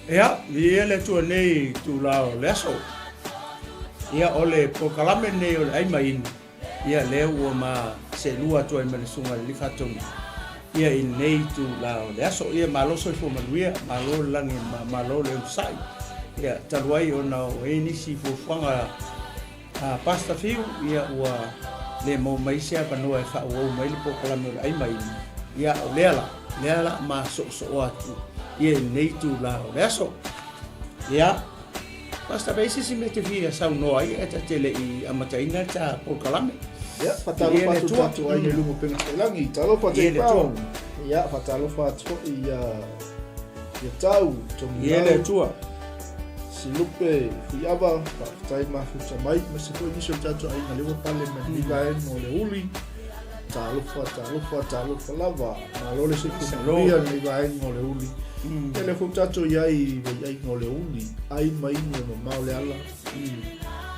Ia, viia le Atua nei i itula o le aso. Ia, o le polokalame lenei o le ai ma inu, ia lea ua ma seelua atu ai ma le Susuga i le Alii Faatonu, ia i lenei itula o le aso. Ia, malo soifua manuia, malo le lagi e mama, malo le onosai. Ia, talu ai ona o i ai nisi fuafuaga a Pastor Fiu, ia ua le maua mai se avanoa e faaauau mai le polokalame o le ai ma inu, ia o lea la, lea la ma soosooa atu ia i lenei itula o le aso. Ia, Pastor, pe i ai se isi mea e te fia saunoa ai ae ta te le i amataina le ta polokalame? Ia, faatalofa atu i tatou aiga i luga o upega tailagi. Talofa Ia le Atua. Jack Brown. Ia, faatalofa atu foi ia ia Tau, Togilau. Ia le Atua. Silupe, Fuiava, faafetai mafuta mai, aemaise foi nisi o le tatou aiga lea ua pale mai lenei vaega o le uli. Talofa, talofa, talofa lava. Malo le soifua manuia lenei vaega o le uli. Ia lea foi ua tatou i ai i vaiaiga o le uli, ai ma inu e mamao le ala.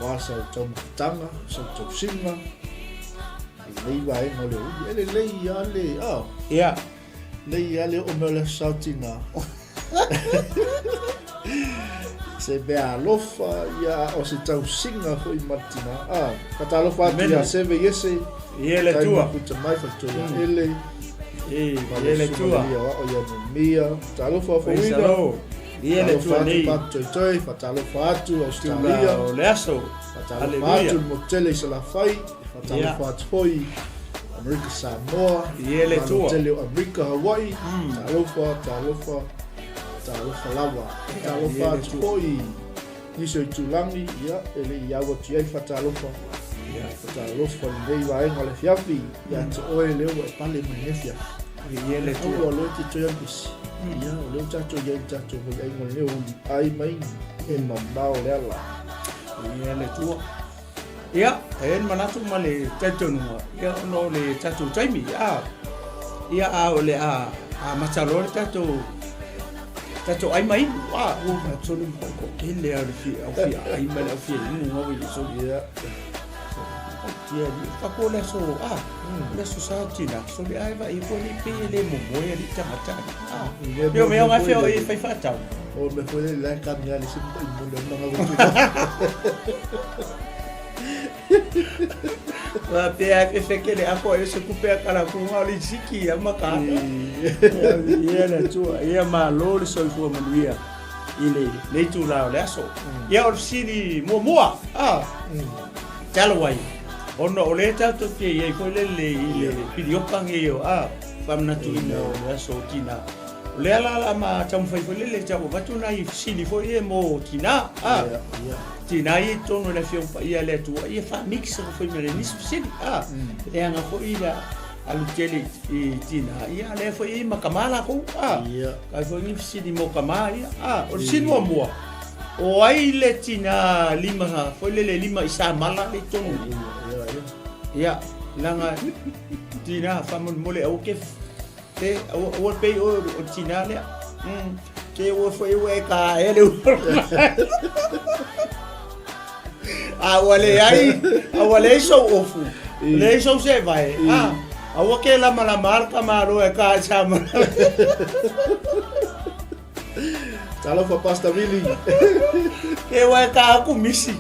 Aua sau taumafataga, sau tausiga i lenei vaega o le uli. E lelei lava le, ah. Ia. Lei lava le oo mai o le Aso Sa o Tina. Se mea alofa, ia, a o se tausiga foi ma le tina. Ah, faatalofa atu ia Seve Iese. Ie le Tai Atua. mafuta mai faletoi ia Ele. Ie, Ma le ie le susuga Atua. Lia o Ao ia Numia. Talofa Praise the Fauina. Lord. Ie le Talofa Atua atu nei. Papa Toitoi. Faatalofa atu Australia. Tula o le aso. Faatalofa Hallelujah. atu le motu tele i Salafai. Faatalofa atu foi Amerika Samoa, Ie le Malo Atua. tele o Amerika Hawaii. Talofa, talofa, talofa lava. Talofa Ie le atu Atua. foi nisi o itulagi, ia, e le i au atu i ai faatalofa. Faatalofa i lenei vaega o le afiafi, ia te oe lea ua e pale mai lenei afiafi. Ie le Atua. Aua loa e te toe alu ese. Ia, o lea ua tatou i ai i le tatou vaiaiga o lenei uli, ai mai e mamao le ala. Ie le Atua. Ia, e i ai le manatu ma le talitonuga, ia ona o le tatou taimi, a, ia a o le a amata loa le tatou tatou ai ma inu, a, ua soli ma toatele lava o le fia, au fia ai ma le au fia inu nga ua i soli. Ia. Ia, faapea o le aso, a, le aso sa tina, soli ai va i ko ni pe le momoe ali tagata. A, pe o mea o ngai fea o i fai faatau. O le mea foi lea la e kami lava le isi matai mole o manga watu. Wa pe ai fe fe kele ako e se kupe a kala ku nga le siki ya maka. Ia le tua, ia malo le soifua manuia i le le itula o le aso. Ia o le fesili muamua. Ah. Talo ai. Ona o lea tatou te i ai foi lele i le pilioka nei o a faamanatuina o le aso o tina. O lea la la ma taumafai foi lele tau avatu nai fesili foi ia mo tina. A. Tina ia i totonu o le Afioga Paia a le Atua, ia faa-mix foi ma le nisi fesili. A. Leaga foi la alu tele i tina, ia lea foi e i ai ma tama lakou. A. Kai foi ni fesili mo tama ia. A. O le fesili muamua, o ai le tina lima foi lele lima i samala le i totonu? Ia, leaga tina faamolemole aua ke Te, aua, aua pei oe o le tina lea. Te ua foi ua e ka e le A ua leai, a ua leai sou ofu, leai sou sevae. A, aua ke lamalama a le tamaloa e ka e sa Talofa Pastor Willy. Ke ua e ka aku misi.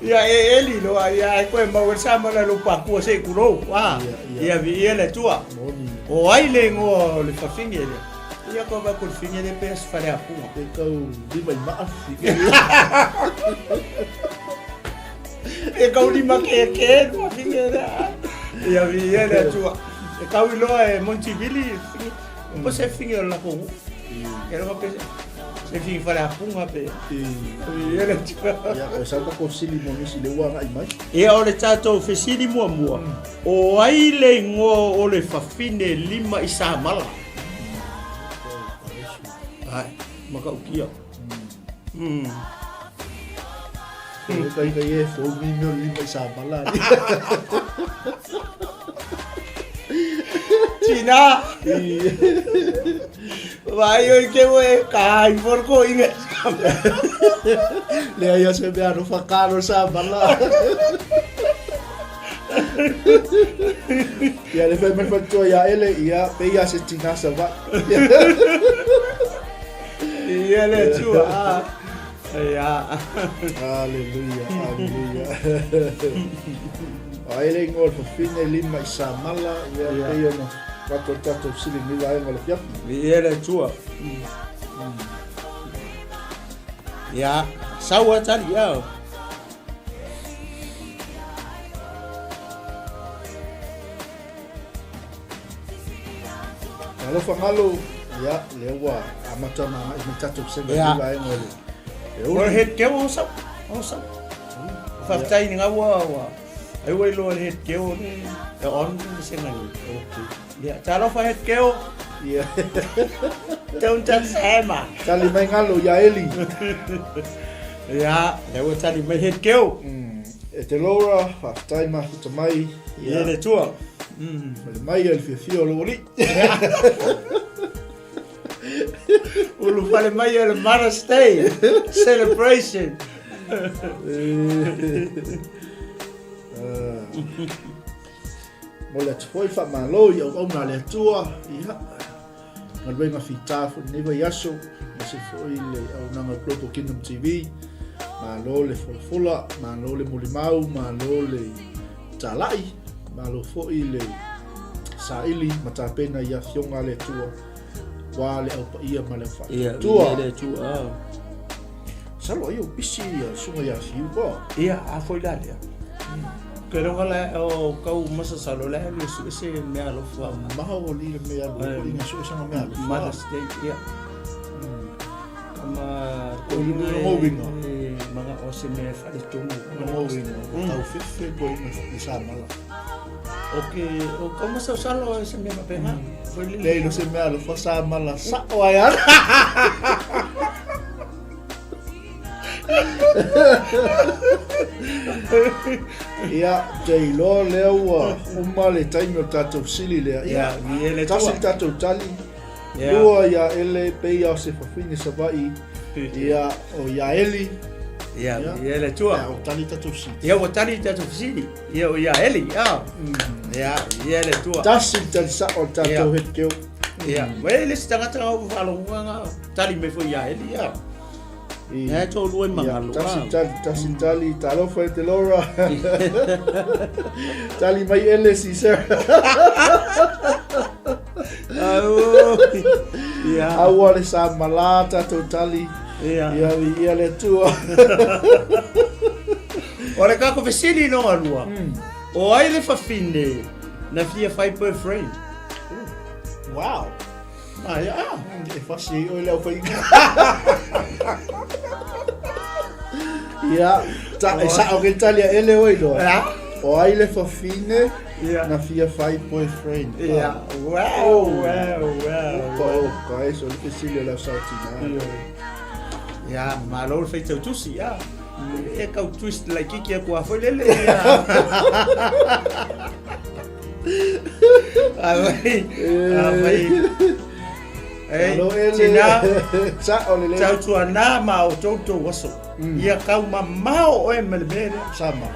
Ia e eli loa ia e koe mau e sa mala lo pakua se i kulou. A, ia vi ia le tua. O ai le ingoa o le fafine lea. Ia koe vai ko le fine le pe se fale apunga. E kau lima i maa. E kau lima ke ke le fafine lea. Ia vi ia le tua. E kau i loa e Monty Willy. Po se fine o le lako nuu. E loa pe se fine fale apunga pe. Ia le tua. Ia, o sau ka fesili mo nisi le ua agai mai. Ia o le tatou fesili muamua, o ai le igoa o le fafine lima i samala? Ai, matautia. E kai kai e fou mi meo lima i samala. Tina! Vai oi ke ua e ka ai porko inga Lea ia se mea no whakaaro samala. Ia le whai mai whatua ia ele, ia, pe ia se tina sa vai. Viia le Atua. Ah. Ia. Aleluia, aleluia. O ai le igoa o le fafine lima i Samala, ia pei ona avatu ai le tatou fesili i lenei vaega o le afiafi. Viia le Atua. Ia, sau a tali, ia. Alofa galo, ia, lea ua amata ona agai mai tatou sega i vaega o le uli. O le head keo o sau, o sau. Faafetai ni ngau ua ai ua iloa le head keo le e on le sega ni. Okay. Ia, talofa head keo. Ia. Don't touch hammer. Tali mai galo ia Eli. Ia, lea ua tali mai head keo. E te Laura, faafetai mafuta mai. Ia le Atua. Ma le mai ai le fiafia o lou alii. Ulufale mai o le Mother's Day celebration. Mo le atu foi faamalo i auauna a le Atua. Ia, galuega fita foi lenei vaiaso, aemaise foi le auaunaga Global Kingdom TV. Malo le folafola, malo le molimau, malo le talai, malo foi le saili ma tapena i afioga a le Atua, ua le au paia ma le au faatuatua. Ia, le Atua. Masalo ai o pisi ia susuga ia Fiu po. Ia, a foi la lea. Ke ronga la o kau masasalo la alu e sue se mea alofa. Maha o li le mea alu e nga sue sanga mea alofa. Mother's Day, ia. Kama ko ina mo winga. Mga o se mea whare tonu. Mo winga. Tau fefe ko ina i sa mala. O ke o kau masasalo e se mea mapenga. Lei no se mea alofa sa mala sa o ai ana. Ia, te iloa lea ua uma le taimi o le tatou fesili lea. Ia, Ia, le tasi le tatou tali. Yeah. Lua ia Ele, pei o se fafine Savaii. Ia, o ia Eli. Ia, ia le tua. Ia, ua tali tatou fesili. Ia, ua tali tatou fesili. Ia, o ia Eli. Ia, ia, ia le tua. Tasi le tali sao o le tatou hetkeo. Ia, ma e le isi tagata nga ua faalogoga nga tali mai foi ia Eli. Ia. Ia e toalua i magalo. Tasi tali, tasi tali, talofa e te Laura. Tali mai ele si sir. Au. Ia. Aua le sa malā tatou tali. Ia. Ia, ia le Atua. O le kako fesili no alua. O ai le fafine na fia fai boyfriend? Wow. Ai, ah. E fasi ai oe le aufaiga. Ia, ta, e sao ke tali a ele oi loa. Ia. O ai le fafine Ia. na fia fai boyfriend. Ia. Wow, wow, wow. Opa, oh, guys, o le fesili o le au sautina. Ia, malo le faitau tusi, ia. E kau twist laitiiti atu a foi lele. Ia. Ai, ai. Ei, tina, Sao lelei. tautuana ma o toutou aso. Ia kau mamao oe ma le mea lea. Sama.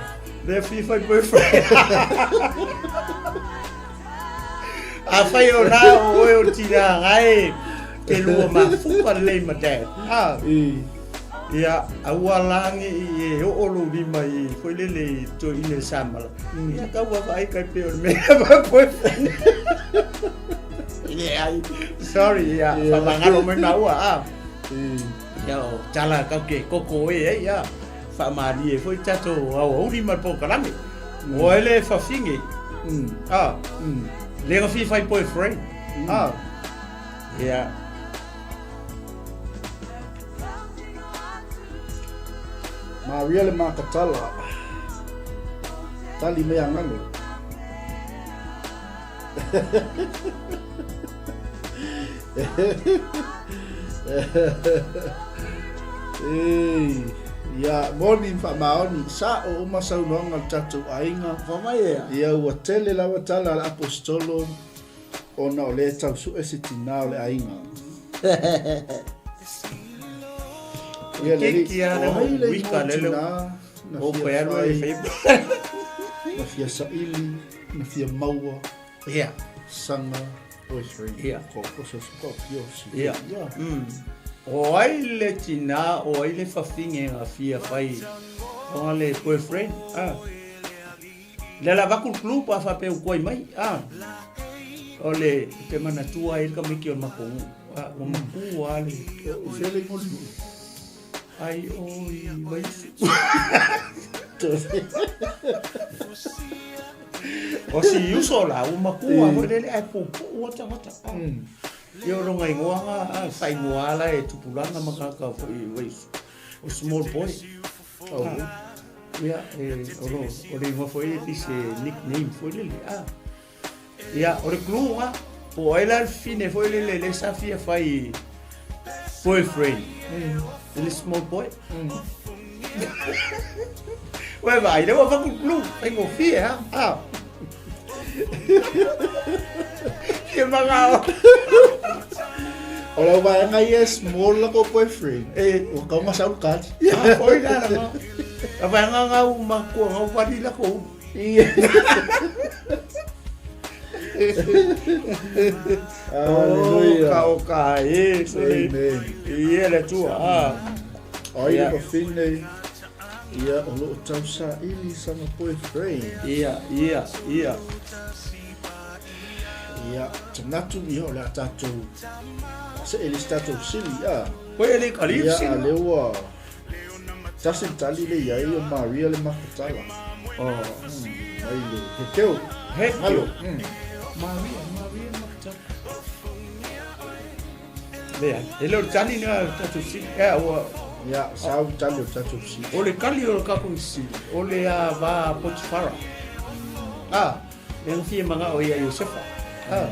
Lea fia fai boyfriend. Afai o na o oe o tina gae te lua mafuta lelei ma dad. Ah. I. Ia, aua la ne i e oo lou lima i foi lele i toeaina i Samala. Ia, tau vaavaai kai pei o le mea ma boyfriend. Leai, sorry, ia, faamagalo mai maua, a. Ia, o tala kau ke koko e ai, ia, faamalie foi tatou aoauli ma le polokalame. O ai le fafine, a, le ga fia fai boyfriend, a. Ia. Maria le makatala. Tali mai a ngalo. Ei, ia, moni whaamaoni, sa o uma saunoaga le tatou aiga. Fa mai ea. Ia ua tele lava tala a le aposetolo Ona o lea e tau sue se tinā o le aiga. Ia le Keiki a le o ai le wika ingoa lele. tinā na O fia koe alu e whai, fai. na fia saili, na fia maua, Ia. sanga boyfriend. Ia. Ko ko so ko pio si. Ia. Ia. O ai le tinā, o ai le fafine na fia fai ona le boyfriend, a. Le ala avatu le clue pa faapea ua tuai mai, a. O le te manatua ai le tamaiti o le matou nuu, a, ua matua le. O fea le igoa o le nuu? Ai oi Vaiusu. O si uso la, ua matua foi lele ae puupuu lava tagata. Ia o lona igoa na, a, faaigoa la e tupulaga ma tagata foi i Vaiusu, o Small Boy. Oh. Ia, e, o, lo, o le igoa foi e se nickname foi lele. A. Ia, o le clue na, po o ai la le fine foi lele le sa fia fai boyfriend. I le small boy. Ué, vai, lea ua avatu le clue, faigofie, ha? Ah. Fia magao. O lau vaega ia e small la ko boyfriend. E. Ua kau nga sau le kali. Ah, foi la la. La vaega ngau makua ngau vali la ko. Hallelujah. Ka o ka e. Amen. Ia le Atua. Ah. Ai le fafine ia o loo tausaili sana boyfriend. Ia, ia, ia. Ia, manatu ia o le a tatou see i le isi tatou fesili. Ah. Koe e le kali Ia, a lea ua tasi le tali le i ai o Maria le Makatala. Oh. Mai le Hekeu. Hekeu. Maria, Maria Makatala. Lea, e le o le tali na o tatou fesili. Ea, ua... Ia, sa o tali o tatou fesili. O le tali o le tatou fesili, o le a va Potifara. Ah, le na fia mangao ia Iosefa. Ah.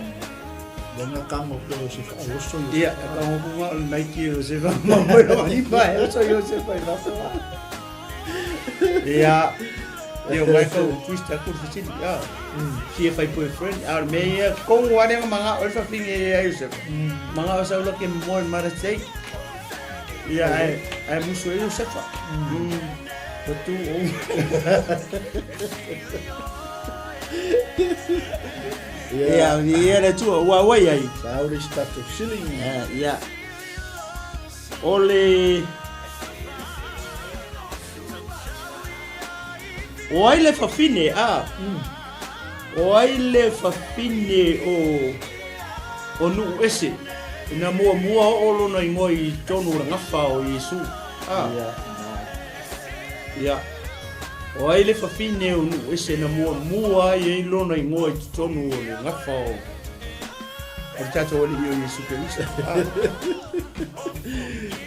Le nga kango pe Iosefa, a oso Iosefa. Ia, a kango kunga o le naiki Iosefa, ma moe o ipa e oso Iosefa i fafo. Ia, ia o ngai kau twist aku le fesili. Ah. Fia fai boyfriend, a o le mea ia, kongu ane nga mangao e fawhinge ia Iosefa. Mangao sa ula ke moe mara tei. Ia, ae, ae musu e Iosefa. Ko tu o. Ia, ia le tua, ua wai ai. Sa o le isi tatou fesili. Ia. O le... O ai le fafine, a? O ai le fafine o o Nuuese na muamua oo lona igoa i totonu o le gafa o Iesu? A. Ia, Ia. O ai le fafine o Nuuese na muamua ai ai lona igoa i totonu o le gafa o o le tatou Alii o Iesu Keriso? A.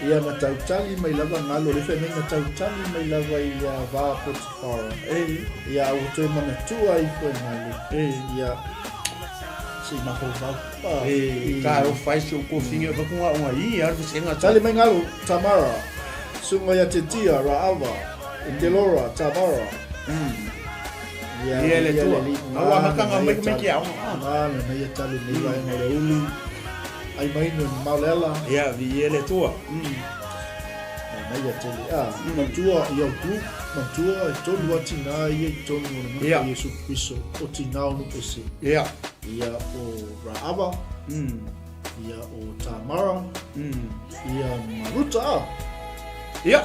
Ia, na tautali mai lava galo, le fai mai na tautali mai lava i le va a Potifara. E. Ia, ua toe manatua ifo e galo. E. Ia, se i mafaufau. E, ka o fai se o kofiga fa kunga o ngai a le senga. Tali mai galo, Tamara, sunga ia Tetia, Raava, Delora, Tamara. Ia, Ia le tua. Aua makanga mai mai ke aoga. Na, na ia tali nei vaega o le uli. Ai mai no mamao le ala. Ia, vi ia le Atua. Na ia tele. Ah, matua ia o group, matua e tolu a tinā ia i tonu o le maka Ia. Iesu Keriso, o tinā o Nu'uese. Ia. Ia o Raava, ia o Tamara, ia Maruta. Ah. Ia.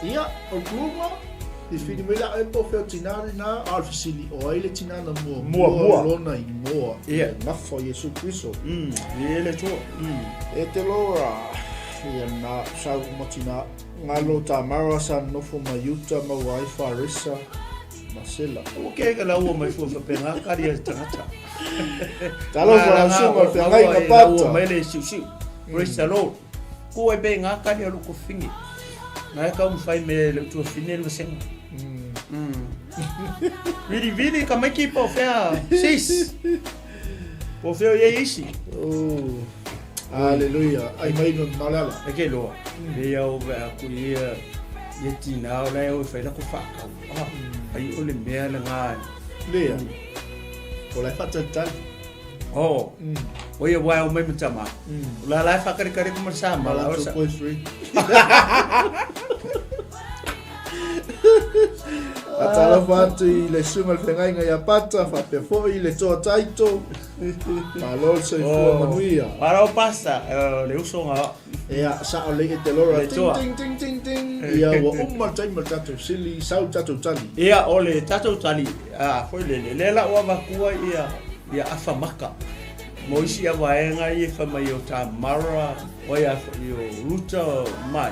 Ia, o group ma, i whiri mai la e po fea o tinā rena, a o le fesili, o ai le tinā na muamua Muamua. lona igoa, Ia. le gafa o Iesu Keriso. Ia le Atua. E te Laura, ia na sau ma tinā, ngalo Tamara sa nofo ma Iuta maua ai Faresa ma Sela. Ua ke ka laua mai fua faapena kali a le tagata. Talofa lau susuga o le feagaiga Laua Pata. mai le siusiu. Praise the Lord. Ku ai pe ngā kali a loko fingi. Ngai kau mwhai me le utua fine le vasenga. Vili vili ka maiki po whea sis. Po whea ia isi. Oh. Hallelujah. Ai mai no malala. E ke loa. Le ia o vea ku ia ia tina o lai o whai lako whakau. Ah, ai o le mea le ngā. Lea. O lai whatalitali. Oh. O ia wai o mai matama. O la lai whakarekare ko ma sa ma la Mala o sa. 2.3. Faatalofa atu i le susuga i le feagaiga ia Pata, faapea foi le toa Taito. Malo le soifua oh. manuia. Malo pasta, eh, le uso nga. Ia, sao le e te lora. Ting, ting, ting, ting, ting. Ia, ua uma le taimi o le tatou sili, sau le tatou tali. Ia, o le tatou tali, a, foi lele, lea la ua avatua ia, ia afa maka. Mo isi a vaega ia fai mai o Tamara, o ia foi o Ruta, mai.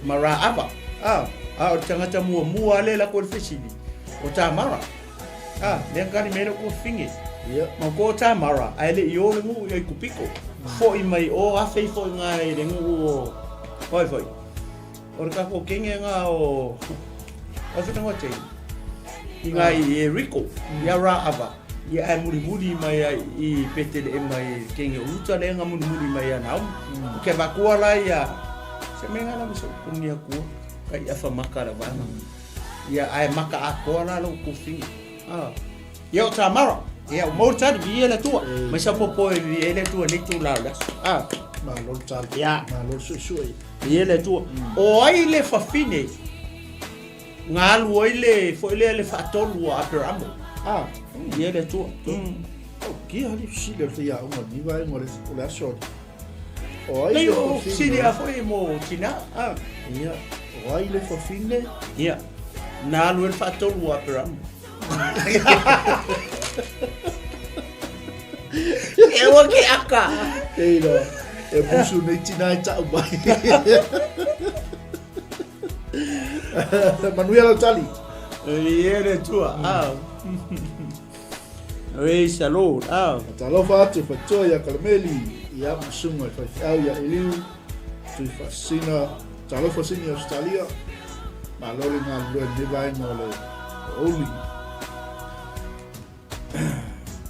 Ma Raava. A, a o le tagata muamua lea la ko le fesili, o Tamara. A, lea kali mai le ko finge. Ia. Ma ko Tamara, ae le i o le nuu i Aikupiko. Foi mai o afe ifo i ngā i le nuu o... Oi foi. O le kako kenge ngā o... O whina te. I ngā i Eriko, i a Raava. Ia ae mulimuli mai ai i Petele e mai kenge o Ruta le nga mulimuli mai a Naomi. Mm. Ke vakua la ia se me ngana mo se kungi akua ka i afa maka la vana. Ia ae maka akoa la lo kufinga. Ah. Ia o Tamara. Ia o mo tali vi le tua. Mai sa popo e vi le tua ni tu la la. Ah. Ma lo tali. Ia. Ma lo su su. Vi le tua. O ai le fafine Nga alu ai le foi lea le faatolu a Aperamo. Ah, Ia le Atua. O kia hali fesili o le faiaoga o lenei vaega o le, o le aso. O ai Nei le o fafine? fesili a foi mo tina. Ah, Ia, o ai le fafine? ia. Na alu ai le faatolu a Aperamo. E ua ke aka. Ei loa, e musu nei tina e tau mai. Manuia lau tali. Ia le Atua. Ah. Praise the Lord. Ah. Talofa atu faitoa ia Kalameli, ia Masunga i Faifeau ia Eliu, Tui Faasina, talofa sini Australia, malo le galulue lenei vaega o le Oli.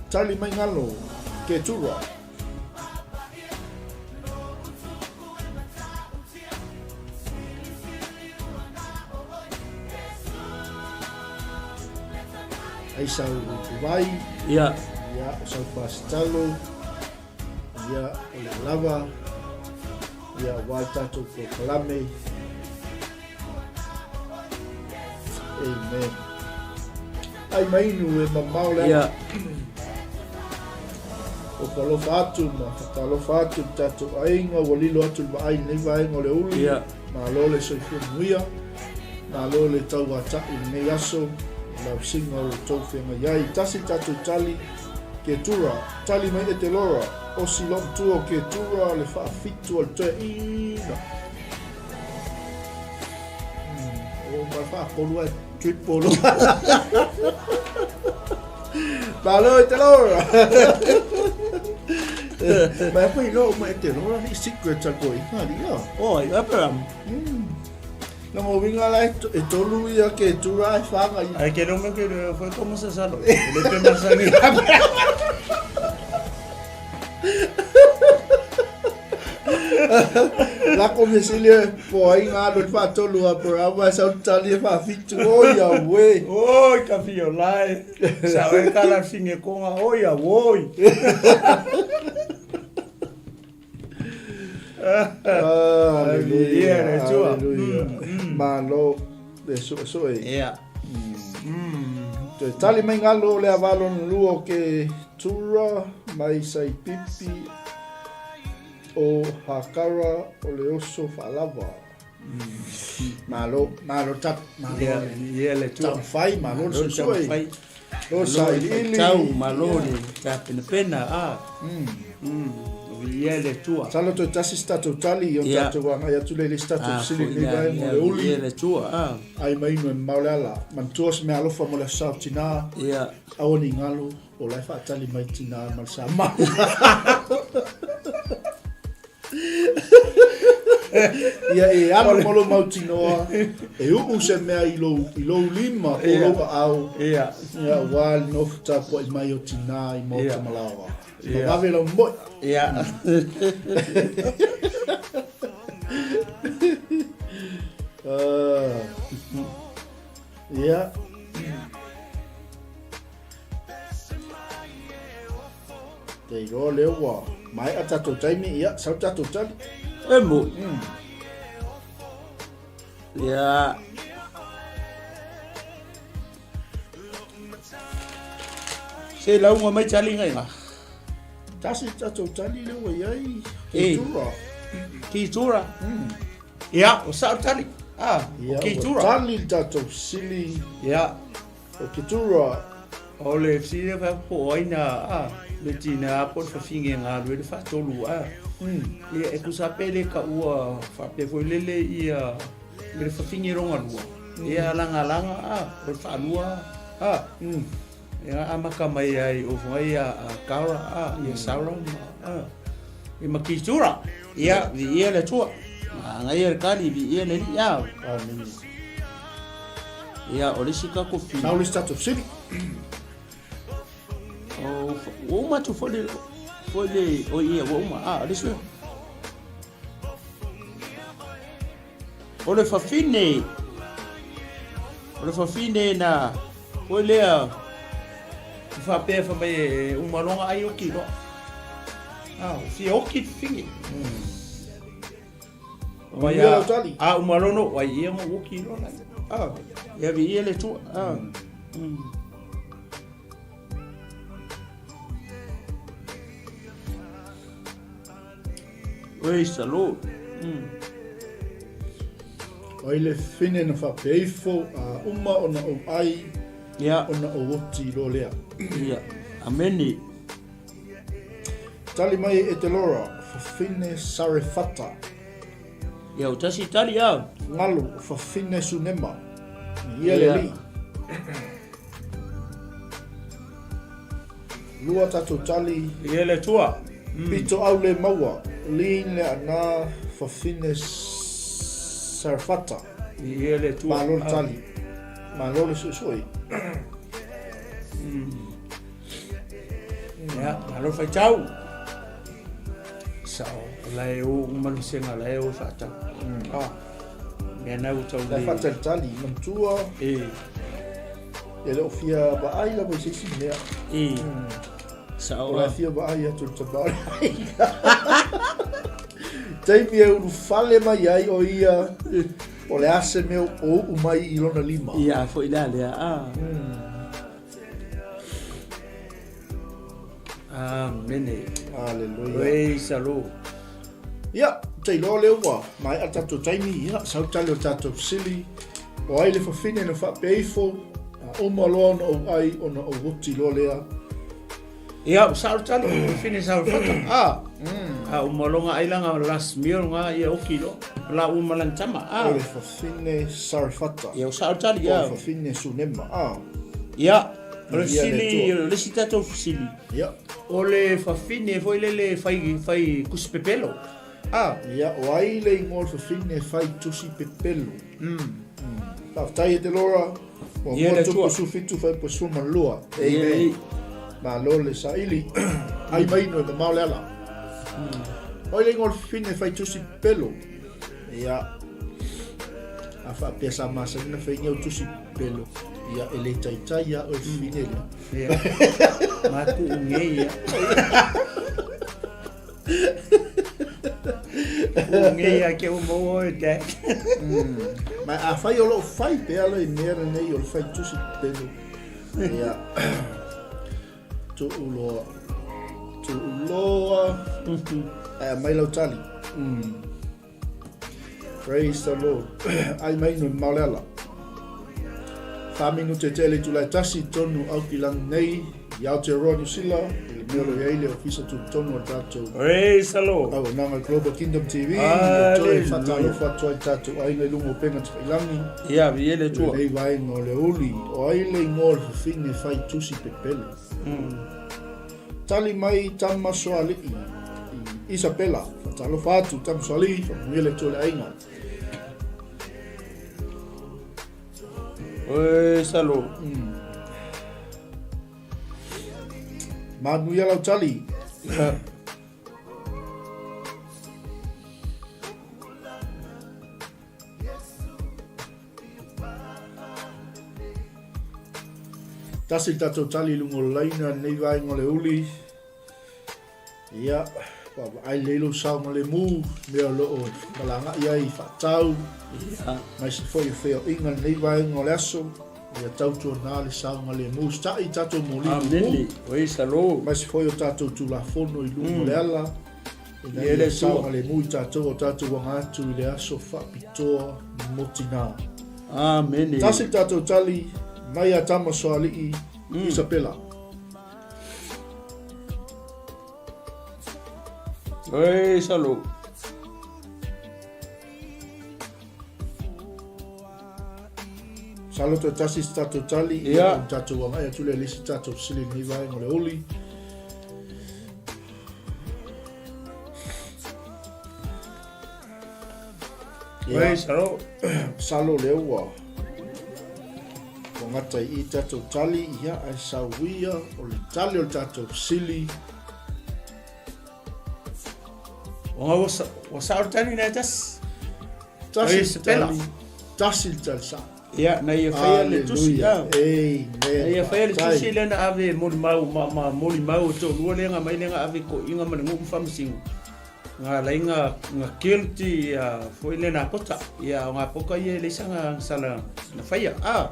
Tali mai ngalo, ke tura. Ai sau vai. Ia. Ia, o sau pasitalo. Ia, o le lava. Ia, o wā tātou ko kalame. Amen. Ai mainu e mamao le Ia. O whalofa atu ma whatalofa atu le tātou aiga ua lilo atu le vaai lenei vaega o le uli. Ia. Malo le soifua manuia. Malo le tauata'i lenei aso. Lausinga o lo tou feagai ai. Tasi le tātou tali. Ketura. Tali mai e te Laura. Osi lou matua o Ketura le faafitu a le toeaina. O ma faatolu ai triple. Malo e te Laura. Mai foi lo ma e te Laura ni secret a koe. Ha ni ia. Oi, Abraham. Na mo winga la e tolu ia ke tura e whanga ia. Ai ke rongo ke le foi como se salo. Le pe masani. Lako me sili e po ai ngā lo whaatolu a por awa e sau tali e whawhitu o ia we. Oi, ka whio lai. Sa oe kala singe konga, oi a woi. Hallelujah, le Atua. Hallelujah. Malo le soesoe. Ia. Toe tali mai ngalo o le avalo na lua o ke tura mai Saipipi o Hakara o le oso whaalava. Malo, malo tap, malo. Ia, ia le Atua. Taumafai, malo le soesoe. Taumafai. Lo sailiili. Tau, malo le tapenapena. Ah. Ia le Atua. Talo toe tasi se tatou tali i o Ia. tatou agai atu lea i le isi tatou Ah, fesili foi lenei ia, vaega o ia, le uli. ia le Atua. Ah. Ai mai inu e mamao le ala. Manatua se mea alofa mo le aso sa o tina. Ia. Aua ne i galo, o la e faatali mai tina ma le sa mau. Ia e alu ma lou mautinoa, e uu se mea i lou, i lou lima po o lou aao. Ia. Ia, aua le nofo tapuai mai o tina i maota Ia. malaoa. Ia. Vave lau moe. Ia. Ah. Ia. Te iloa lea ua maea tatou taimi, ia, sau tatou tali. E mo. Ia. Se lauga mai taliga i ga. Tasi tatou tali le ua iai. Kitura. Kitura. Ia, o sao tali. Ah, o Kitura. Tali le tatou sili. Ia. O Kitura. O le fesili lea po o ai na a le tina po o le fafine e galue le faatolu a. Ia e tusa pe le taua faapea foi lele ia le fafine lona lua. Ia lagalaga a o le faalua a. Ia amata mai ai o foi a Kara a ia Sara ma a ia ma Kitura. Ia viia le Atua. Magaia le tali viia le Alii a. Amene. Ia o le isi tatou fesili. Sau le isi tatou fesili. O ua uma atu foi le foi le o ia ua uma a o le isi. O le fafine o le fafine na foi lea faapea fai mai e uma loga ai oki loa. Ah, fia oki fafine. Mai a, a uma lono wai ia mo oki loa lai. Ah, ia vi ia le tua. Ah. Praise the Lord. O ai le fine na faapea ifo a uma ona ou ai, Ia. ona ou oti loa lea. Ia. Amene. Tali mai e te Laura, fafine Sarefata. Ia, o tasi tali au. Ngalu, fafine Sunema. Ia le alii. Lua tatou tali. Ia le Atua. Pito au le maua. Lean le ana fafine Sarefata. Ia le Atua. Malo le tali. Malo le suesue. Ia, malo faitau. Sao, la e o uma le senga, la e o whaatau. Ah, mea nau tau le... La e whaatalitali, mantua. E. E le o fia vaai lava i se isi mea. E. Sao. O la e fia vaai atu i le tama o le aiga. Taimi e ulufale mai ai o ia, o le a se mea o uu mai i lona lima. Ia, foi la lea. Ah. Amene. Aleluia. Praise the Lord. Ia, te iloa lea ua maea le tatou taimi, ia, sau tali o le tatou fesili, o ai le fafine na faapea ifo, a uma loa ona ou ai, ona ou oti loa lea. Ia, ua sao le tali, o le fafine sa o le fata. A, a uma loa nga ai langa last meal nga ia oki loa. La ua ma lana tama. A. O le fafine Sarefata. Ia, ua sao le tali, ia. O le fafine Sunema. A. Ia, o le fesili, o le isi tatou fesili. Ia. O le fafine foi lele fai, fai tusi pepelo. A. Ia, o ai le igoa o le fafine fai tusi pepelo? Faafetai e te Laura. Muamua tupu 17 fuaiupu 12. Amen. Malo le saili. Ai mai no e mamao le ala. O ai le igoa o le fafine fai tusi pepelo? Ia. A faapea sa masani ona fai ni au tusi pepelo. Ia, e le taitai ia oe fafine lea. Ia. Ma tuu ngei ia. Tuu ngei ia ke uma oe te. Ma afai o loo fai pea le mea lenei o le fai tusi pepelo. Ia. Tuu loa. Tuu loa. Ae aumai lau tali. Praise the Lord. Ai mai no mamao le ala. Wha minute te le itula e tasi tonu au ki langi nei i Aotearoa New Zealand i le mea o lo i ai le ofisa tutotonu o le tatou Praise the Lord. Auaunaga Global Kingdom TV e toe faatalofa atu ai tatou aiga i luga o upega tafailangi Ia, viia le Atua. I lenei vaega o le aoauli, o ai le igoa o le fafine fai tusi pepelo? Tali mai Tama Soalii i Isabella, Faatalofa atu Tama Soalii, faamanuia le Atua i le aiga. Praise the Lord. Manuia lau tali. Ia. Tasi le tatou tali i luga o le laina i lenei vaega o le uli. Ia, vaavaai lelei lou saogalemu, mea o lo o malagai ai i faatau, Ia. aemaise foi o feoaiga i lenei vaega o le aso. Ia tautuana le saogalemu sa'i tatou moli Amene. Oi salo. Aemaise foi o tatou Tulafono i luga o le ala, ina ia saogalemu i tatou o tatou aga atu i le aso faapitoa mo tinā. Amene. Tasi le tatou tali mai ia Tama Soalii Isapela. Oi salo. Masalo toe tasi se tatou tali, ia ona tatou agai atu lea i le isi tatou fesili i lenei vaega o le aoauli. Ia, masalo. Masalo lea ua ua gata i i tatou tali, ia, ae sauia o le tali o le tatou fesili. Ua sao le tali na e tasi. Tasi le tali. Tasi le tali sao. Ia, na ia faia le tusi. Amen. Na ia faia le tusi lea na ave molimau, ma, ma molimau o toalua lea nga mai lea nga ave toeaiina ma le nuu ma faamasino. Nga alai nga, nga guilty ia foi lea na pota. Ia, o nga pota ia e leai sana sala na faia. Ah,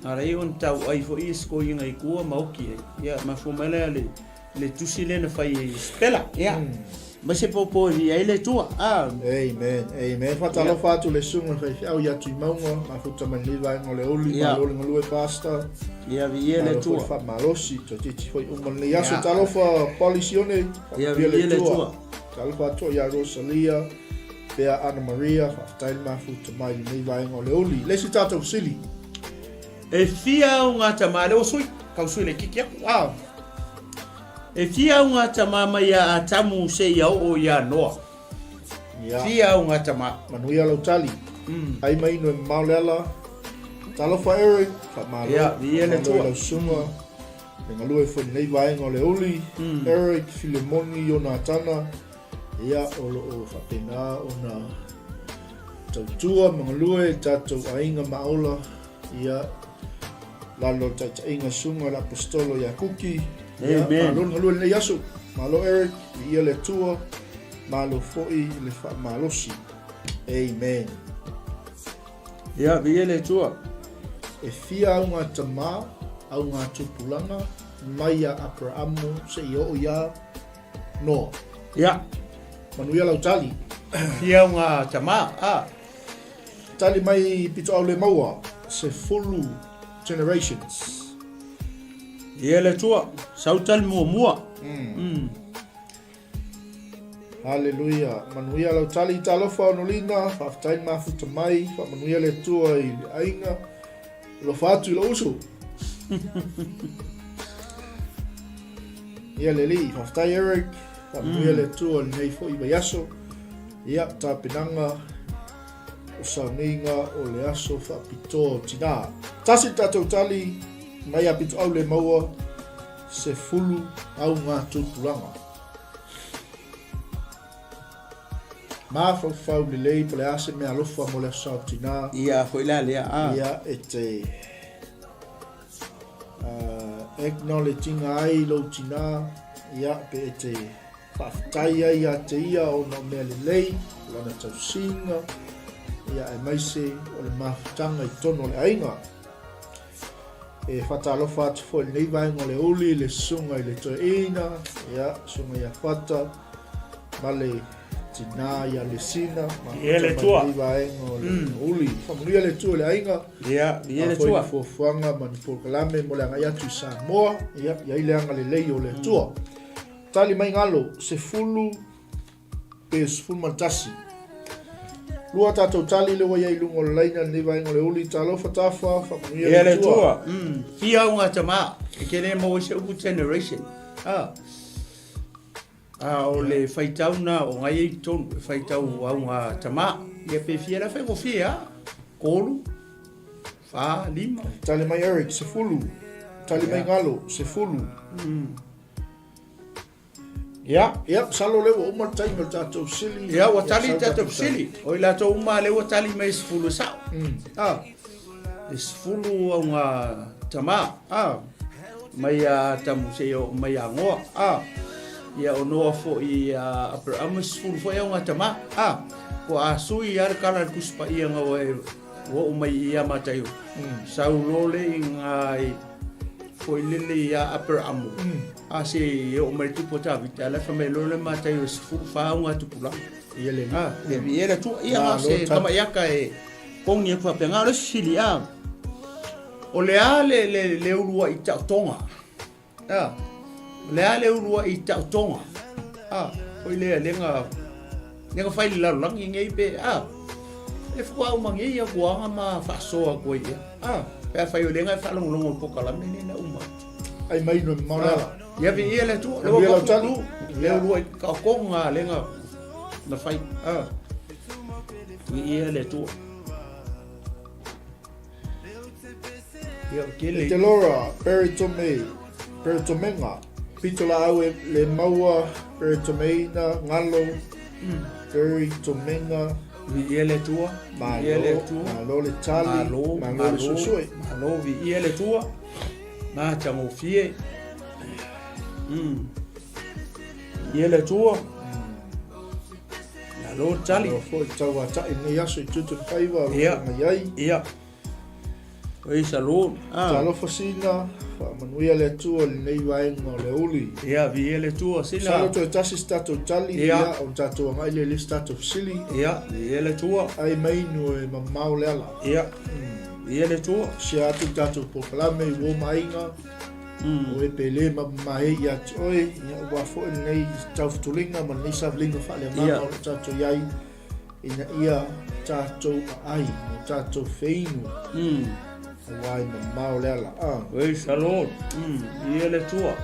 nga alai ona tauai foi ia se toeaina i tua ma oki ai. Ia, mafua mai lea le, le tusi lea na fai e Isapela. Ia. Mai se popo e ai le Atua. Ah. Amen. Amen. Faatalofa atu le susuga i le faifeau ia Tuimauga, mafuta mai lenei vaega o le aoauli, malo le galue Pastor. Ia, viia le Atua. Malo foi le faamalosi, toeitiiti foi uma lenei aso. Talofa Polly Sione, Ia, viia le Atua. Talofa atu ia Rosalia, pea Anna Maria, faafetai le mafuta mai lenei vaega o le aoauli. Le isi tatou fesili. E fia au ngā tama, lea ua sui, kau sui laitiiti atu, a. E fia au ngā tama mai a Atamu seia oo ia Noa. Ia. Fia au ngā tama. Manuia lau tali. Ai mai ino e mamao le ala. Talofa Eric, faamalo. Ia, viia le Faamalo i Atua. lau susuga. Le galue foi i lenei vaega o le aoauli. Eric, Filemoni, Ionatana. Ia, o lo o faapena ona tautua ma galue i tatou aiga maola, ia, lalo o le taitaiga susuga i le Aposetolo ia Kuki. Ia, Amen. malo le galue i lenei aso. Malo Eric, viia le Atua, malo foi le faamalosi. Amen. Ia, viia le Atua. E fia au ngā tama, au ngā tupulaga, mai iā Aperamo seia oo iā Noa. Ia. Manuia lau tali. Fia au ngā tama, a. Tali mai Pitoaulemaua, sefulu generations. Ia le Atua, sau tali muamua. Haleluia. Manuia lau tali. Talofa Onolina, faafetai le mafuta mai, faamanuia le Atua i le aiga. Alofa atu i lou uso. Ia le Alii, faafetai Eric, faamanuia le Atua i lenei foi vaiaso. Ia, tapenaga o sauniga o le aso faapitoa o tinā. Tasi le tatou tali mai a Pitoaulemaua, sefulu au ngā tupulaga. Mafaufau lelei po o le a se mea alofa mo le aso Sa o Tinā. Ia, foi la lea, a. Ia, e te acknowledge-ina ai lou tinā, ia, pe e te faafetai ai ia te ia ona o mea lelei, o lana tausiga, ia, aemaise o le mafutaga i totonu o le aiga. E faatalofa atu foi i lenei vaega o le aoauli i le susuga i le toeaina, ia, susuga ia Fata, ma le tinā ia Lesina, Ia le mafuta Atua. mai lenei vaega o le aoauli. Faamanuia le Atua i le aiga, Ia, ia a le foi Atua. ni fuafuaga ma ni polokalame mo le agai atu i Samoa, ia, i ai le agalelei o le Atua. Tali mai galo, 10 pe 11. Lua tatou tali lea ua i ai i luga o le laina i lenei vaega o le aoauli. Talofa Tafa, faamanuia Ia le le Atua. Atua. Fia au ngā tama, e te le maua i se upu generation. A, a o le faitau na o ngai ei tonu, e faitau au ngā tama. Ia pe fia la whaigofie, a? Kolu, wha, lima. Tali mai Eric, sefulu. Tali mai Galo, sefulu. Ia. Ia, masalo lea ua uma le taimi o le tatou fesili. Ia, ua tali le tatou fesili. O i latou uma lea ua tali mai e sefulu e sao. A, e sefulu au ngā tama, a, mai a Atamu seia oo mai ia Noa, a, ia o Noa foi a Aperama e sefulu foi au ngā tama, a, kua a sui a le kala le Tusi Paia nga ua e Ua oo mai ia Mataio, sau loa le iga i foi lele ia Aperamo, a se i oo mai le tupu o Tavita, la e fai mai loa le Mataio e 14 augatupulaga. Ia le A, e viia le Atua. Ia, na o se tamaiaka e pogi atu faapena. O le isi sili, a, o le a le, le, le uluai taotoga? A, o le a le uluai taotoga? A, foi lea lega, lega fai le lalolagi nei pe, a, e faatoa uma nei ia kuaga ma faasoa atu ai ia. A, pe afai o lega e faalogologo i polokalame nei na uma. Ai mai no mamao le ala. Ia viia le Atua. Le ua tali. Le uluai taotoga lega na fai. A, viia le Atua. Ia, o tele. E te Laura, Peretome, Peretomega, pito laau e le maua, Peretomeina, ngalo, Peritomega. Viia le Atua. Viia le Atua. Malo le tali, Malo, malo le suesue. Malo, viia le Atua. Matagofie. Viia le Atua. Malo tali. Malo foi tauata'i lenei aso i tiute ma faiva o lo o mai ai. Ia. Praise the Lord. Ah. Talofa Sina, faamanuia le Atua i lenei vaega o le aoauli. Ia, viia le Atua Sina. Masalo toe tasi se tatou tali, ia, ona tatou agai lea i le isi tatou fesili. Ia, viia le Atua. Ai mai inu e mamao le ala. Ia, viia le Atua. Share atu le tatou polokalame i uo ma aiga. O e pele ma mamae ia te oe, ia aua foi lenei taufutuliga ma lenei savaliga faaleagaga o lo o tatou i ai, ina ia tatou aai ma tatou feinu, aua e mamao le ala. Praise the Lord. Ia le Atua.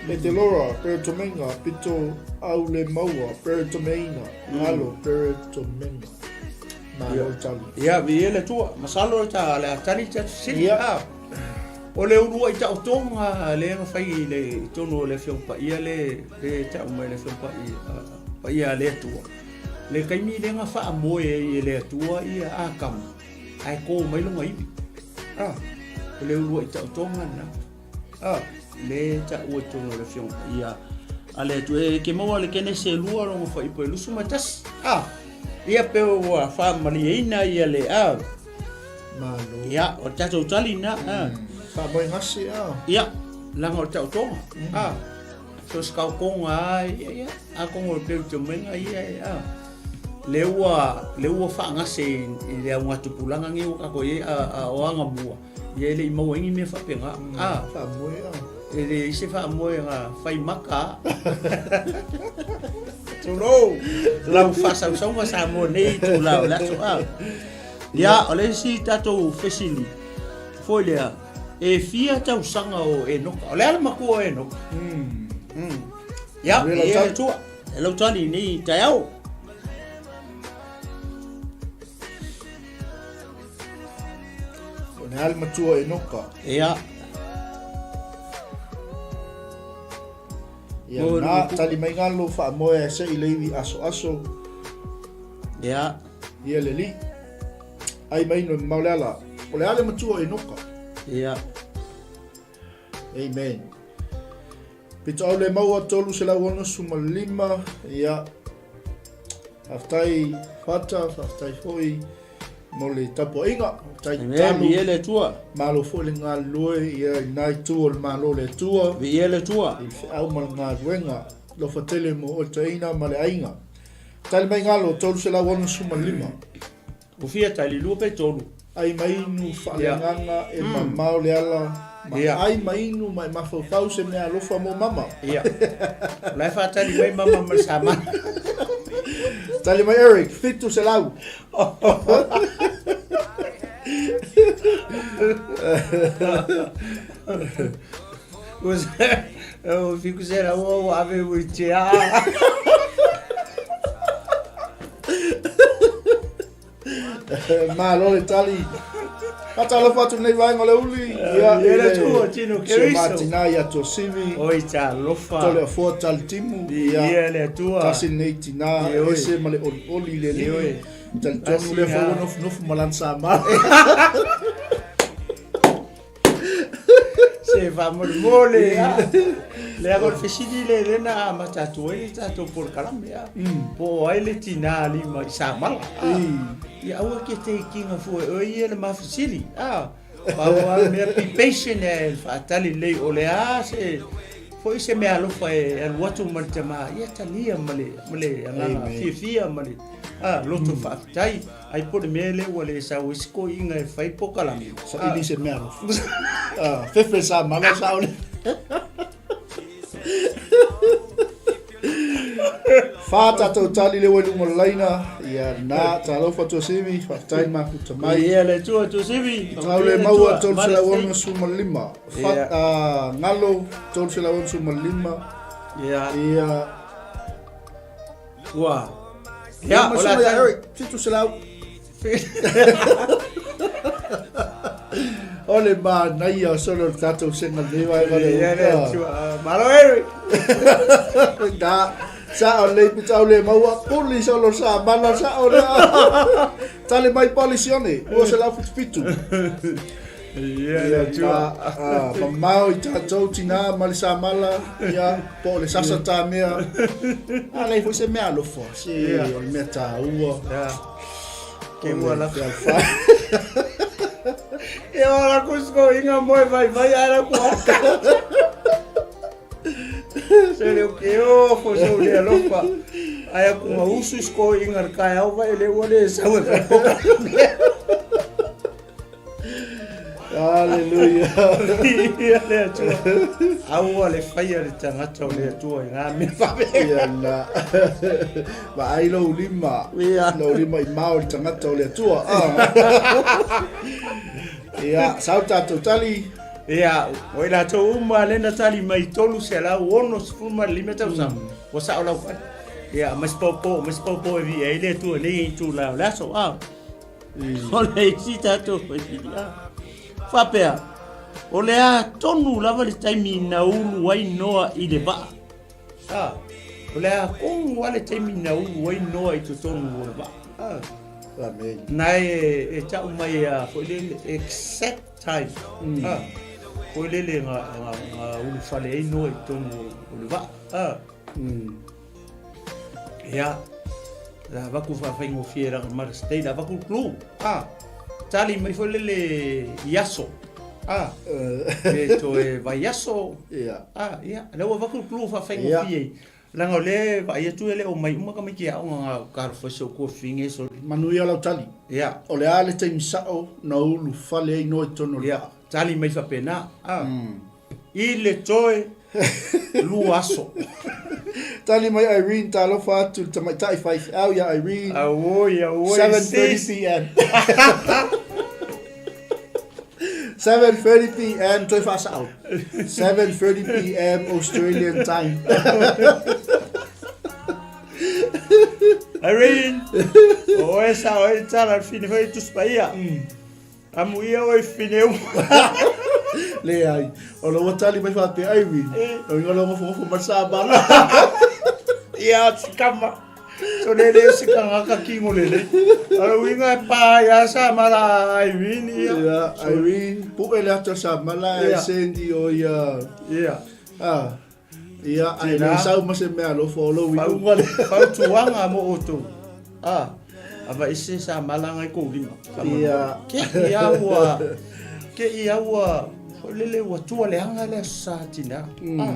E te Laura, Peretomega, pito au le maua, Peretomeina, alo, Peretomega. Malo le tali. Ia, viia le Atua. Masalo le ta, le a tali te atu sili. Ia. O le uluai taotoga lea na fai i le i totonu o le Afioga Paia le le tau mai le Afioga Paia Paia a le Atua. Le taimi lea na faamoe ai e le Atua ia Atama ae kō mai lona ivi. A, o le uluai taotoga lena. A, le taua i totonu o le Afioga Paia a le Atua. E ke maua le Kenese 2 lona fuaiupu e 21. A, ia pe ua faamalieina ia le a Malo. Ia, o le tatou tali lena. Faamoe gase a. Ia, leaga o le taotoga. A, so se taotoga a, ia, ia, atonu o le peuteumaina ia, a, lea ua, lea ua faagase i le augatupulaga nei ua tatou i ai, a, o Agamua, ia e le i maua ai ni mea faapena. A, Faamoe a. E leai se faamoega fai maka. Tulou, lau faasausauga Samoa nei itula o le aso a. Ia, o le isi tatou fesili foi lea, e fia tausaga o Enoka? O le a le matua o Enoka? Ia, e ia le tua. E lau tali nei taeao. O le a le matua o Enoka? Ia. Ia, na, tali mai ngalo faamoe se i leiwi aso aso. Ia. Ia le alii. Ai mai no mamao le ala. O le a le matua o Enoka. Ia. Amen. Pito au le maua 365. Ia. Faafetai Fata, faafetai foi mo le tapuaiga. Faafetai Amen. tatalo. Viia le Atua. Malo foi le galulue ia i lena itu o le Malo o le Atua. Viia le Atua. I le feau ma le galuega. Alofa tele mo oe toeaina ma le aiga. Tali mai galo 365. Ua fia tali, lua pe tolu. Ai ma inu faaleagaga e mamao le ala ma ai ma inu ma e mafaufau se mea alofa mo mama. Ia. O la e faatali mai mama ma le samala. Tali mai Eric, 700. Ua 700 ua ave ua i tia. Malo le tali. Faatalofa atu lenei vaega o le uli. Ia, i le Atua, Tino Si o Keriso. matinā ia Tuasivi. Oi talofa. Tole afoa Talitimu. Ia Ia, le Atua. tasi lenei tinā, Ioe. ese ma le olioli i le alii. Ioe. Talitonu Tasi lea foi lava. ua nofonofo ma lana samala. Se e faamolemole a. Leaga o le fesili lea lea na amata atu ai le tatou polokalame a. Po o ai le tinā lima i Samala a. Ia aua ke te ikiga fua e oe ia le ma fesili a. Pau lava le mea, be patient e faatali lelei o le a se foi se mea alofa e alu atu ma le tama, ia talia ma le, ma le agaga fiafia ma le a, loto faafetai. Ai po o le mea lea ua le sau ai se toeaina e fai polokalame. Saili se mea alofa. Ah, fefe sa mala sa ole. Whā tātou tali le wai lunga laina, ia nā talofa Tuasivi, whaatai mafuta mai. Ia le Atua Tuasivi. Tau le maua 365. Wha, ngalo 365. Ia. Ia. Ua. Ia, o la Eric, 700. O le manaia o solo le tatou sega nei vaega le Ia le Atua. Malo Eric. Na, sa o le pitau le maua puli solo sa mana sa o le. Tale mai pali sione, 277. Ia le Atua. Mamao i tatou tinā ma le samala, ia, po o le sasa tā mea. A lei foi se mea alofa, se o le mea tāua. Ia. Ke ua la. Ke ua la kusko inga moe vai vai ara ku aka. Se le ke o fo so le alofa. Ai aku ma usu sko inga kai au vai le ua le sau e vai poka. Hallelujah. Ia le Atua. Aua le faia le tagata o le Atua i ngā mea faapea. Ia na. Vaai lou lima. Ia. Lou lima i mao le tagata o le Atua. Ah. Ia, sau tatou tali. Ia, o i latou uma le na tali mai 365 tausaga. Ua sao lau tali. Ia, ma se paupau, ma se paupau e viia ai le Atua nei itula o le aso. Ah. O le isi tatou fesili, a faapea, o le a tonu lava le taimi na ulu ai Noa i le vaa? A, o le a tonu lava le taimi na ulu ai Noa i totonu o le vaa? A, Amen. Na e, e tau mai a foi lele exact time. A, foi lele nga, nga, nga ulu fale ai Noa i totonu o le vaa. A, Ia, la avatu faafaigofie laga Mother's Day, la avatu le clue. Ah, tali mai foi lele i aso. Ah, pe toe vaiaso. Ia. Ah, ia, lea ua avatu le clue faafaigofie. Yeah. Leaga o lea e vaai atu e le o mai uma tamaiti aoga nga talofa i si ou tuafafine so. Manuia lau tali. Ia. O le a le taimi sao na ulufale ai noa i totonu o le vaa? Ia, tali mai faapena. Ah. I le toe lua aso. Tali mai Irene, talofa atu le tamaitai faifeau ia Irene. Auoi, auoi, 7:30 pm. 7:30 pm toe faasao. 7:30 pm Australian time. Irene, o oe sao ai tala le fine foi Tusi Paia. Amuia oe fine uma. Leai, o ua tali mai faapea Irene, Eh. o inga lo ngofongofo ma le samala. Ia si kama. So le le se kangaka kingo lele. Alo uiga e pa ia sa mala Irene ia. Ia, Irene, pu'e le ata samala e Ia. Sandy o ia. Ia. Ah, ia, ai Tēnā. le sau ma se mea alofa o lou iuga le. Fautuaga mo outou. Ah, aveese sa malaga i kou lima. Ia. Ke i a ua, ke i a ua, foi lele ua tua leaga le aso sa tinā. Ah,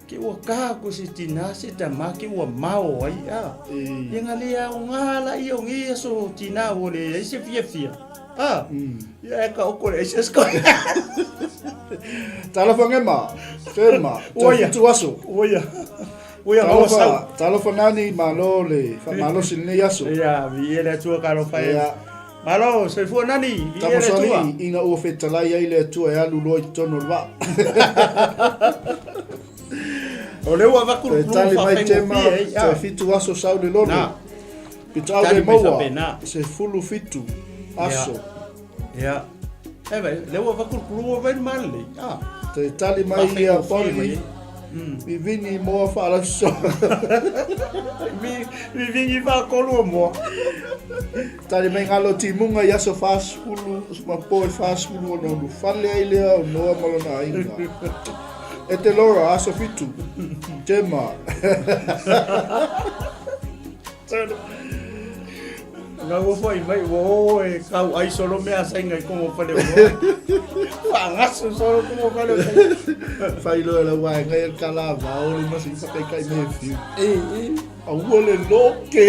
ke ua ka aku se tinā se tamā ke ua mao ai. Ah, ia nga le aoga la ia o nei aso tinā ua leai se fiafia. Ah, ia e ka oko le aisa se koe. Talofa ngema, fema, Ua ia. toe fitu aso. Ua ia. Ua ia gaua sau. Talofa, talofa nani, malo le faamalosi lenei aso. Ia, viia le Atua talofa e. Ia. Malo, soifua nani, viia le Atua. Tamasoli, ina ua fetalai ai le Atua e alu loa i totonu o le vaa. O lea ua avatu le Toe tali mai tema, faafaigofie ai. toe fitu aso sau le lolo. Na. Pitau Tali le mai maua, faapena. 17 aso. Ia. E vai, lea ua avatu le clue ua vai le malelei. Ah. Toe tali mai ia Faafaigofie mai Poli, ai. Vivini moa faalausoa. Vivini faatolu o moa. Tali mai galo timuga i aso 40 ma po e 40 ona ulufale ai lea o Noa ma lona aiga. E te Laura, aso 7. Tema. Na ua foi mai ua o e kau ai solo mea sainga i komo fale o loa. Faagaso solo komo fale o sainga. Fai loa lau vaega ia le kala vao le ma si whakaikai me fiu. E, e. Aua le loke.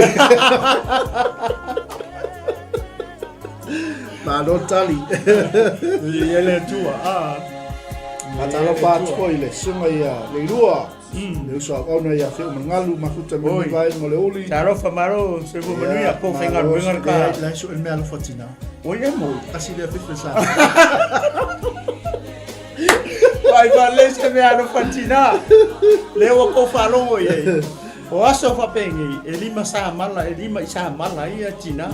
Malo tali. Ia le tua, a. Matalofa atu foi le susuga ia Leilua. Le uso auauna ia Feomangalu mafuta me Oi. vaega o le uli. Talofa malo, soifua manuia, po faigaluega le ka. La su el mea alofa tina. Oi e mo. Tasi lea fife sa. Vai vale se mea alofa tina. Le ua kou faalogo i ai. O aso faapenei, e lima sa mala, e lima i sa mala ia tina.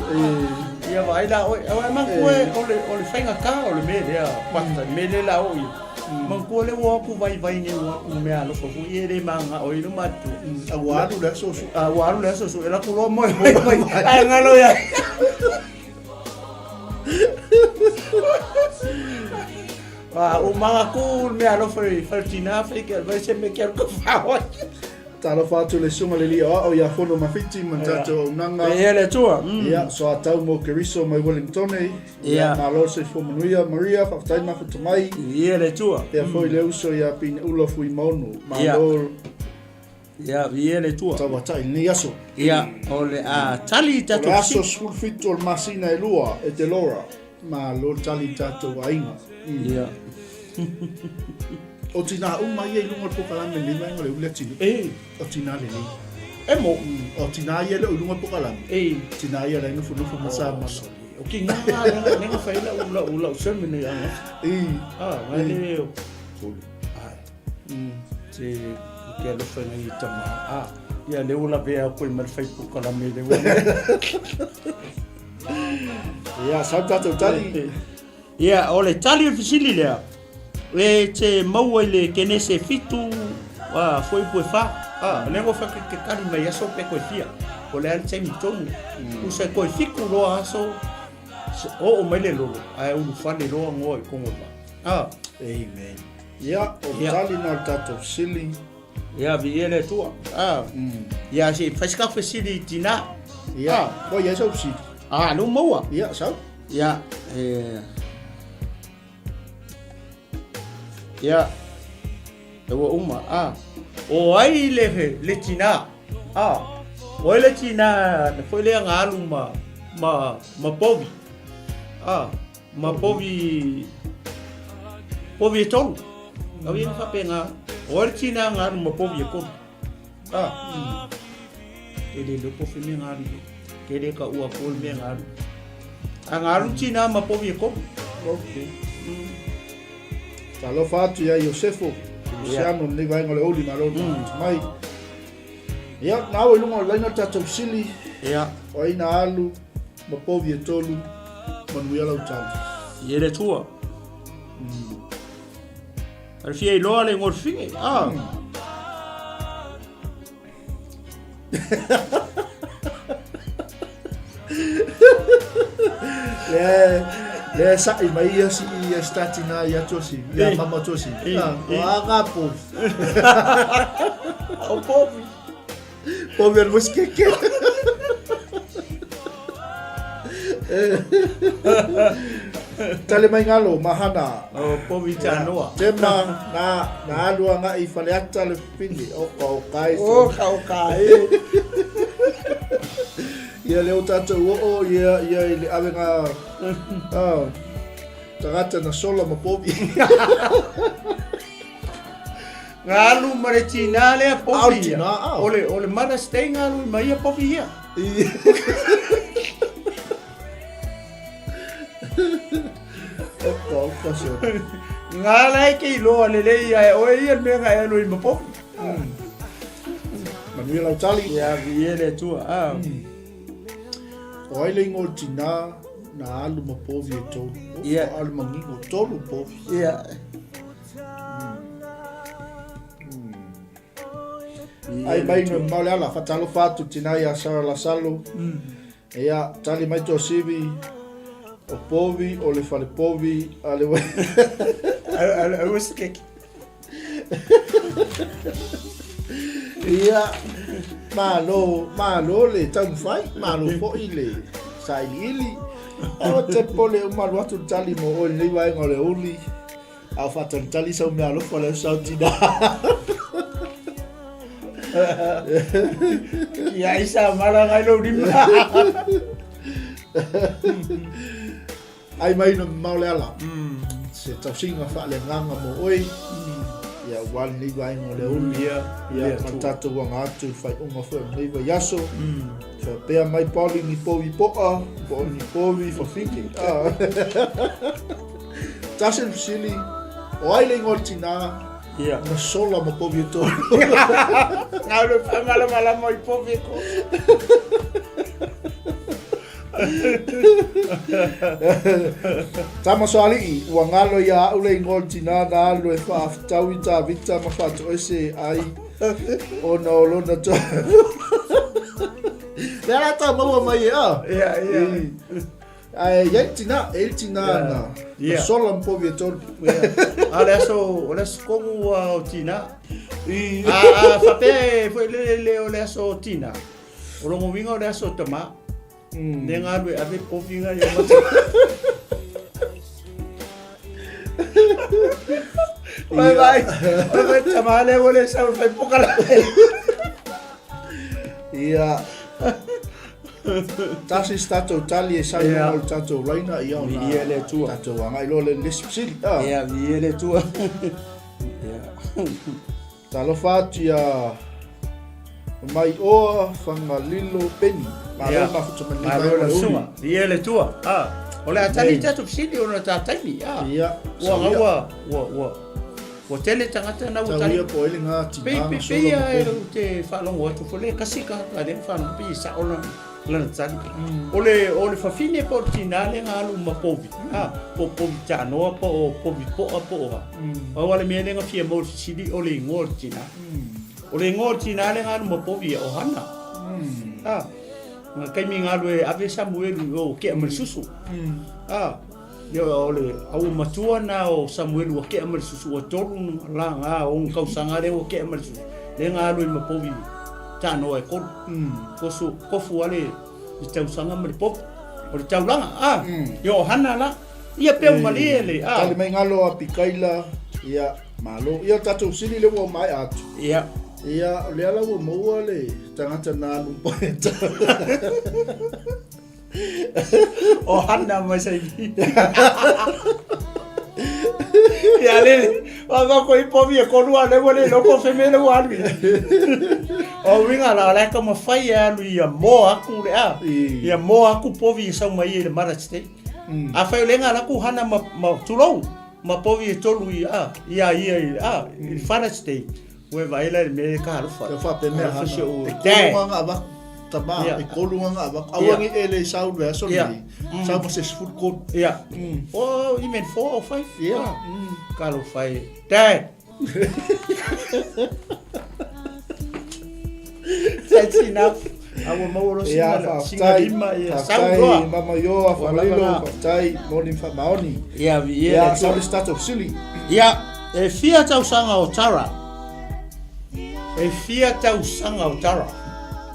Ia vaai la oe, aua e manatua e o le faigata o le mea lea, pata, le mea lea la oo i ai. Manatua lea ua o atu vaivai nei ua atu mea alofa foi ia e le mananao ai le matua. A ua alu le aso su. A ua alu le aso su, e alu atu loa moe mai, ae galo ia. A ua manatu le mea alofa i faletina fai ke vai se mea ke alu ka fao ai. Talofa atu le susuga le alii aoao ia Fono Mafiti ma le tatou auaunaga. Ia le Atua. Ia, soatau mo Keriso mai Wellingtone. Ia, malo le soifua manuia. Maria, faafetai mafuta mai. Ia le Atua. Pea foi le uso ia Pineula Fuimaono. Malo. Ia, ia le Atua. Tauatai lenei aso. Ia, o le a tali i tatou. O le aso 17 o le masina e lua e te Laura. Malo tali i tatou aiga. Ia. O tina uma ia i luga o le pokalame lenei vaega o le uli atunuu. E. O tina lelei. E mo. O tina ia e le o i luga o le pokalame. E. Tina ia la e nofonofo ma sa mala. O ki ngā ngā ngā whai lau lau lau sermon nei anga. E. Ah, ngai le o. Soli. Ai. Te ke alofa ngai i tama. Ah, ia le ua lavea koe ma le whai pokalame le ua. Ia, sau tatou tali. Ia, o le tali o le fesili lea, e te maua i le Kenese 7, a, fuaiupu e 4. A, o lea ua fai ke tali mai aso pe koe fia. O le a le taimi tonu. Usa e koe fiku loa aso, oo mai le lolo, ae ulufale loa ngoa i kongo ma. A. Amen. Ia, o le tali na o le tatou fesili. Ia, viia le Atua. A. Ia, se i fai se ka fesili i tina. Ia, ua i ai sau fesili. A, lea ua maua. Ia, sau. Ia, e... Ia, e ua uma. A, o ai le, le tina? A, o ai le tina na foi lea na alu ma, ma, ma povi? A, ma povi, povi e tolu. Au ia na faapena, o ai le tina na alu ma povi e tolu? A, e le iloa po o fea mea na alu i ai. Ke le ka ua ko le mea na alu. A na alu tina ma povi e tolu. Okay. Talofa atu ia Iosefo, Luciano, lenei vaega o le oli, malo le mai. Ia, na au i luga o le laina tatou sili. Ia. O ai na alu, ma povi e tolu, manuia lau tali. Ia le tua. A fia iloa le golfine. Ah. Le le sa'i mai ia si ia stati na ia tusi ia mama tusi. O aga povi. O povi. Povi al muskeke. Tale mai ngalo mahana. O povi tanoa. Tema na na alu agai i Faleata le pini. O ka o kai. O ka o kai. Ia lea o tatou oo ia ia i le avega ah, tagata na sola ma povi. Galu ma le tina lea povi ia. O le, o le Mother's Day galu ma ia povi ia. Oka, oka se. Ngā lai ke iloa lelei ia e oe ia le mea nga e alu i ma povi. Manuia lau tali. Ia, viia le Atua. Ah. O ai le ingoa o le tina na alu ma povi e tolu. Ia. Alu manino, tolu povi. Ia. Ai mai no mau le ala, whatalofa atu tina ia Sarah Lasalo. Ia, tali mai tō sivi, o Povi, o le whare Povi, a le wai. Aua se keke. Ia, malo, malo le taumafai, malo foi le sailiili. Aua te pole uma alu atu le tali mo oe lenei vaega o le uli. A o faatalitali sau mea alofa lea sau tina. Ia isa mala ngai lou lima. Ai mai no mamao le ala. Se tausiga faaleagaga mo oe. Ia ua lenei vaega o le aoauli. Ia ma le tatou aga atu i le faaiuga foi o lenei vaiaso. Faapea mai Polly ni povi po'a, po o ni povi fafine. Tasi le fesili, o ai le igoa o le tinā na sola ma povi e tolu? Ngau le whamalamalama i povi e tolu. Tama Soali'i, ua galo ia a'u le igoa o le tinā na alu e faafetaui Tavita ma faatoese ai ona o lona to. Lea la tau maua mai e a. Ia, ia. Ae i ai le tinā, e i ai le tinā na na sola ma povi e tolu. A o le aso, o le aso tonu ua o tinā. A, a faapea e foi le le o le aso o tinā. O lona uiga o le aso o tamā. Le galu e ave povi ngai o mata. Vai vai. Vai vai tamā le ua le sau fai pokala. Ia. Tasi se tatou tali e sau yeah. o le tatou laina ia ona Viia le Atua. Tatou agai loa le le fesili. Ah. Ia, viia le Atua. Ia. Talofa atu ia Maioa Fagalilo Peni. Malo yeah. mafuta mai Malo la suga. Viia le Atua. Ah. O le a tali tatou fesili ona ta taimi. Ah. Ia. Ua gaua ua ua Ua tele tagata na ua tali. Tauia po ai le ngā Pei tinā pei na sola pei ma a e povi. te faalogo atu foi le kasi ka ka le faalogo pei e sao lana lana tali. O le o le fafine po o le tinā le nga alu ma povi. A po povi tanoa po o povi po'a po o a. Pau a le mea le nga fia maua i le fesili o le igoa o le tinā. O le igoa o le tinā le nga alu ma povi e o Hana. A nga taimi nga alu e ave Samuelu i o kea ma le susu. A Ia, o le aumatua na o Samuelu ua kea mai le susu, ua tolu la nga o ona tausaga lea ua kea mai le susu, lea nga alu ai ma povi tanoa e tolu. Kosu, kofu ale i tausaga ma le povi. O le taulaga, a, ia o Hana la. Ia peu malie le, a. Tali mai ngalo a Pikaila, ia, malo. Ia, o tatou sili lea ua maea atu. Ia. Ia, o lea la ua maua le tagata na alu ma O Hana mai Saini. Ia le, wa wa ko i povi e kolu a le ua le loko fe me le ua alu ia. O winga la la ka mawhai e alu ia mo aku le a. Ia mo aku povi i sau mai i le Mother's Day. A whai o le ngā laku Hana ma, ma tulou, ma povi e tolu i a, ia ia i a, i le Father's Day. Ua e vaai la i le mea e ka alofa. Kia faapemea Alofa hana, si ou e dad. kolu ngā ngā avaku, tamā, Yeah. e kolu ngā ngā avaku. Aua Yeah. ngi e le sau le aso Yeah. nei, sau ma se sefulu kolu. Yeah. Oh, you mean four or five? Yeah. Ah. Ka alofa e. Dad! That's enough. A ua maua loa Ia, sina, sina faafetai, lima, ia, sau faafetai, loa. mama Ioa, Ua lava Fagalilo, na. faafetai, moni ma faamaoni. Ia, viia Ia, le Atua. sau le se tatou fesili. Ia, e fia tausaga o Tara? E fia tausaga o Tara?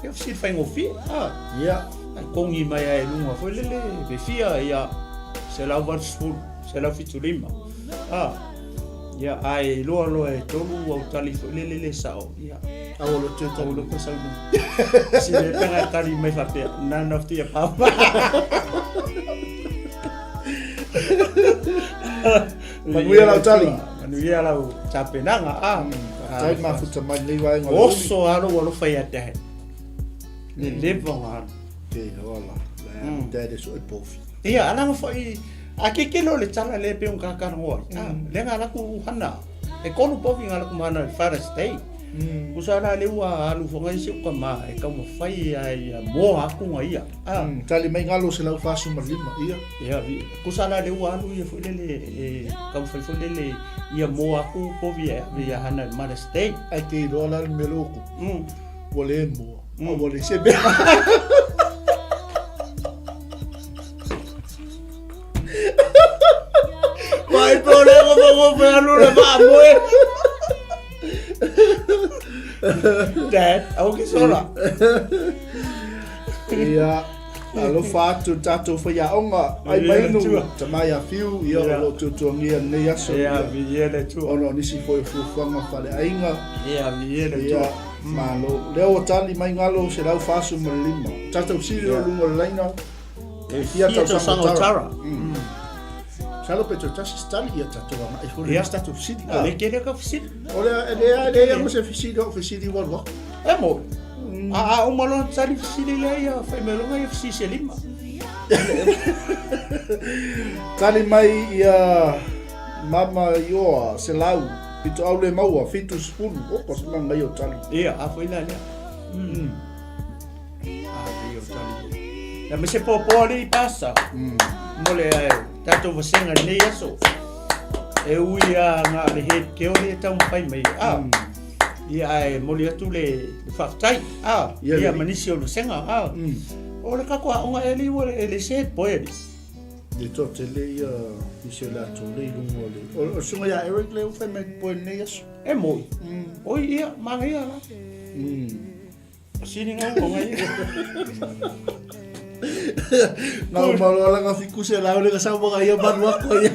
Ia fesili faigofie. Ah. Ia. Ai kongi mai ai lunga foi lele, e fia ia 180, 175. Ah. Ia, ai loa loa e tolu au tali foi lele le sao. Ia. Au lo te Au lo te sau. Si le pega tali mai faapea, none of the above. Manuia lau tali. Manuia lau tapenaga. Ah, Faafetai mafuta mai lenei vaega o le uli. Oso lava lou alofa ia te ae. Le leva o alu. Ke ola. Le dad e so e pofi. Ia, alaga foi, a ke ke lo le tala le pe un kakaragoa. Ah, le nga laku hana. E kolu pofi nga laku mana Father's Day. Kusa la le ua alu fonga i si o kama e taumafai ai ia moa atu ga ia. Ah. Tali mai galo 145, ia. Ia, kusa la le ua alu ia foi lele e taumafai foi lele ia moa atu povi e ave ia hana i Mother's Day. Ai te iloa la le mea lea ua tupu. Ua le moa, a ua leai se mea. Vai po le ko mo ko alu le va moe. Dad, au ke sola. Ia, alofa atu tatou faiaoga, ai mai nu, tama ia Fiu, ia o lo o tuatuagia lenei aso. Ia, viia le Atua. Ona o nisi foi o fuafuaga faaleaiga. Ia, viia le Atua. Ia, malo. Lea ua tali mai galo 145. Tatou sili o luga o le laina. E fia tausaga o Tara. Masalo pe toe tasi se tali ia tatou agai foi le isi tatou fesili. O le tele ka fesili. O le e leai lava se fesili o fesili ua alu atu. E mo. A uma loa tali fesili lea ia fai mai loa ia fesili se lima. Tali mai ia Mama Ioa 176 70. Oka se manaia o tali. Ia, a foi la lea. Ia ma se pōpō alii pasa. Mo le tatou vasega i lenei aso. E ui a nga le head ke ole e taumafai mai. Ah. Ia ae momoli atu le faafetai. Ah. Ia ma nisi o le vasega. Ah. O le tatou aoga e alii ua e le se head boy alii. Le toatele ia nisi o le latou le i luga o le o le susuga ia Eric lea ua fai mai head boy i lenei aso. E moi. Oi ia, manaia la. Sini ngau o ngai. Ngau malo ala nga fiku se lau le ka sau mga ia manu ako ia.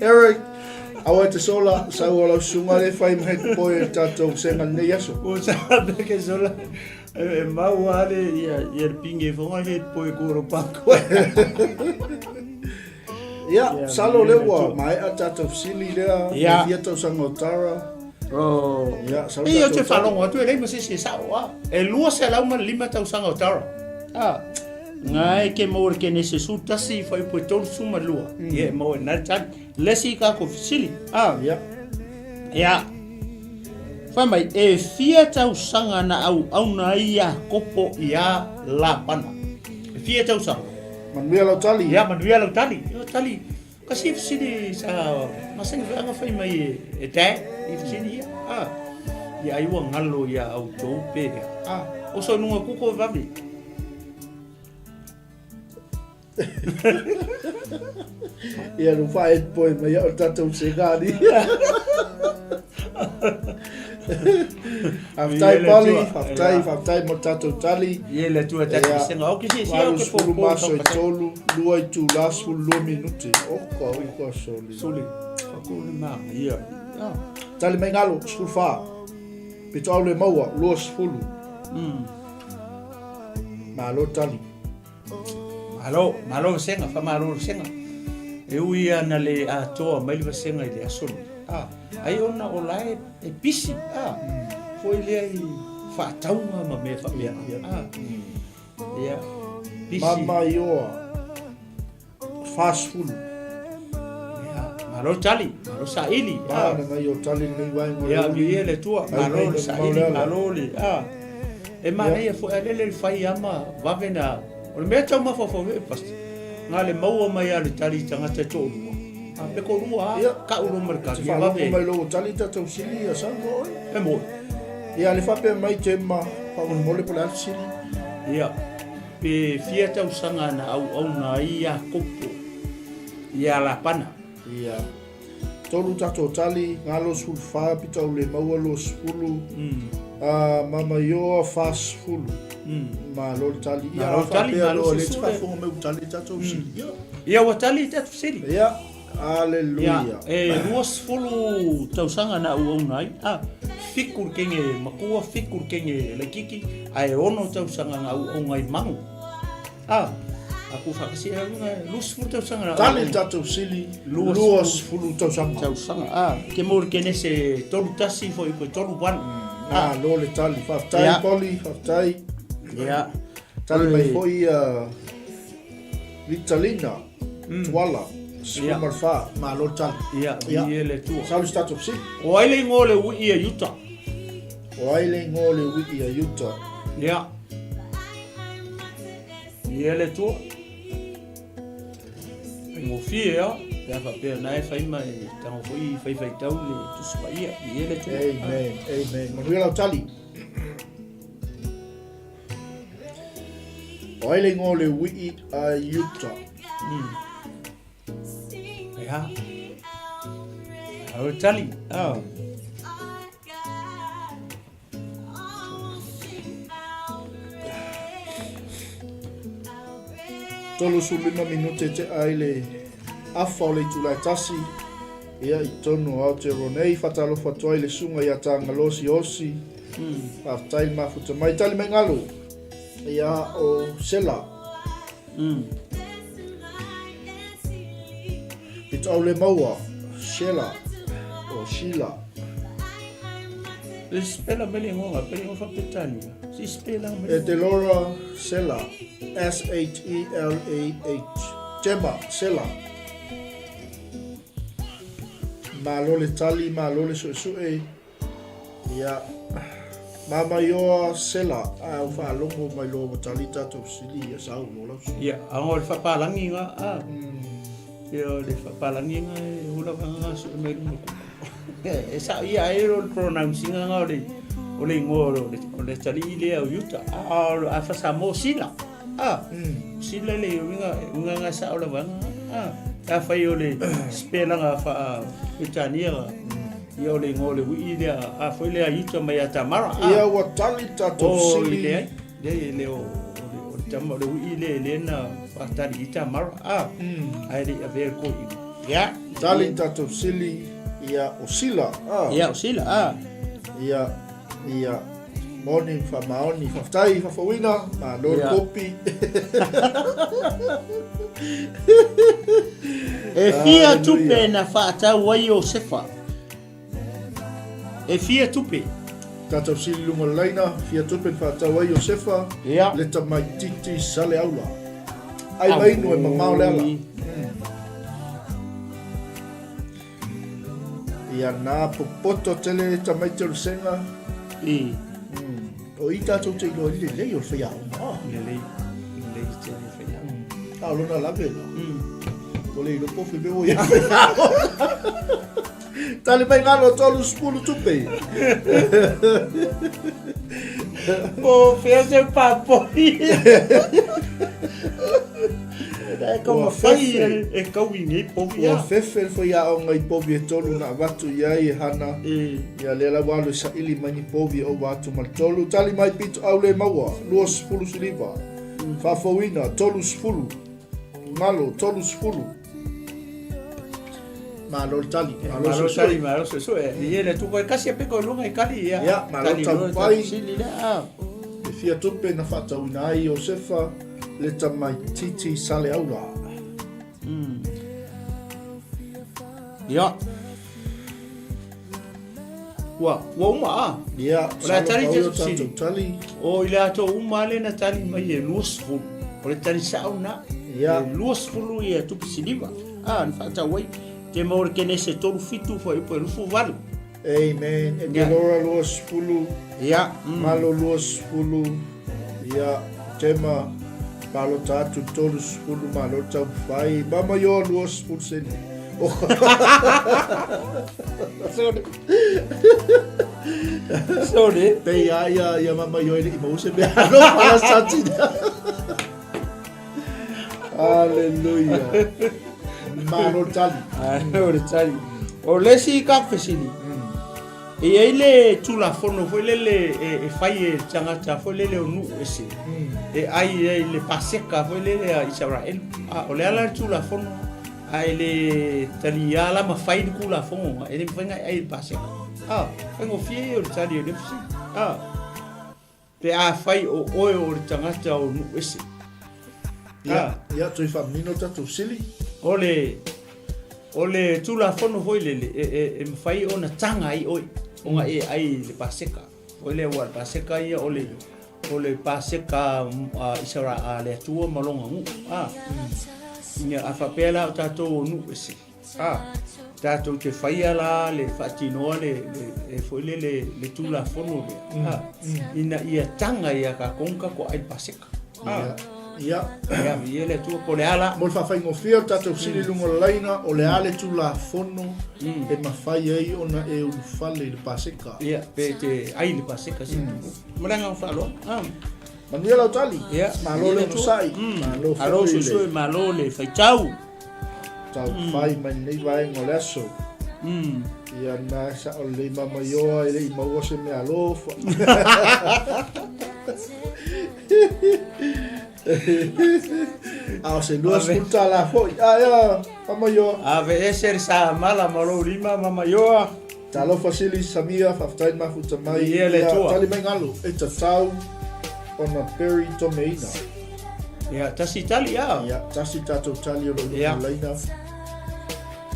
Eric, awa te sola, sau o lau sunga le whai mhe te poe e tātou senga nei aso. O sa pe ke sola. E mau ale ia ia le pinge fonga he poe koro pako. Ia, salo lea ua maea tātou fesili lea, e fia tausaga o Tara. Oh. Ia, salo Ia, tātou te tali. whalongo atu e lei ma se se sao a. E 205 tausaga o Tara. Ah. Ngai ke mo ke ne se su tasi fai po tolu suma lua. Ia mo e na tali. Lesi ka ko fesili. Ah. Ia. Ia. Fai mai, e fia tausaga na auauna ai Iakopo iā Lapana? E fia tausaga? Manuia lau tali. Ia, manuia lau tali. Ia, tali. Kasi fesili sa masani foi anga fai mai e, e dad i fesili ia. Ah. Ia ai ua ngalo ia au tou pe. Ah. O so nunga kuko vave. Ia no whae poi mai o tatou sengani. Faafetai Pali, faafetai, faafetai mo tatou tali. Ia le Atua tatou Ia, senga. O ke se se o ke 80 po maso e tolu, lua itula, 12 minute. Oka, oka, soli. Soli. Ko le ma ia. Ah. Tali mai galo, 14. Pito au le maua, 20. Malo tali. Malo, malo vasenga, faamalo vasenga. E ui ana le atoa mai le vasenga i le aso nei. Ah, ai ona o la e, e pisi, ah, foi lea i faatauga ma mea faapea. Ah, ia, pisi. Mama Ioa, 40. Ia, malo tali, malo saili. Ah, Mana ngai o tali lenei vaega o le Ia, uli. viia le Atua, Ai malo mai le le saili, mau le ala. malo le, ah. E manaia foi a lele le fai ama vave na, o le mea tau mafaufau e pastor, nga le maua mai a le tali i tagata e toalua, a pe toalua a, Ia. kau loa ma le Te kali, ia whaalogo vave, mai lou tali tatou sili ia sau mo oe. e moi. Ia le faapea mai Gemma, faamolemole po o le a le fesili. Ia, pe fia tausaga na auauna ai Iakopo iā Lapana. Ia. Tolu tatou tali, galo 14, pito au le maua 20, a mama Ioa 40. Malo le tali. Ia, Malo a tali, faapea malo loa le susue. faafofoga mai ua tali tatou fesili. Ia. Ia, ua tali tatou fesili. Ia. Aleluia. Ia, e 20 tausaga na auauna ai, a, fitu le kenge matua, fitu le kenge laititi, ae ono tausaga na auauna ai magu. A, aku faakasi e auga, 20 tausaga na Tali le tatou fesili, 20 tausaga. Tausaga, a, ke mo le Kenese 31 foi koe 38. A, lo le tali. Faafetai Ia. Polly, faafetai. Ia. Tali mai foi Vitalina Tuala. 14, malo le tali. Ia, viia le Atua. Sau le se tatou fesili. O ai le igoa o le uii a Iuta? O ai le igoa o le uii a Iuta? Ia. Viia le Atua. Faigofie lava, pe a faapea o na e fai ma e tago foi fai faitau le Tusi Paia. Viia le Atua. Amen, amen. Manuia lau tali. O ai le igoa o le uii a Iuta? Ia. Au tali. Oh. 35 minute te ai le afa o le itula e tasi ia i tonu o Aotearoa nei whatalofa atu ai le sunga ia Tāngaloa Siosi Faafetai le mafuta mai tali mai galo ia o Sela Pito au le maua Shela o Sheila E spela mai le igoa, pe igoa faa-Peretania. Si spela mai. E te Laura Sela S-H-E-L-A-H Gemma Sela Malo le tali, malo le suesue. Ia, Mamaioa Sela, a ua faalogo mai loa ua tali tatou fesili ia sau loa lau sui. Ia, a o le faapalagi nga, a. Ia, o le faapalagi nga e hula ka nga sue mai luma kuku. E sao ia ai o le pronouncing nga o le o le ingoa o le o le talii lea o Utah. A o a fa Samoa Sila. A. Sila le uiga uiga nga sao lava nga. A. A fai o le spelanga fa Peretania nga. Ia o le igoa o le uii lea, a foi lea Iuta mai ia Tamara. A. Ia ua tali tatou O, sili. leai, leai e le o, o le, o le tama o le uii lea e le na faatali i Tamara. A. Ae le i avea le toeaina. Ia. Tali tatou sili ia o Sila. A. Ia o Sila, a. Ia, ia. Moni ma faamaoni. Faafetai faafouina, malo le kopi. E fia tupe na faatau ai Iosefa? E fia tupe? Tatou sili luga o le laina, fia tupe na faatau ai Iosefa? Ia. Le tamaititi Saleaula. Ai mai inu e mamao le ala. Ia nā popoto tele tamaiti o le senga. I. O i tātou te iloa i lelei o le whaiaonga. Oh. Lelei. Lelei te le whaiaonga. A o lona lave la. O le ilo pofi me o ia whaiaonga. Tali mai ngalo 30 tupe. Po fea se papoi. E ka mawhai e kau i nei povi Ua fefe le faiaoga i povi e tolu na avatu i ai e hana. Ia lea la ua alu e saili mai ni povi e ova atu ma le tolu. Tali mai pito au le maua, 20 siliva. Faafouina, 30. Malo, 30. Malo le tali. Malo le tali, malo suesue. Ia le tuko e kasi a peko lunga i kali ia. Ia, malo taumafai. E fia tupe na faatauina ai Iosefa le tamaititi Saleaula. Ia. Ua, ua uma a. Ia, O le a tali te o tatou tali. O i le ato uma le na tali mai e 20. O le tali sao na. Ia. E 20 ia tupe siliva. A, na whaatau ai. Te maua le Kenese 37 fuaiupu e 28. Amen. E te lora 20. Ia. Malo 20. Ia. Tema. Palota atu 30 malo taumafai. Mama ioa 20 sene. Sorry. Sorry. Pei a ia ia mama ioa i le i maua se mea alofa la satina. Hallelujah. Malo le tali. Malo le tali. O le isi ka fesili. E i ai le Tulafono foi lele e fai e le tagata foi lele o nuu ese e ai ai le Paseka foi lele a Isaraelu. A o le ala le Tulafono a e le taliā la ma fai le Tulafono e le mafai ona e ai le Paseka. A faigofie ia o le tali o lea fesili. A pe afai o oe o le tagata o nuu ese. Ia, ia, toe faamanino tatou fesili. O le, o le Tulafono foi lele e, e, e mafai ona taga ai oe ona e ai i le Paseka. Foi lea ua le Paseka ia o le, o le Paseka a Isara, a le Atua ma lona nuu. A. Ia, a faapea la o tatou o nuu ese, a, tatou te faia la le faatinoa le, le, le foi le, le, le Tulafono lea, a, ina ia taga ia tatou ona tatou aai le Paseka. A, Ia. Ia, viia le Atua, po o le a la? Mo le faafaigofie o le tatou fesili i luga o le laina, o le a le Tulafono e mafai ai ona e ulufale i le Paseka? Ia, pe te ai le Paseka se tupu. Ma le agaga faaaloalo. A. Manuia lau tali. Ia, Malo le onosai. Malo foi le. Malo malo le faitau. Taumafai mai lenei vaega o le aso. Ia na sao lelei mama ioa e le i maua se mea alofa. A o se $20 foi. A ia, mama ioa. Aveese le samala ma lou lima mama ioa. Talofa Sili Samia, faafetai le mafuta mai. Viia le Atua. Tali mai Galo, e tatau ona Perry Tomeina. Ia, tasi tali a. Ia, tasi tatou tali o lo o Ia. laina.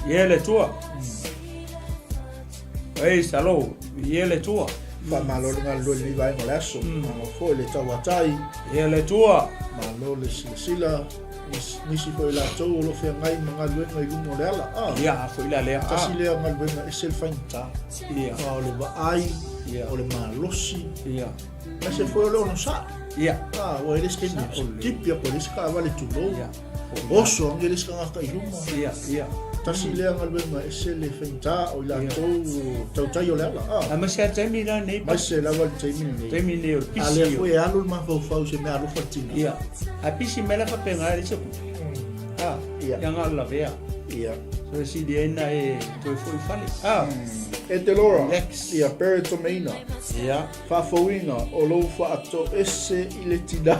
Viia le Atua. Ei, salo, viia le Atua. Faamalo le galulue i lenei vaega o le aso. Malo foi le tauatai. Viia le Atua. Malo le silasila. Nisi foi latou o lo o feagai ma galuega i luga o le ala. Ah. Ia, a foi la lea. Tasi lea galuega ese le faigata. Ia. O le vaai, Ia. o le malosi, Ia. aemaise foi o le onosai. Ia. Ah, ua e le isi taimi, tipi aku e le isi taavale tulou. Ia. Oso agi e le isi tagata i luma. Ia, ia. Tasi lea galuega ese le faigata o i latou tautai o le ala. Ah. Aemaise lava le taimi la nei. Aemaise lava le taimi lenei. Taimi lenei o le pisi. A lea foi e alu le mafaufau i se mea alofa le tina. Ia. A pisi mai la faapena e leai se tupe. Ah. Ia. Ia na o le lavea. Ia. So e sili ai na e toe foi i fale. Ah. E te Laura. Next. Ia Pere Tomeina. Ia. Faafouina o lou faatoese i le tina.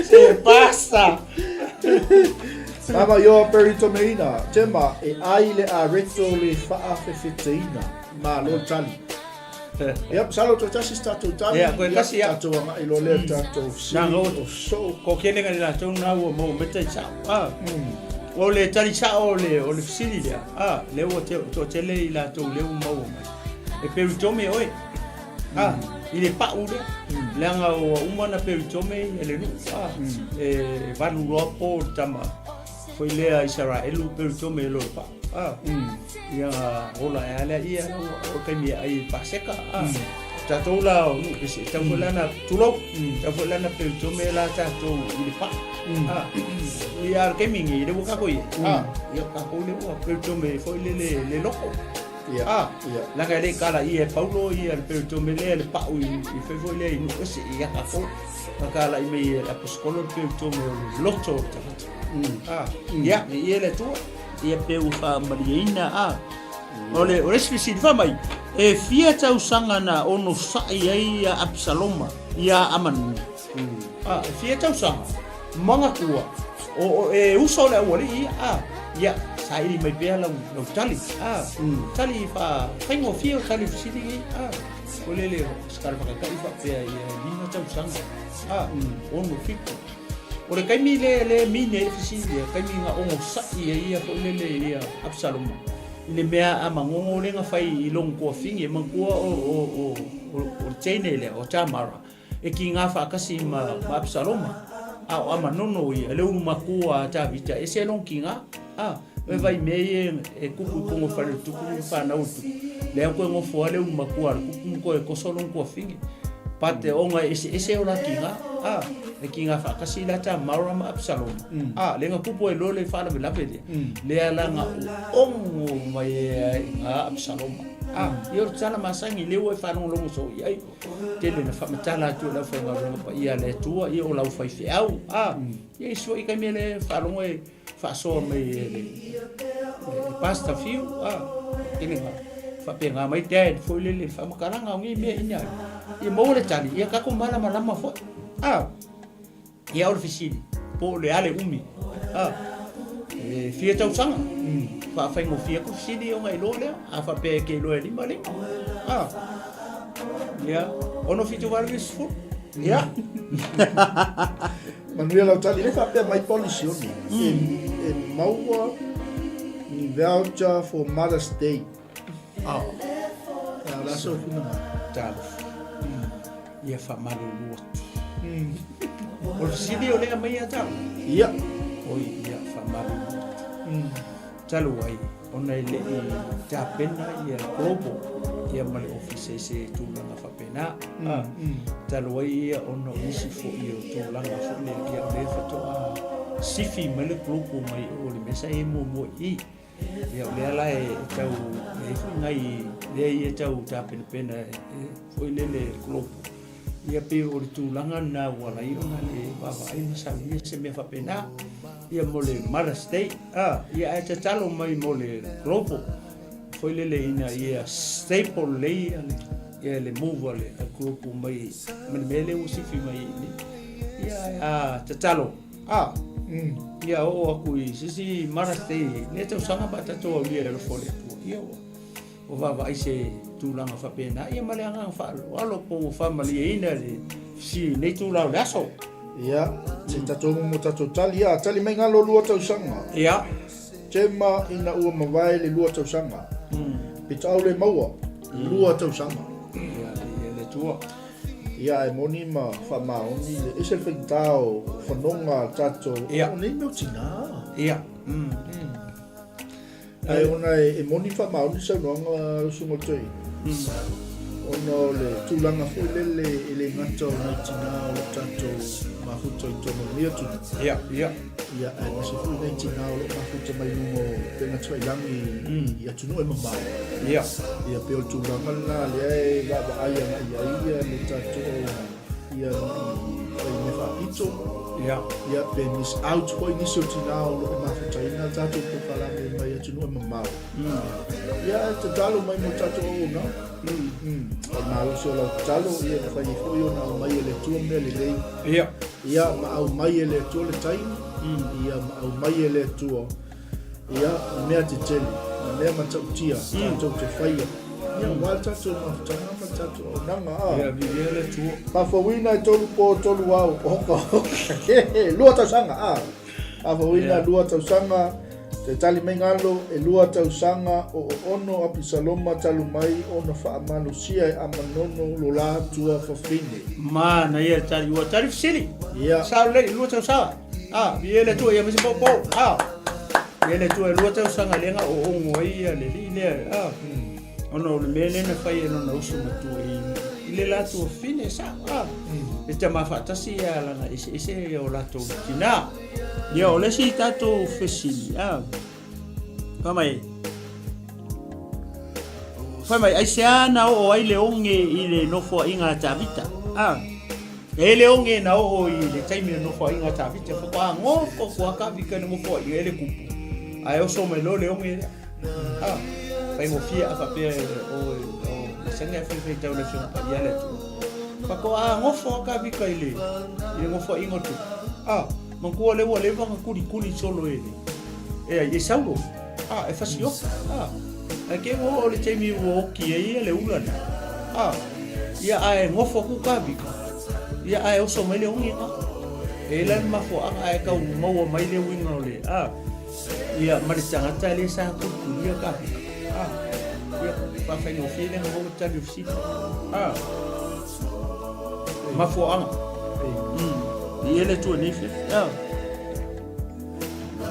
Se pasa. Mama Ioa Perry Tomeina, Tema, e ai le areto le faafefeteina. Malo le tali. Ia, masalo toe tasi se tatou tali. Ia, toe tasi, ia. Tatou agai loa lea i le tatou fesili Na, o soo. Ko kele ngai latou na ua maua mai tali sao. Ah. O le tali sao o le, o le fesili lea. Ah, lea ua te, toatele i latou lea ua maua mai. E peritome oe. Ah, i le pau lea. Leaga ua uma ona peritome ia le nuu. Ah, e valu loa po le tama foi lea Isaraelu peritome loa i le pau. Ah, ia ola ai lava lea ia o le taimi e ai i le Paseka. Ah, tatou la o nuu ese, e tatau foi la ona tulou, e tatau foi la ona peritome la tatou i le pau. Ah, ia a o le taimi lenei, lea ua tatou i ai. Ah, ia o tatou lea ua peritome foi lele le loto. Ia, Ah, ia. leaga e le i kalaia e Paulo ia le peritome lea le pau i, i fai foi lea i nuu ese ia tatou. Na kalai mai e le aposetolo le peritome o le loto o le tagata. Ah, ia, viia le Atua. Ia pe ua faamalieina a. O le, o le isi fesili, fai mai, e fia tausaga na onosai ai ia Apisaloma iā Amanunu? A, e fia tausaga, manatua, o, o, e uso le aualii ia, a, ia, saili mai pea lau, lau tali, a, tali faa, faigofie o tali fesili nei, a, o le le, se tala faataitai faapea ia e 5 tausaga, a, 6, 7. O le taimi lea lea e mine ai le fesili lea, taimi na onosai ai ia foi lele ia Absaloma i le mea a Magogo lea na fai i lona tuafine, manatua o, o, o, o, o le teine lea, o Tamara, e kiga faatasi ma, ma Absaloma, a o Amanono ia, le ulu matua a Tavita, ese lona kiga, a, e vai mea ia e kupu i totonu o le fale o le tupu ma fanau a le tupu, lea toe nofo lava le ulu matua a le tupu ma toe toso lona tuafine. But ona e eseese o la kiga, a, e kiga faatasi la Tamara ma Absaloma, a, lea na tupu ai loa le faalavelave lea, lea la na ono mai ai a Absaloma. A, ia o le tala masani lea ua e faalogologo soo i ai. Tele na faamatala atu e le aufaigaluega paia a le Atua, ia o lau faifeau, a, ia isi foi taimi e le faalogo e faasoa mai e le, le Pastor Fiu, a, tele na faapena mai dad foi lele faamatalaga o nei mea ina ia maua le tali, ia tatou malamalama foi, a. Ia o le fesili, po o le a le umi? A, e fia tausaga. Faafaigofie atu fesili ona iloa lea, a faapea e te iloa e 5 5. A, ia, 6 7 8 10. Ia. Manuia lau tali, le faapea mai policy oni, e, e maua ni voucher for Mother's Day. Ah. Ia, o le a sou finagalo? Talofa. Ia faamalulu atu. O le fesili o lea mai ia te au? Ia. Oi, ia, faamalulu atu. Talu ai, ona e le i tapena ia le Global ia ma le Ofisa i se tulaga faapena. Talu ai ia ona o nisi foi o tulaga foi lea, ia o lea faatoa sifi mai le Global mai o le mea sa i ai muamua i i. Ia o lea la e tau, e i ai foi nai mea ia e tau tapenapena foi lele Global. Ia pei o le tulaga lena ua ala ai ona le vaavaai ma saunia se mea faapena. Ia mo le Mother's Day, a, ia ae tatalo mai mo le Global foi lele ina ia stable lelei ia le, ia le move a le Global mai ma le mea lea ua sifi mai ai nei. Ia ae a tatalo, a, ia oo atu i se isi Mother's Day lea tausaga pe a tatou aulia i le alofa o le Atua. Ia ua Ua vaavaai se tulaga faapena, ia ma le agaga faaaloalo po ua faamalieina le fesili i lenei itula o le aso. Ia, se i tatou momo tatou tali, ia, tali mai galo lua tausaga. Ia. Tema ina ua mavae le lua tausaga. Pitoau le maua, lua tausaga. Ia, ia le Atua. Ia, ae moni ma faamaoni le ese le faigata o fanoga a tatou. Ia. O nei mea o tina. Ia. Ae ona e moni faamaoni saunoaga a lau susuga o le toeaina, ona o le tulaga foi lele e le gata o nai tina o lo o tatou mafuta i totonu o lenei atunuu. Ia, ia. Ia, aemaise foi nai tina o lo o mafuta mai luga o upega tafailagi i atunuu e mamao. Ia. Ia, pei o le tulaga lena lea e vaavaai agai i ai le tatou ia fai mea faapito. Ia. Ia, pe miss out foi nisi o tina o lo o mafutaina tatou polokalame mai atunuu e mamao. Ia, e tatalo mai mo tatou auaunaga. O le malosi o lau tatalo, ia e mafai ai foi ona aumai e le Atua mea lelei. Ia. Ia, ma aumai e le Atua le taimi. Ia, ma aumai e le Atua Ia, mea tetele, ma mea matautia tatou te faia. Ia, aua le tatou mafutaga ma le tatou auaunaga, a. Ia, viia le Atua. Faafouina e tolu po, tolu ao, oka, oka, lua tausaga, a. Faafouina lua tausaga, te tali mai galo, e lua tausaga o oono Apisaloma talu mai ona faamalosia e Amanono lo latua fafine. Manaia le tali, ua tali fesili. Ia. Sao lelei, lua tausaga. Ah, viia le Atua, ia ma se poupou. Ah, viia le Atua, e lua tausaga lea na oogo ai ia le alii lea. Ah, ona o le mea lea na fai e lona uso matua i, i le latou fafine, sao. Ah, e tama faatasi ia lana eseese o latou tinā. Ia, o le isi tatou fesili, ah, fai mai, fai mai, aisea na oo ai le oge i le nofoaiga a Tavita? Ah, E le oge na oo i le taimi o nofoaiga a Tavita, faatoa gofo atu a Tavita i le nofoaiga e le kupu, ae oso mai loa le oge lea. Ah, faigofie a faapea o, o masani a faifai le Afioga Paia a le Atua. Faatoa gofo a Tavita i le, i le nofoaiga o le tupu. Ah, manatua lea ua leva ona kulikuli solo e le, e ai, e Saulo. Ah, e fasioti. Ah, ae te ua oo le taimi ua oti ai ia le ula lea. Ah, ia ae nofo atu Tavita. Ia ae oso mai le ogi ina. E i ai la le mafuaaga ae tau maua mai le uiga o le, ah, ia ma le tagata lea sa tulitulia Tavita. Ah, ia faafaigofie lea na maua le tali o fesili. Ah, mafuaaga. Ia le Atua nei fefe. Ah.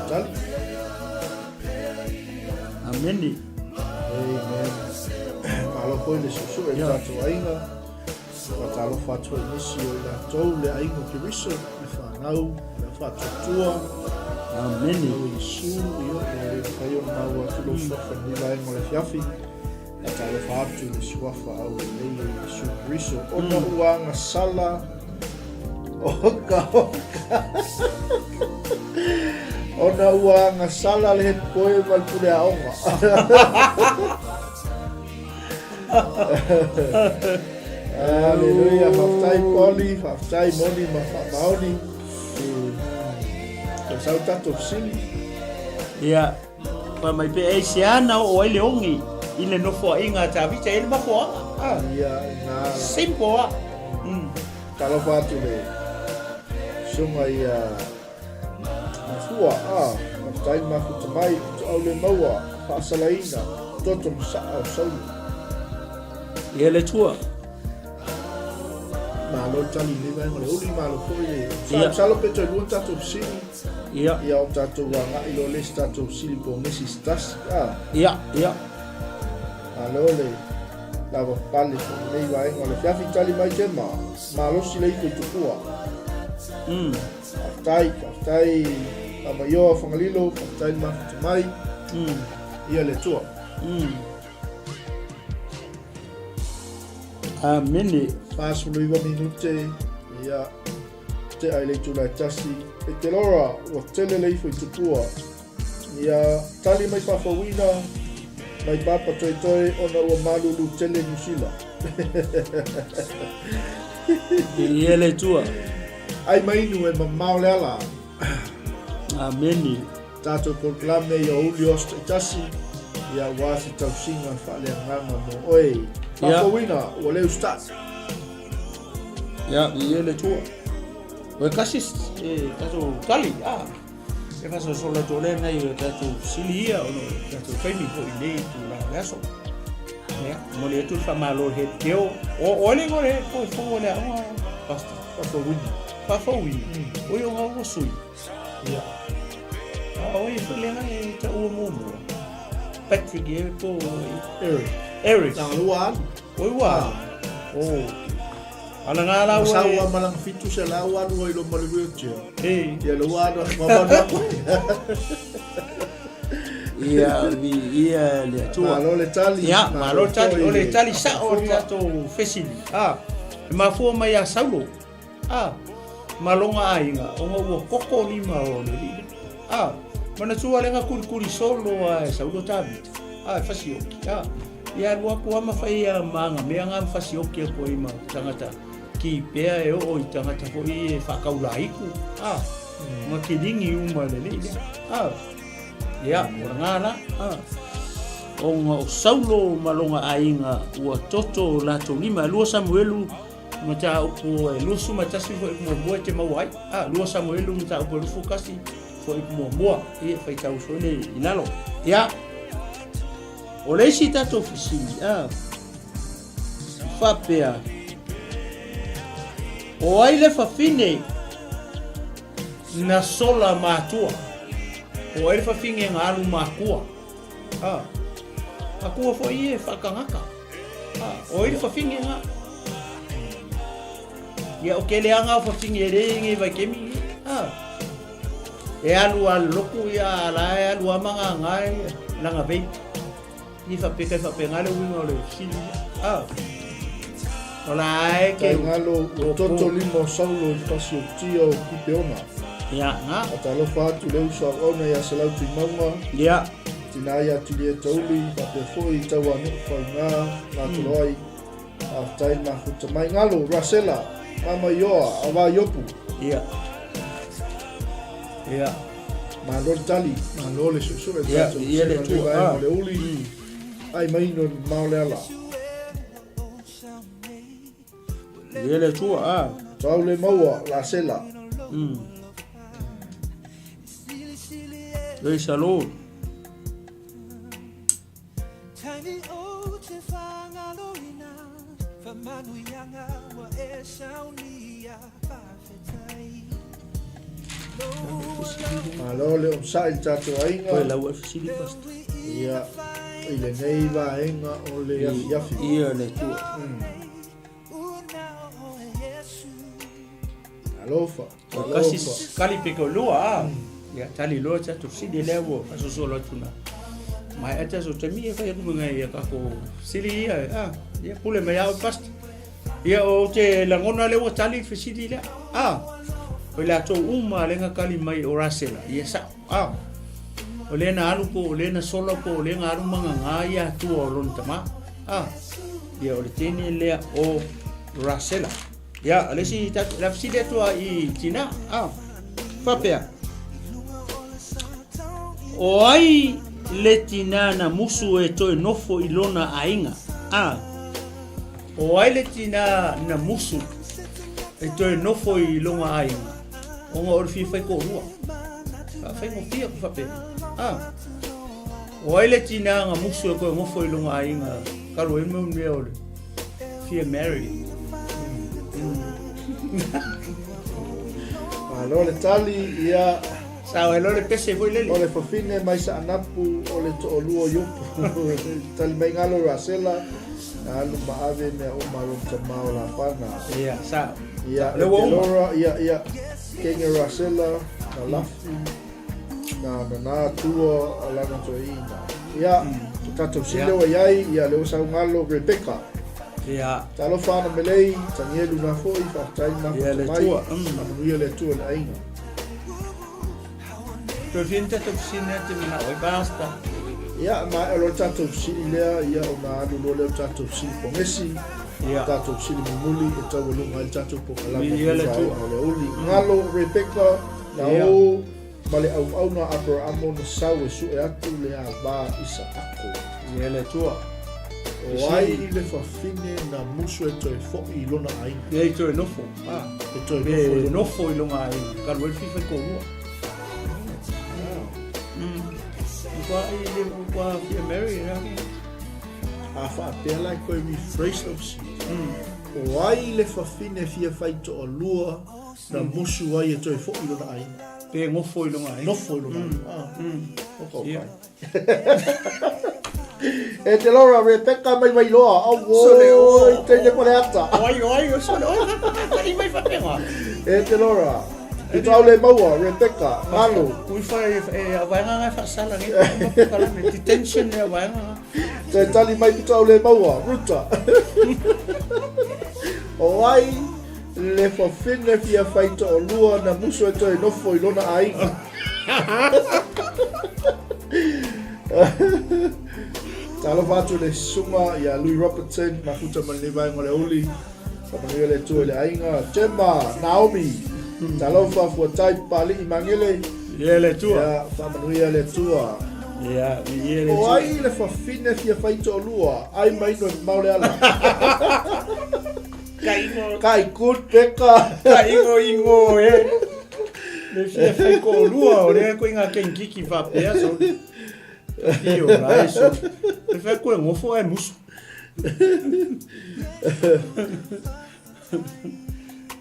Tali. Amene. Amen. Malo foi le suesue i tatou aiga. Faatalofa atu ai nisi o i latou le aiga o Keriso, le whanau, le whaatuatua. Amene. O Iesu, ia, e le mafai ona maua atu lou suafa i lenei vaega o le afiafi. Faatalofa atu i le suafa aulelei o Iesu Keriso, ona ua agasala oka oka. Ona ua agasala le head boy ma le pule aoga. Aleluia, faafetai Poli, faafetai Moni ma Faamaoni. Tau sau tatou fesili. Ia, Fai mai pe aisea na oo ai le ogi i le nofoaiga a Tavita e le mafuaaga. Ah. Ia, na. Simple ah. Talofa atu le susuga ia Mafua, ah, faafetai mafuta mai, toau le maua, faasalaina, toto ma saa o Saulo. Ia le Atua. Malo le tali i lenei vaega o le uli, malo foi le... Sa, masalo pe toe lua ni tatou fesili. Ia. Ia o tatou agai loa le isi tatou fesili po o nisi se tasi. Ah. Ia, ia. Malo le lava pale foi lenei vaega o le afiafi. Tali mai Kema, malosi le ifo i Tupua. Faafetai, faafetai Lamaioa Fagalilo, faafetai le mafuta mai. Ia le Atua. Amene. 49 minute, ia, tea i le itula e tasi. E te lora, ua tele le ifo i Tupua. Ia, tali mai faafouina, mai papa toetoe ona ua malulu tele Niu Sila. Ia le Atua. Ai mainu e mamao le ala. Amene. Tatou polokalame ia uli o aso taitasi, ia aua se tausiga faaleagaga mo oe. Faafouina, ua le usitai. Ia, viia le Atua. O e kasi e tatou tali, a. E fasosola atu lea nai o tatou sili ia ona o tatou taimi foi i nei itula o le aso. Ia, momoli atu le faamalo i le head girl. O oe le igoa o le head boy fou o le aoga, Pastor? Faafouina. Faafouina? Oi, o ngau ua sui. Ia. A o ai foi le aga e taua muamua? Patrick e po o Eric. Eric. Tanga lua alu. Oi ua. Oh. Ala ngā la ua. Sa ua malanga fitu se la ua alu ai lo ma le wheelchair. E. Ia le ua alu ma ma ma. Ia vi ia le Atua. Malo le tali. Ia, malo le tali. O le tali sao o le tatou fesili. Ah, e mafua mai ia Saulo. A, ma lona aiga, ona ua koko lima o le alii lea. A, manatua le ga kulikuli solo a e Saulo Tavita, a e fasioki, a, ia alu aku a ma fai a ma aga mea ga ma fasioki aku ai ma tagata kipea e oo i tagata foi e faakaulaiku, a, ma kiligi uma e le alii lea. A, ia, o laga la, a, ona o Saulo ma lona aiga ua toto latou lima. 2 Samuelu Mataupu e 21 fuaiupu muamua e te maua ai. A, 2 Samuelu mataupu e 21 fuaiupu muamua. Ia, faitau foi le i lalo. Ia, o le isi tatou fesili, a, faapea, o ai le fafine na sola matua? O ai le fafine na alu makua? A, akua foi ia e faakagaka. A, o ai le fafine nga? Ia, o ke leaga o fafine e le nge vaikemi. A, e alu a loku ia a la e alu a manga nga e langa vei. Ni whapeka e whapenga le uinga o le fesili. A, o la e ke... Tai ngalo o toto lima o Saulo i fasi o tia o Kipeona. Ia, nga. A talofa atu le uso auauna ia Selau Tuimauga. Ia. Tina ia Julieta Uli, faapea foi i Tauanu'u Faugā, Ngatoroai, faafetai le mafuta mai. Ngalo, Rasela, Mama Ioa, Ava Iopu. Ia. Ia. Malo le tali, malo le suesue, Ia, ia le Atua. Vaega o le uli, ai maino le mamao le ala. Ia le Atua, a. Tau le maua, Rasela. Praise the Lord. Malo le onosai i le tatou aiga. Koe lau e fesili pastor. Ia, i lenei vaega o le afiafi. Ia le Atua. Alofa. O kasi kali pe ko lua a. Ia tali loa tatou fesili lea ua faasosolo atu na. Mai a tatou taimi e fai atu ngai ia kako fesili ia a. Ia pule mai au pastor. Ia o te lagona lea ua tali le fesili lea. A. O i latou uma lea na kali mai o Rasela. Ia sao. A. O lea na alu po o lea na sola po o lea na alu mangagā ia atua o lona tama. A. Ia o le teine lea o Rasela. Ia, o le isi tatou, le a fesili atu a i tina, a. Faapea. O ai le tina na musu e toe nofo i lona aiga? A. O ai le tina na musu e toe nofo i lona aiga? Ona o le fia fai toalua. Faafaigofie atu faapena. A. O ai le tina na musu e toe nofo i lona aiga talu ai mau mea o le fia marry. Malo le tali, ia. Sao e le pese foi lele. O le fafine mai Saanapu, o le to'olua o Iopu. Tali mai galo Rasela, na alu ma ave mea uma a lona tama o Lapana. Ia, sao. Ia, e te Lora, ia, ia, kenge Rasela, na lafu, na nana tua a lana toeaina. Ia, to tatou sile ua iai, ia, le ua sau galo Rebecca. Ia. Talofa ana Melei, Tanielu na foi, faafetai na Ia, le mai. Atua. Faamanuia le Atua i le aiga. Toe fia ni tatou fesili na te manao ai, basta. Ia, ma o le tatou fesili lea, ia ona alu loa lea o le tatou fesili pogesi, Ia. tatou fesili mulimuli e taualuga ai le tatou polokalame Ia le Atua. o le aoauli. Galo Rebecca, na o ma le auauna a Aperamo na sau e sue atu le ava Isaako. Ia le Atua. O ai le fafine na musu e toe fo'i i lona aiga? Ia i toe nofo. Ah. E toe nofo i lona. Nofo i lona aiga. Ka lua fifa i kōrua. Ua i le ua fia marry e ake. A faapea la e koe rephrase lau fesili. O ai le fafine fia fai to'alua na musu ai e toe fo'i i lona aiga? Pe nofo i lona aiga. Nofo i lona aiga. Ah. O ka E te Laura, Rebecca mai Wairoa. Auoi, teine ko le ata. Oi, oi, o sole, oi, whai mai whapenga. E te Laura, i tau le maua, Rebecca, ngalo. Ui whai, e, a waenga ngai whaasala, ngai whakalame, detention e a waenga. Te tali mai ki tau le maua, Ruta. O ai, le fafine fia whai to'olua na musu e toe nofo i lona aiga. Talofa atu le susuga ia Louis Robertson, mafuta ma lenei vaega o le aoauli. Faamanuia le Atua i le aiga. Gemma, Naomi, talofa Fuatai Papali'i Magele. Ia le Atua. Ia, faamanuia le Atua. Ia, viia le O Atua. ai le fafine fia fai to'olua, ai mai ino e mamao le ala. Ka ingo. Kai good peka. Ka ingo ingo e. Le fia fai ko'olua o lea koe ngā kenkiki faapea so. Fio rai so. Le fai koe ngofo ai musu.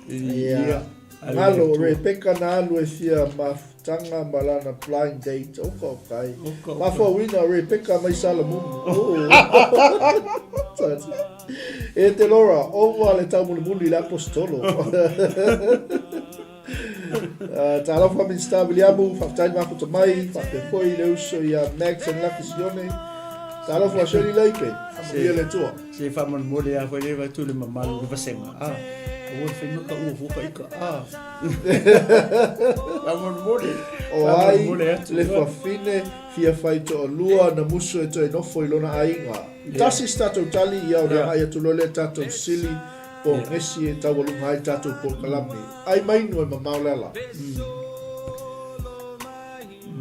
Ia. Ngalo, Rebecca na alu e fia mafutaga ma lana blind date. Oka oka ai. Oka, oka. Mafauina Rebecca mai Salamumu. Oh. E te Laura, ova le taumulimuli i le Aposetolo. Talofa Minista Viliamu, faafetai le mafuta mai, faapea foi le uso ia Max and Lucky Sione. Talofa Shirley Leipe, faamanuia le Atua. Se faamolemole lava foi le avatu le mamalu i le vasega, a, aua le fai maka ua fua ka ika, a. Faamolemole, O ai faamolemole atu. le fafine fia fai to'alua na musu e toe nofo i lona aiga. Tasi se tatou tali ia ona agai atu loa lea tatou sili po gesi e taualuga ai tatou polokalame. Ai mai inu e mamao le ala.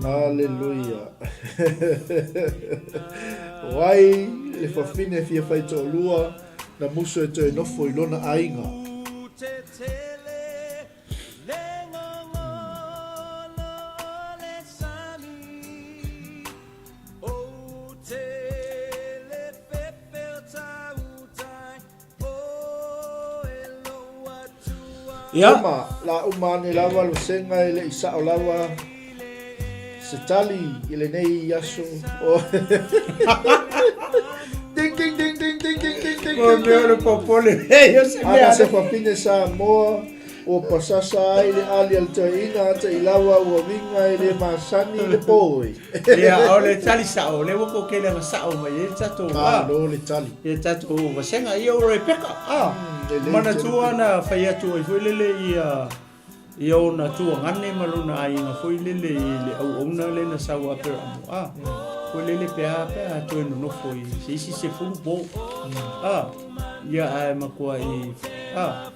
Aleluia. O ai le fafine fia fai to'alua na musu e toe nofo i lona aiga. Ia. Uma, la uma ane lava lo senga e le'i sa'o lava se tali i lenei aso. Oh. Ding ding ding ding ding ding ding ding. Mo mea o le popole. Hey, o se mea. Ana se fafine Samoa ua pasasa ai le ali a le toeaina ata i lawa ua viga e le masani le poi. Ia, o le tali sa'o, lea ua kokele ana sa'o mai ai le tatou a. Malo le tali. Ia tatou vasega, ia o Rebecca, a. Lelei Manatua na fai atu ai foi lele ia ia ona tuagane ma lona aiga foi lele i le auauna lea na sau a Aperamo, a. Foi lele pe a pe a toe nonofo i se isi 10 po. A, ia ae matua i, a,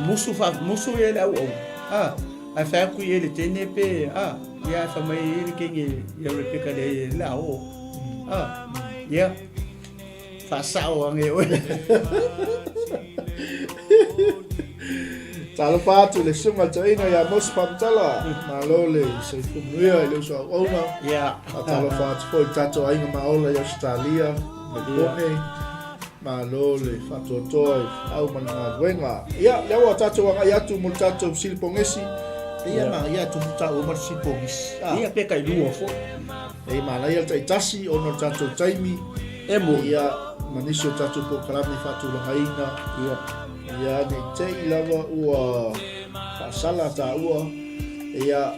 musu fa musu ia le auauna, a. Ae fai atu i le teine pe, a, ia ae fai mai i le kenge ia Rebecca le le a o. A, ia, faasao ange oe. Talofa atu le susuga i le toeaina ia Mose Faamatala, malo le soifua manuia i le uso auauna. Ia. Faatalofa atu foi i le tatou aiga maola i Ausetalia, Melbourne. Malo le faatoatoa i au ma le galuega. Ia, lea ua tatou agai atu mo le tatou silipogesi. Ia, ma ia tumu taua ma le silipogesi. Ah. Ia, pe tailua foi. E manaia le taitasi ona o le tatou taimi. E mo. Ia, ma nisi o tatou polokalame faatulagaina. Ia. Ia, ne i te i lava ua faasala taua. Ia,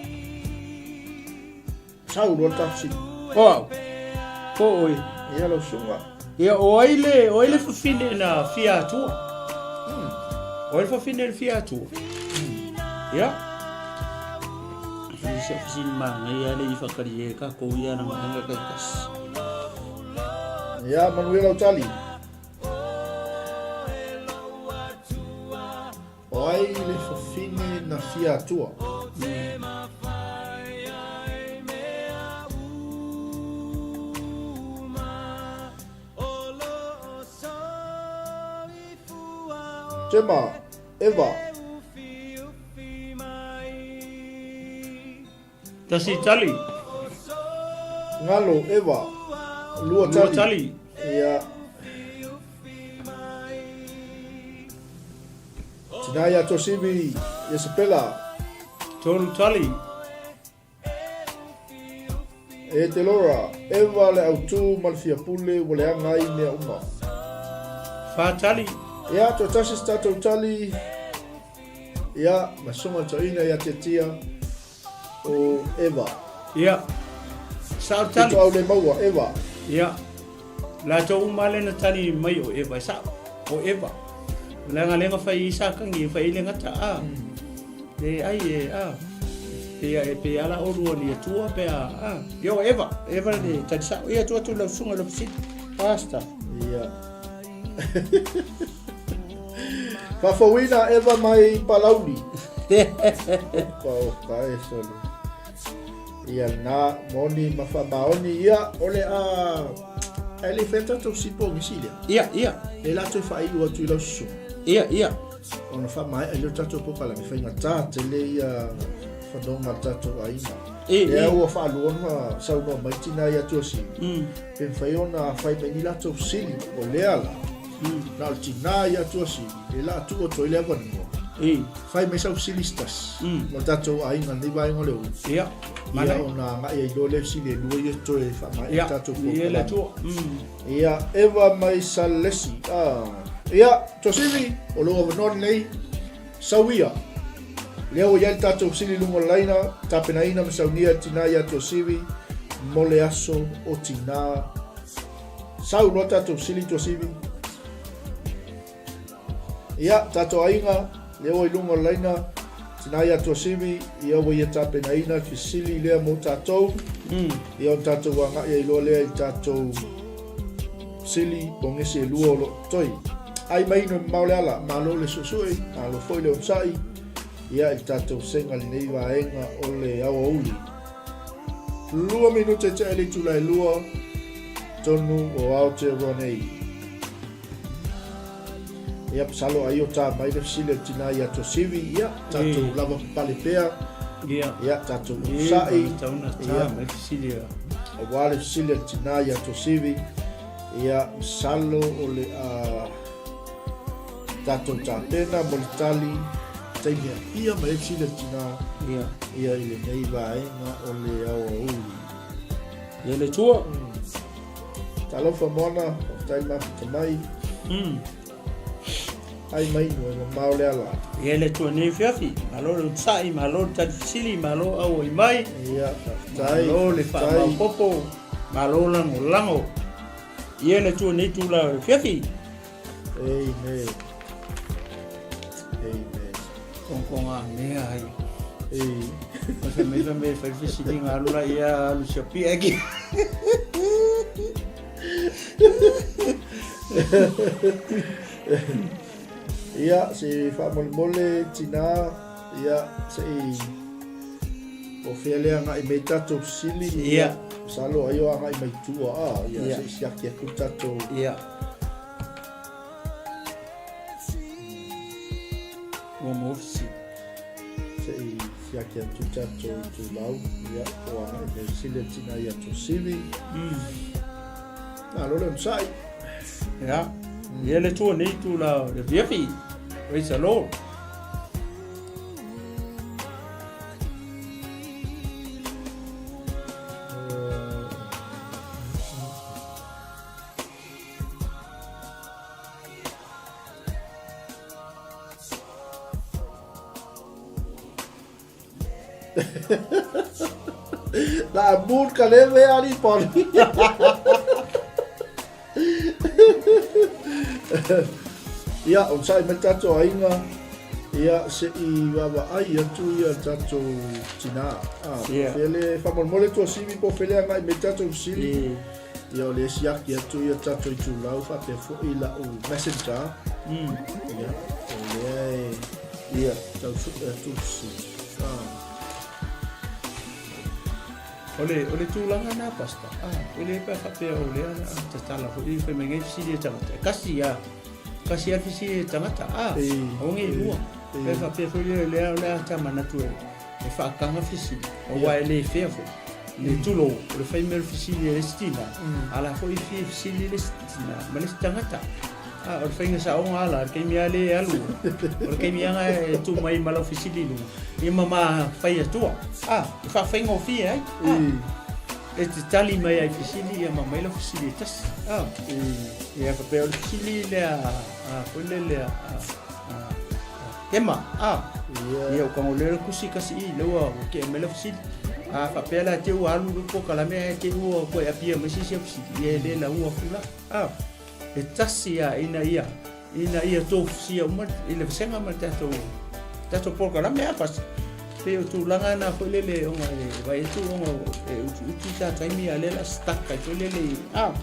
Sau loa le tafsili. O au, po oe. Ia lau susuga. Ia o ai le, o ai le fafine na fia atua? O ai le fafine na fia atua? Ia. I se fesili manaia le i whakarie ka kou ia na nganga kai kasi. Ia, manuia lau tali. O ai le fafine na fia atua? Tema, Eva. Tasi tali. Ngalo, Eva. Lua tali. Lua tali. Ia. Tina ia Tosivi, Isabella. Tolu tali. E te Laura, Eva le autū ma le fiapule ua leaga ai mea uma. Whā tali. Ia, toe tasi se tatou tali. Ia, ma susuga toeaina ia Tiatia o Eva. Ia, sao tali. Pito au le maua, Eva. Ia, latou uma le na tali mai o Eva, e sao, o Eva. Leaga le fai i sakangi, e fai i le gata, a. Le ai e, a. Pe e pe ala o lua ni atua, pe a, a. Ia o Eva, Eva le tali sao. Ia, tuu atu lau susuga i lau fesili. Pastor. Ia. Faafouina Eva mai Palauli. Opa, opa, e sole. Ia na, moni ma faamaoni, ia, o le a... Ae le fai tatou sipo ngisi lea. Ia, ia. E la toe faaiu atu i lau susuga. Ia, ia. Ona faamaea i lea tatou polokalame faigata tele ia fanoga a le tatou aiga. E, Lea e. ua faalua ona saunoa mai tina ia Tuasivi. Pe mafai ona fai mai ni latou fesili, o lea la, na o le tina ia Tuasivi, le la tuu atu ai le avanoa. Fai mai sau fesili se tasi, mo le tatou aiga i lenei vaega o le ulu. Ia, Ia ona agai ai loa lea fesili e lua ia toe faamaea le tatou polokalame. Ia, Eva mai Salesi. Ia, Tuasivi, o lou avanoa lenei. Sau ia. Lea ua i ai le tatou fesili i luga o le laina, tapenaina ma saunia e tina ia Tuasivi mo le aso o tina. Sau loa tatou fesili Tuasivi. Ia, tatou aiga, lea ua i luga o le laina, tina ia Tuasivi, ia ua ia tapenaina le fesili lea mo tatou. Ia ona tatou agai ai loa lea i tatou fesili pogisi e lua o lo o totoe. Ai mai ino e mamao le ala, malo le suesue, malo foi le onosai, ia i le tatou sega i lenei vaega o le aoauli. 2 minute tea i le itula e 2, tonu o Aotearoa nei. Ia, masalo ai o tā mai le fesili a le tina ia Tuasivi, ia, tatou lava papale pea, ia, tatou onosai, ia, aua le fesili a le tina ia Tuasivi, Ia, masalo o le a tatou tapena mo le tali taimi apia mai ai fesili a le tina Ia. ia i lenei vaega o le aoauli. Ia le Atua. Talofa Moana, faafetai mafuta mai. Ai mai ino e mamao le ala. Ia le Atua nei afiafi, malo le onosai, malo le tali fesili, malo auai mai. Ia, faafetai. Malo le faafetai. faamaopopo, malo lagolago. Ia le Atua nei tula o le afiafi. Amen. Amen. Kongkonga mea ai. Ei. Fai mai fai mai fai fesiliga alu la ia alu sia pia ki. Ia, se faamolemole tina, ia, se i o fea le agai mai tatou fesili, Ia. masalo ai o agai mai tua, a, ia, Ia. se i siaki atu tatou. Ia. Ua maua fesili. Se i siaki atu tatou itulau, ia, o agai mai fesili a tina ia Tuasivi. Malo le onosai. Ia. Ia le Atua nei itula o le afiafi. Praise the Lord. La mood ka le ve ali poli. Ia, o sai mai tatou aiga, ia, se i vaavaai atu ia tatou tina. Ah, Yeah. fele, faamolemole Tuasivi po o fele agai mai tatou fesili. E. Ia, o le siaki atu ia tatou itulau faapea foi lau messenger. Ia, o lea e Ia. tau sue atu le fesili. Ah. O le tulaga lena, Pastor, ah, e le pe faapea o lea o le a tatala foi fai mai nei fesili e tagata. E kasi a, kasi a le fesili e tagata, ah, aua nei lua. Pe faapea foi lea, lea o le a ta manatu e, e faakaga fesili, aua e le fair foi. Le tulou, o le fai mea o le fesili e le isi tina, a la foi fia fesili le isi tina ma le isi tagata. Ah, o le faiga saoga ala, le taimi lava lea e alu, o le taimi lava e tuu mai ma lau fesili i luga, ia ma ma fai atua. Ah, e faafaigofie ai. Ah, e te tali mai ai i fesili, ia ma aumai lau fesili e tasi. Ah, ia faapea o le fesili lea, a, foi lea lea, a, a, Tema, ah, ia o kago lea le kusi kasi i, lea ua kea mai lau fesili. A faapea la te ua alu le polokalame ae te ua toe apia mai se isi au fesili, ia e le laua aku la. Ah, e tasi a ina ia ina ia tofusia uma i le vasega ma le tatou tatou polokalame a pasi pei o tulaga na foi lele ona e vai atu ona e utiuti sa taimi a lea la stuck ai foi lele a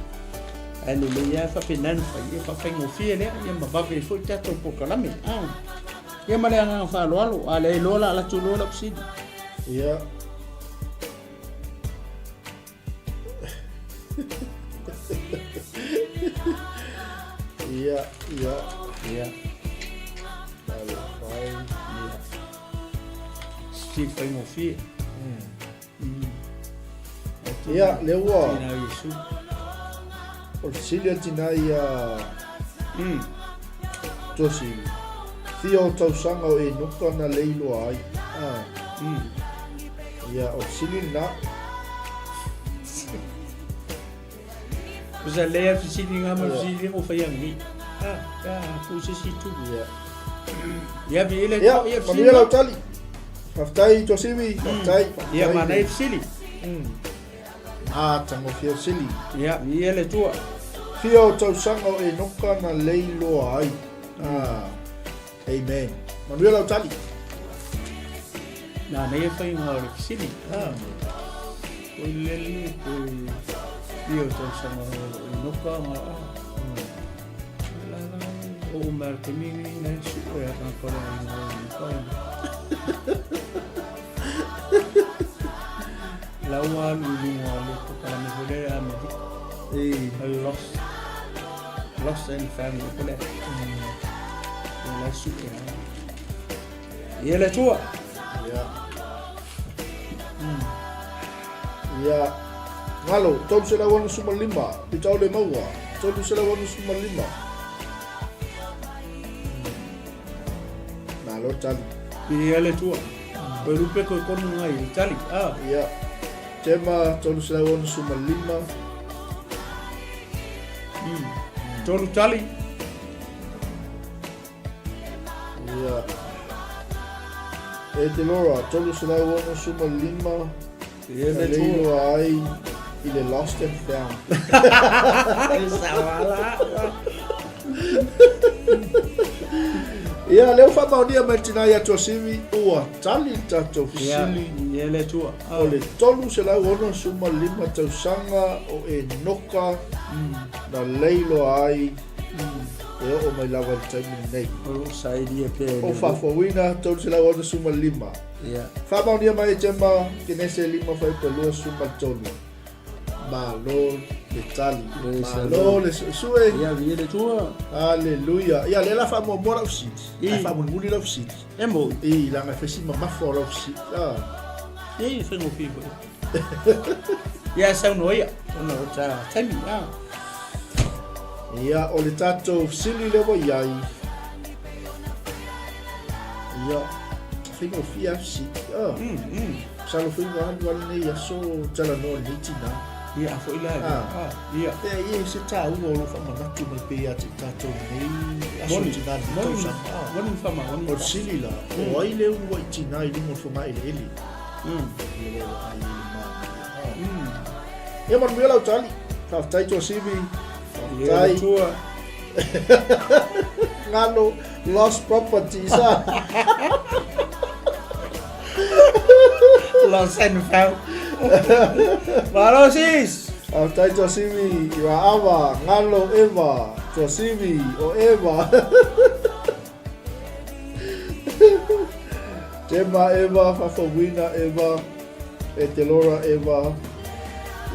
ae lelei lava faapena ona fai ia faafaigofie lea ia ma vave ai foi le tatou polokalame a ia ma le agaga faaaloalo a lea iloa la alu atu loa lau fesili. Ia. Ia, ia. Ia. Talofa e. Ia. Steve faigofie. Ia, lea ua. Tina Iesu. O le fesili a le tina ia Tosi. Fia o tausaga o Enoka na leiloa ai. Ah. Ia, o le fesili lena. Tusa lea fesili ngā ma fesili o whai angi. Ah, pea pu se si tu. Ia. Ia vi ele Ia, ia fesili. manuia lau tali. Faafetai Tuasivi, faafetai. Ia mana e fesili. Ah, tagofia fesili. Ia, vi ele tua. Fia o tausaga o Enoka na leiloa ai. Ah, amen. Manuia lau tali. Nā nei e whai ngā o le fesili. Ah. Ko lele, ko i o tausaga o Enoka ngā a. La la, o o mea te mingi, nei su e a ngā kore ai ngā o Enoka. La ua alu i lunga o le polokalame foi lea a Amerika. Lost, lost and found ko lea. Ia la su e a. Ia le Atua. Ia. Ia. Galo, 365, pitao le maua, 365. Malo tali. Ia le Atua. Koe lupe koe konu ngai i tali. Ah. Ia. Tema 365. Tolu tali. Ia. E te Laura, 365 Ia na le Atua. leiloa ai i le lost and found. E sawala. Ia, lea ua faamaonia mai le tina ia Tuasivi, ua tali le tatou Ia, fesili. ia le Atua. O le 365 tausaga o Enoka na leiloa ai e oo mai lava i le taimi lenei. O lo o sailia pea e O le faafofoina 365. Ia. Faamaonia mai e Gemma, Kenese 5 fuaiupu 23. Malo le tali. Malo le suesue. Ia, viia le Atua. Haleluia. Ia, lea la faamuamua lau fesili. I. Ae faamulimuli lau fesili. E moni. I, leaga e fai si mamafa o lau fesili. Ah. E faigofie foi. Ia, saunoa ia, ona o ta taimi. Ah. Ia, o le tatou fesili lea ua i ai, ia, faigofie lava fesili. Ah. Masalo foi ua alu lava lenei aso o talanoa i lenei tinā. Ia, a foi la. Ah. Ia. E, e se taua o lou faamanatu mai pea ia te i tatou i lenei aso tinā i lenei tausaga. Ah. Moni ma faamaoni. O le fesili la, o ai le uluai tinā i luga o le fogaeleele? Ia, ua ai i le manaia. Ah. Ia, manuia lau tali. Faafetai Tuasivi. Faafetai. Ia, Ngalo lost properties. Ah. Lost and found. Malo sis. Faafetai Tuasivi, Ava, Ngalo Eva, Tuasivi o Eva. Tema Eva, Fafauina Eva, e te Laura Eva.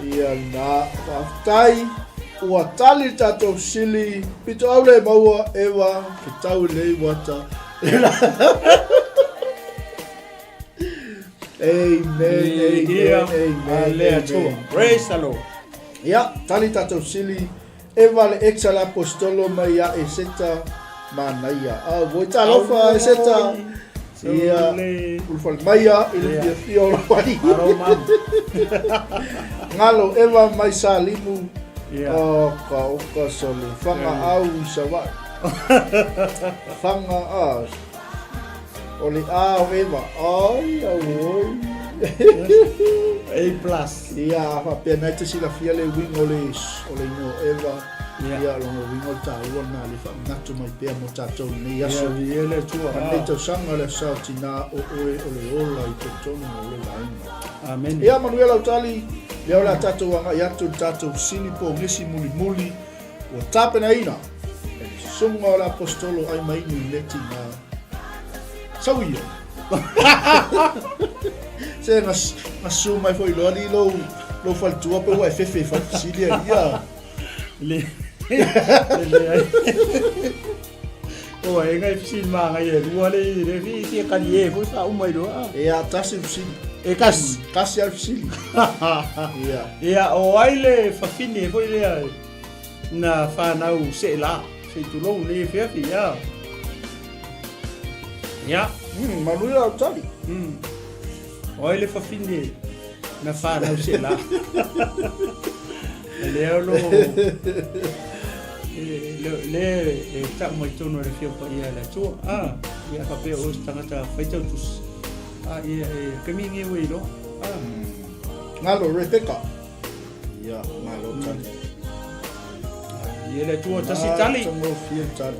Ia na, faafetai. Ua tali le tatou fesili. Pito au le maua Eva, ke tau i lei wata. Amen, amen, amen, amen. Praise the Lord. Ia, tali tatou fesili. Eva le ex a le apostolo mai ia Eseta manaia. Auoi talofa Eseta. Ia ulufale maia i le fiafia o lou alii. Ngalo Eva mai Salimu. Oka oka sole fanga au i Savaii. Fanga a o le a o Eva. Ai auoi. A plus. Ia, faapea na e te silafia le uiga o le o le igoa o Eva. Ia, lona uiga o le taua lena le faamanatu mai pea mo tatou i lenei aso. Ia, le Atua. Ma lenei tausaga le aso tinā o oe o le ola i totonu o lou aiga. Amen. Ia, manuia lau tali. Lea o le a tatou agai atu i le tatou fesili pogisi mulimuli ua tapenaina e le susuga o le Aposetolo Aimaini i le tinā. Sau ia. Se na, na su mai foi loa li lou, lou faletua pe ua e fefe i fai fesili a ia. Le, le, le, o e ngai fesili magai e lua le i le fi si kali e foi fa uma i loa. Ia, tasi le fesili. E kasi. Kasi a le fesili. Ia. Ia, o ai le fafine foi lea na whanau se la, se tulou le fiafi, ia. Ia. Manuia au tali. O ai le fafine na whanau se la. Lea o lo... Le e tau mai tonu le fia pa ia le atua. Ah, ia whapea o se tangata whaitau tusi. Ah, ia e kemi nge ue ilo. Ah. Ngalo, Rebecca. Ia, malo tali. Ia le atua tasi tali. Tangofie tali.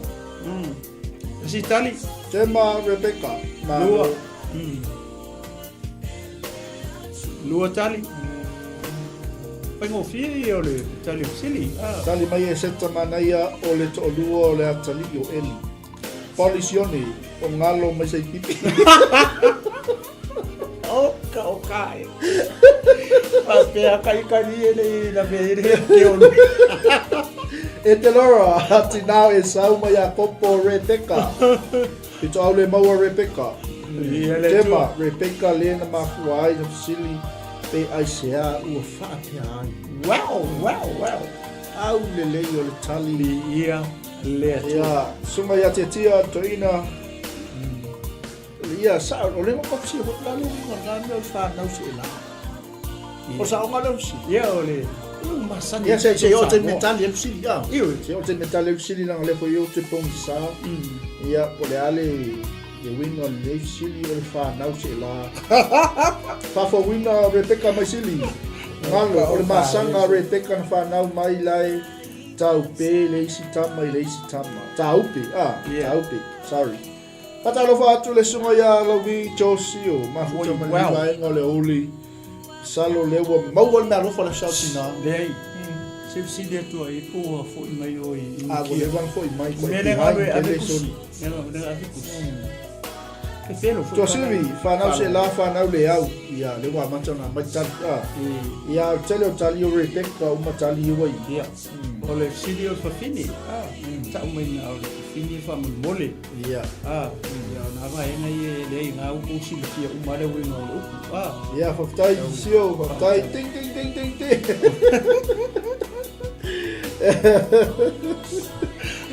Tasi tali. Tema Rebecca. Malo. Lua. Lua tali. Faigofie ia o le tali o fesili. Ah. Tali mai e Seta manaia o le toalua o le atalii o Eli. Pauli Sione o Ngalo mai Saipipi. Oka o ka e. Faapea kaikali e le na me ere ke olu. E te Laura, tinā e sau mai Iakopo Rebeka. Pito au le maua Rebeka. Ia le Tema, Rebeka le na mafua ai na fesili pe aisea ua faapea ai. Wow, wow, wow. Au lelei o le tali. Ia le Atua. Ia, susuga ia Tiatia, Toeaina. Ia, sa, o le ngoko fsi ho la le ngo na me o whanau se la. O sa onga le fsi. Ia o le masani. Ia se se o te metali e fsi ia. Ia se o te metali e fsi la le fo yo te pong sa. Ia o le ale le winga le fsi o le whanau se la. Fa fo winga Rebecca mai sili. Ngalo o le masanga Rebecca na whanau mai lai taupe le isi tama i le isi tama. Taupe, ah, taupe, sorry. Faatalofa atu le susuga ia Lovi Josio, mafuta ma lenei vaega o le aoauli. Masalo o lea ua maua le meaalofa o le Aso Tina. Leai. Se fesili atu ai po ua foi mai oe i Inikia. A ua leva ona foi mai koe Mea lea galue ave kusi. Mea lea ave kusi. Ke felo foi. Tuasivi, whanau se la, whanau le au. Ia, le ua amata ona aumai tali. Ah. Ia, o le tele o tali o Rebecca uma tali i wai. Ia. O le fesili o le fafine. Ah, tau mai na o le fafine faamolemole. Ia. Ah, ia o nā vaega ia e leai ngā upu silafia uma le uiga o le upu. Ah. Ia, faafetai Sio, faafetai. Ting ting ting ting ting.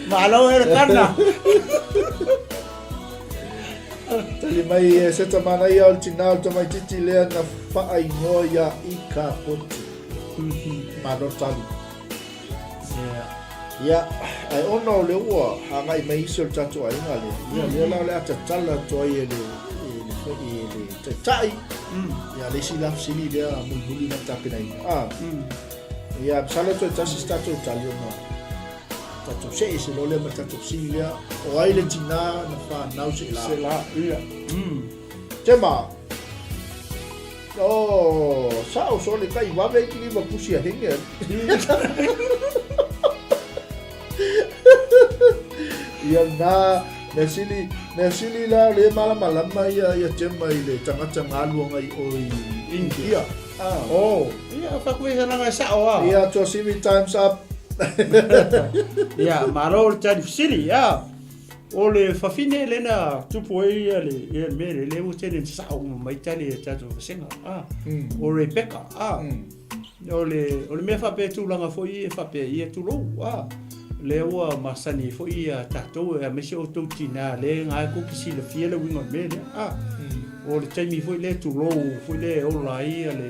Malo e le kana. Tali mai e se tamanaia o le tinā o le tamaititi lea na whaaingoa ia Ikapoti. Malo tali. Ia, ae ona o le ua hāngai mai isi o le tatou aiga lea, ia lea la o le a tatala atu ai e le, e le, e le taitai, ia le isi la fesili lea mulimuli na tapenaina. Ah, ia, masalo toe tasi se tatou tali ona tatou see ese loa lea ma le tatou fesili lea, o ai le tinā na whanau se la? Se la, ia. Tema, Oh, sao so le kai vave ki lima pusi a henge. Ia na, mea sili, mea sili la le malama lama ia ia tema i le tangata ngaluanga i o i India. Ah. Oh, ia fa koe hana sao a. Ia to sivi times up. Ia, malo le tali sili, ia. O le fafine lena tupu ai ia le ia le mea lea lea ua tele ina sasao uma mai tali e tatou vasega a o Rebecca a o le o le mea faapea tulaga foi ia faapea ia tulou a lea ua masani ai foi ia tatou aemaise outou tina lea na tou te silafia le uiga o le mea lea a o le taimi foi lea tulou foi lea e ola ai ia le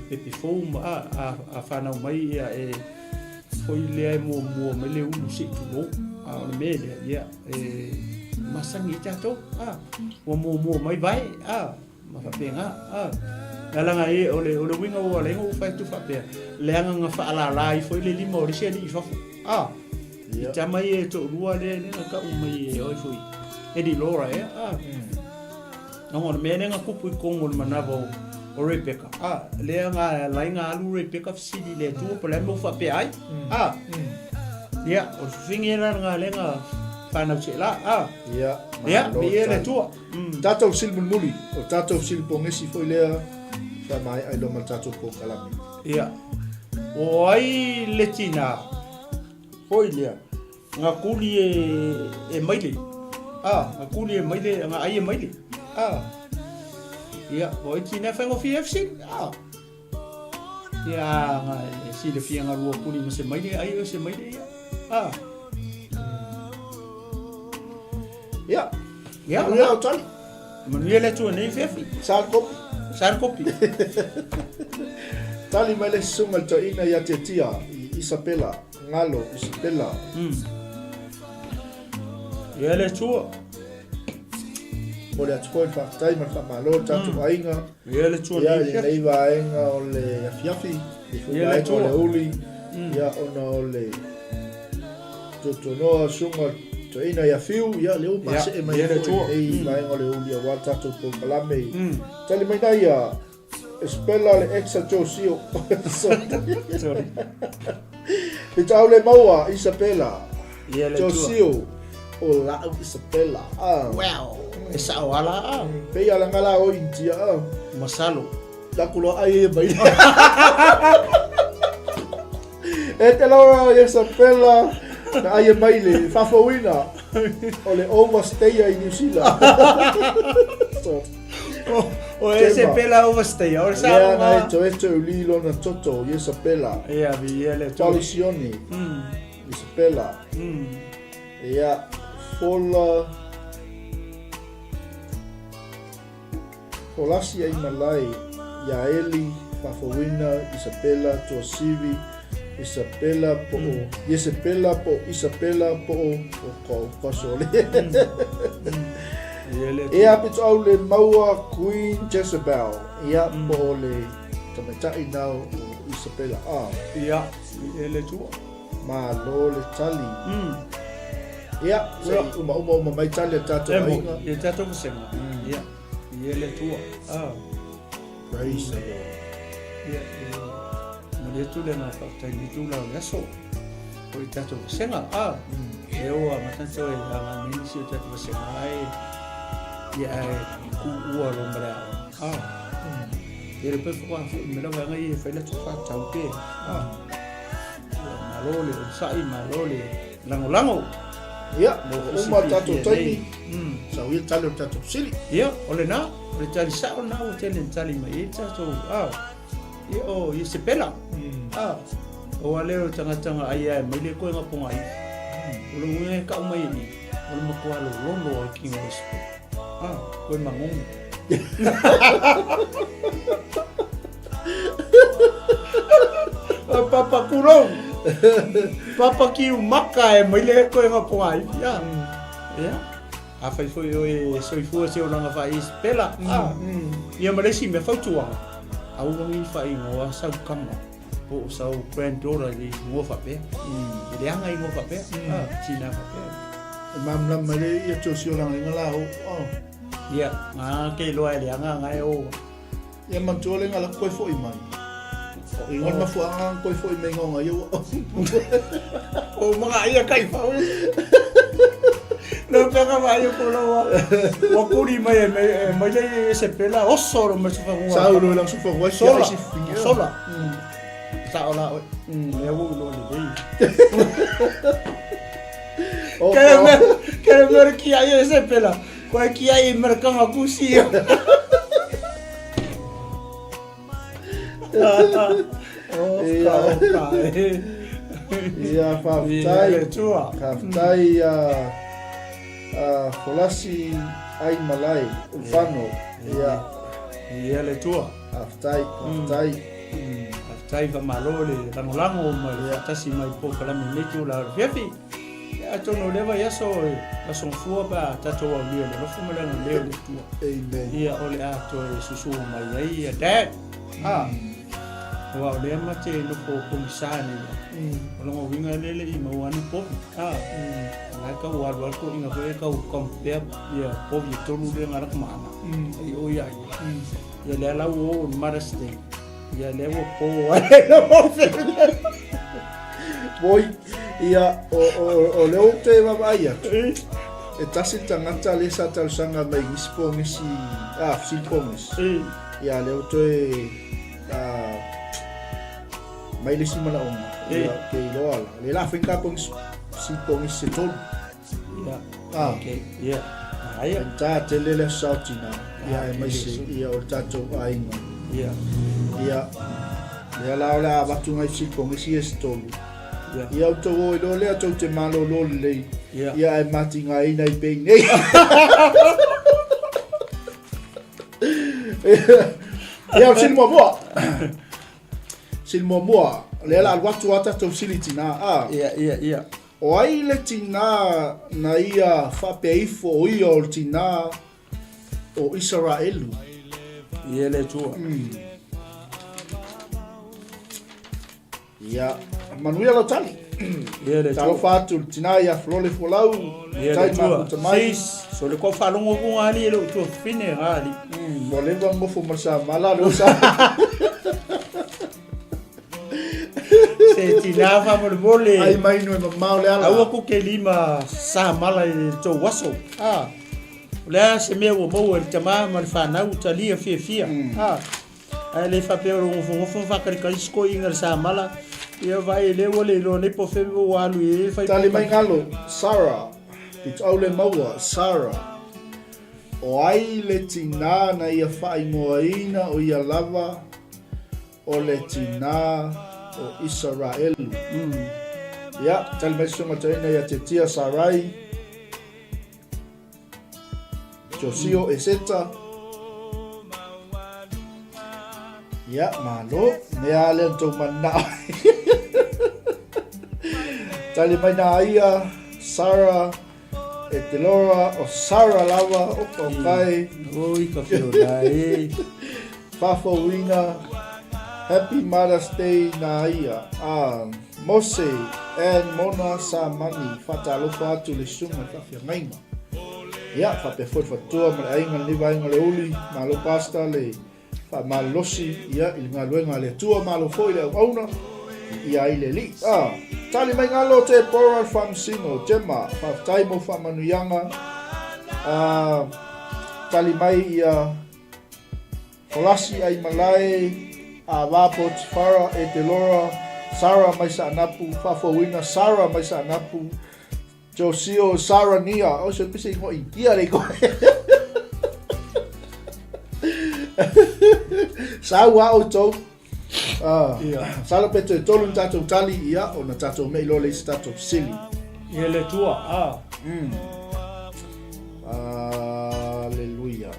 pepe fou ma a a fanau mai ia e Foi lea e muamua mai le ulu se i tulou. A o le mea lea, ia, e masani ai tatou, a, ua muamua mai vae, a, ma faapena, a. Na laga e, o le, o le uiga ua ala ai ona ou fai atu faapea, leaga na faalala ai foi le lima o le isi alii i fafo, a. I tama ia e toalua lea, lea na tau mai e oi foi, Eddie Laura ea, a. Ona o le mea lea na tupu i totonu o le manava o, o Rebecca, a, lea na ala ai ona alu Rebecca fesili i le Atua po o le a le mea ua faapea ai, a. Ia, o le fafine la lena lea na fanau seelā, a. Ia, Ia, malo viia le tali. Atua. Tatou fesili mulimuli, o tatou fesili pogesi foi lea, faamaea ai loa ma le tatou polokalame. Ia, o ai le tinā foi lea Na kuli e maile. A, na kuli e maile, na ai e maile. A. Ia, o ai tina whaingofie e fesili. A. Ia, nga e silafia nga lua kuli ma se maile, ai o se maile ia. A. Ia. Ia, Manuia o tali. Manuia le Atua nei fefi. Sal kopi. Sal kopi. Tali mai le susuga le toeaina ia Tiatia i Isabela. Ngalo, Isabela. Ia le Atua. Momoli atu foi le faafetai ma le faamalo i le tatou aiga. Ia le Atua Ia i lenei vaega o le afiafi, lenei foi vaega o le aoauli, ia ona o le tuatuanoa susuga toeaina ia Fiu, ia lea ua masee mai foi i lenei vaega o le aoauli aua le tatou polokalame. Tali mai na ia Spella le ex a Josio. Sorry. I tau le maua Isabella. Ia le tua. Josio o lau Isabella. Ah. Wow. E sao ala a. Pei ala ngala o India. Ah. Masalo. La kulo ai e mai. E te laura Isabella na ai e mai le fafouina o le overstayer i New Zealand. So, O Isabella overstayer. O le sao Lea na nga. e toe te uli lona toto Isabella. Ia, vi ia le tua. Polisione Isabella. Ia, fola Folasi ai malae ia Eli, Fafouina, Isabela, Tuasivi, Isabela po o Iesebela po o Isabela po o o ka o ka sole. Ia pito au le maua Queen Jezebel. Ia po o le tamaitai na o Isabela. Ah. Ia, e le tua. Malo le tali. Ia, se i uma uma uma mai tali a tatou aiga. Ia tatou vasega. Ia, ia le Atua. Ah. Praise the Lord. Ia, e momoli atu le agaga faafetai i lenei itula o le aso. O i tatou vasega. Ah. E o a matanto e agai mai nisi o tatou vasega ae ia ae kuua lo ma le aoga. Ah. Ia le pe whakwa fo me la vaega ia e whai latou whātau ke. Ah. Malo le onosai, malo le lagolago. Ia, ua uma le tatou taimi, sau ia le tali o le tatou fesili. Ia, o lena, o le tali sao lena ua tele ina tali mai ai le tatou, a, ia o Iesepela, a. Aua lea o le tagata na ai ae mai le koega pogai. O le uiga e kau mai i, o le matua lololo o le tino o le Ah, koe magogo. Papa kurou. Papa ki umaka e mai le koega pogai. Ia. Ia. Afai foi oe e soifua se olaga faa-Isipela, a, ia ma le isi mea fautuaga, aua ne i faaigoa sau tama po o sau granddaughter i le igoa faapea. E leaga igoa faapea, a, tina faapea. E malamalama mai le ia te o si olaga inga la o. Oh. Ia, ngā ke iloa e leaga nga e o. Ia manatua le ngala koe foi mai. O inga oh. mafuanga koe foi mai ngonga ia. O mga ia kai fau. No pega vai o kolo wa. Wa kuri mai e mai e mai le se pela oso ro mai sofa ngua. Sa ulo lang sofa ngua sola. Sola. Sa ola oi. Le wo lo le dei. Kere me kere me ki ai se pela. Koe ki ai i merekanga kusi. Oh, ka oka. Ia, whawhitai. Ia, tua. Whawhitai a Folasi ai malai, ulfano. Ia. Ia le tua. Whawhitai, whawhitai. Whawhitai whamalo le langolango ma le whatasi mai po kalame nei tū la fiafi. Ia, atonu o lea vaiaso e aso gafua pe a tatou aulia i le alofa ma le agalelei o le Atua. Amen. Ia, o le a toe susu mai ai ia Dad. Ah, aua o lea ma te nofo pogisa nei ia. O lona uiga lea e le i maua ane povi. Ah, o la e tau alu alu toeaiina foi e tau compare ia povi e tolu lea na laka ma ana. Ai o ia ia. Ia lea la ua oo i le Mother's Day. Ia lea ua po ai le Moi, ia, o, o, o lea ou te vaavaai atu, e tasi le tagata lea sa talosaga mai i nisi pogisi, ah, fesili pogisi. Ia, lea ua toe, ah, mai le isi manaoga. Ia, ou te iloa la. Lea la fai ka pogisi, fesili pogisi se tolu. Ia, ah. Okay, ia. Aia. Ta tele le aso tina. Ia, e mai se, ia, o le tatou aiga. Ia. Ia, lea la o le a avatu ngai fesili pogisi ia se tolu. Ia. Ia outou o iloa lea tou te malolo lelei. Ia. Ia ae matigaina i penei. Ia, o le fesili muamua. Fesili muamua, lea la alu atu a tatou fesili tina. Ah. Ia, ia, ia. O ai le tinā na ia faapea ifo o ia o le tinā o Isaraelu? Ia le Atua. Ia, manuia lau tali. Ia le Atua. Talofa atu le tinā ia Flole Folau. Ia le Atua. Sis, so le kua faalogo ku ngā ali e lou tuafafine ngā ali. Ua leva nofo ma le samala le osa. Se tinā faamolemole. Ai mai no e mamao le ala. Aua ku ke lima samala i le tou aso. Ah. O le a se mea ua maua e le tamā ma le fanau talia fiafia. Ah. Ae le faapea o le gofogofo ma faakalikali se toeaiina i le samala. Ia vaai lea ua le iloa nei po o fea ua alu i ai fai. Tali mai galo, Sarah. Pitoau le maua, Sarah. O ai le tinā na ia faaigoaina o ia lava o le tinā o Isaraelu. Ia, tali mai susuga toeaina ia Tetia Sarai, Josio Eseta. Ia, malo, mea a lea na tou manao. Tali mai nā ia, Sarah, E te Laura, o Sarah lava, o ka kai. Oi, ka whio e. Whawhauina, Happy Mother's Day nā ia. Ah, Mose, and Mona Samani, whatalofa atu le susuga i whawhiangainga. Ia, whapea foi le whatua ma le aiga lenei vaega o le uli, malo pastor le Faamalolosi ia i le galuega a le Atua, malo foi le auauna i ia ai le Alii. A, tali mai galo te Pora le Faamasino, Gemma, faafetai mo faamanuiaga. A, tali mai ia Folasi ai malae, a va Potifara e te Lora, Sara mai Saanapu, faafouina Sara mai Saanapu, Josio Sara Nia, o se pese ingoa India le ingoa. Sau a outou. Ah, masalo pe toe tolu ni tatou tali, ia, ona tatou me'i loa lea i se tatou fesili. Ia le Atua, ah. Hallelujah.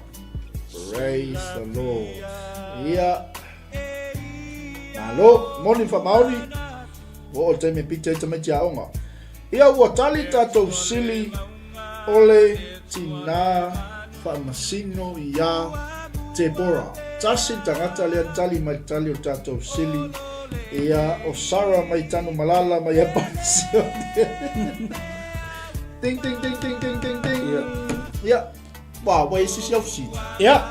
Praise the Lord. Ia. Malo, moni whamaoni. Ua oo le taimi e pita ai tamaiti aoga. Ia ua tali tatou sili o le tinā faamasino iā Tepora. Tasi le tagata lea na tali mai le tali o le tatou sili, ia o Sarah mai Tanumalala mai Aparecione. Ding ding ding ding ding ding ding. Ia. Ia. Wa, ua e sisi au fesili. Ia.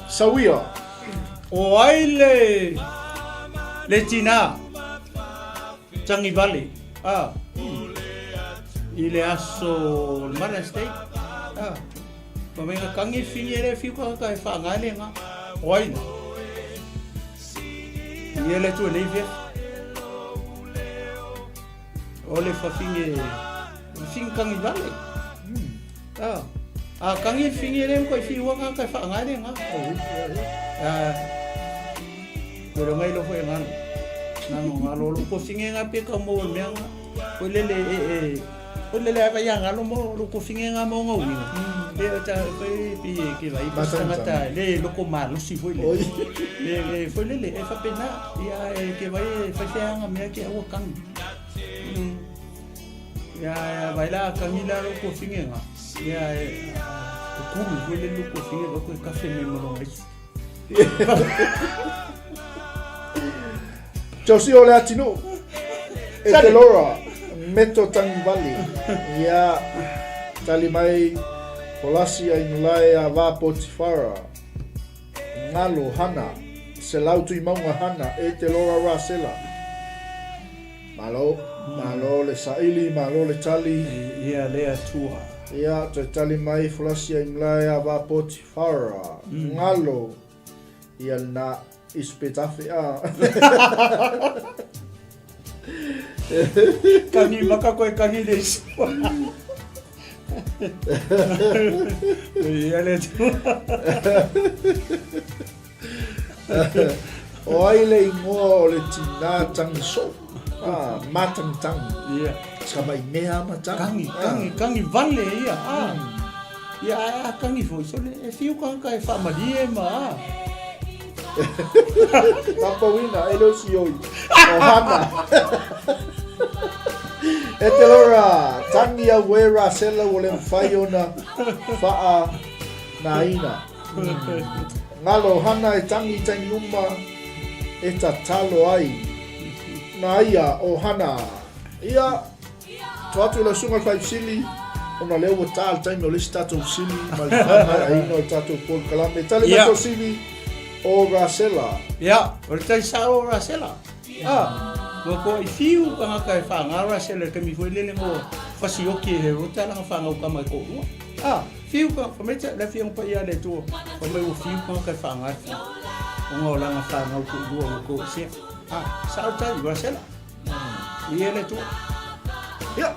Sauia. O ai le le tinā tagivale a i le aso o le Mother's Day a ma venga kangi fingi ele fiu ka ka e whaangai le ngā o ai na i ele tu nei fia o le fafinge fingi kangi vale A, a kangi fingi le ko fi wa ka fa nga le nga. A ko ro ngai lo fo nga. Na no nga lo lo ko fingi nga pe ka mo me nga. Ko le le e e ko le le va ya nga lo mo lo ko fingi nga mo ngo ni. Le ta ko pi ke vai pa tangata le lo ko ma lo si fo le. Le le fo le le e fa pena ia e ke vai fa fe nga me ke o kang. Ia ia vai la kangi la lo ko fingenga. Ia e kukuru foi le lo ko fingenga ko kafe me mo longa isi. Josie o le atinuu. E te Laura, meto tangivali. Ia, tali mai, Polasi ai nulae a vā Potifara. Ngalo Hana, Selau Tuimauga Hana, e te Laura Rasela. Malo, malo le saili, malo le tali. Ia le Atua. Ia, toe tali mai Fulasia i malae a va Potifara. Ngalo, ia na isupetafe a. Kangi maka koe kangi le isu. Ia le Atua. O ai le ingoa o le tinā tangi soo? Ah, mātangitangi. Ia. Sa mai mea matangi. Kangi, kangi, kangi vale ia. Ah. Ia, a kangi foi, so le e whiu ka ka e whaamarie ma. Ah. Papauina, e leo si oi. O hana. E te lora, tangi au e rasela o le mwhai ona whaa nā ina. Ngalo hana e tangi taimi uma e tatalo ai. Na ia o Hana. Ia, to atu i lau susuga i le faifesili, ona lea ua ta le taimi o le isi tatou fesili ma le faamaeaina o le tatou polokalame. Tali mai tō sili o Rasela. Ia, o le tali sao o Rasela. Ah, ua ko i whiu kangaka e whanga Rasela taimi foi lele ngo fasioki e he rota langa whangau ka mai ko ua. Ah, Whiu ka, whamaita, le whiu pa ia le tua, whamai ua whiu ka kai whangai whiu. O ngā olanga whangau ku lua ua ko sea. Ah, sao tai, ua sela. I e le tua. Ia,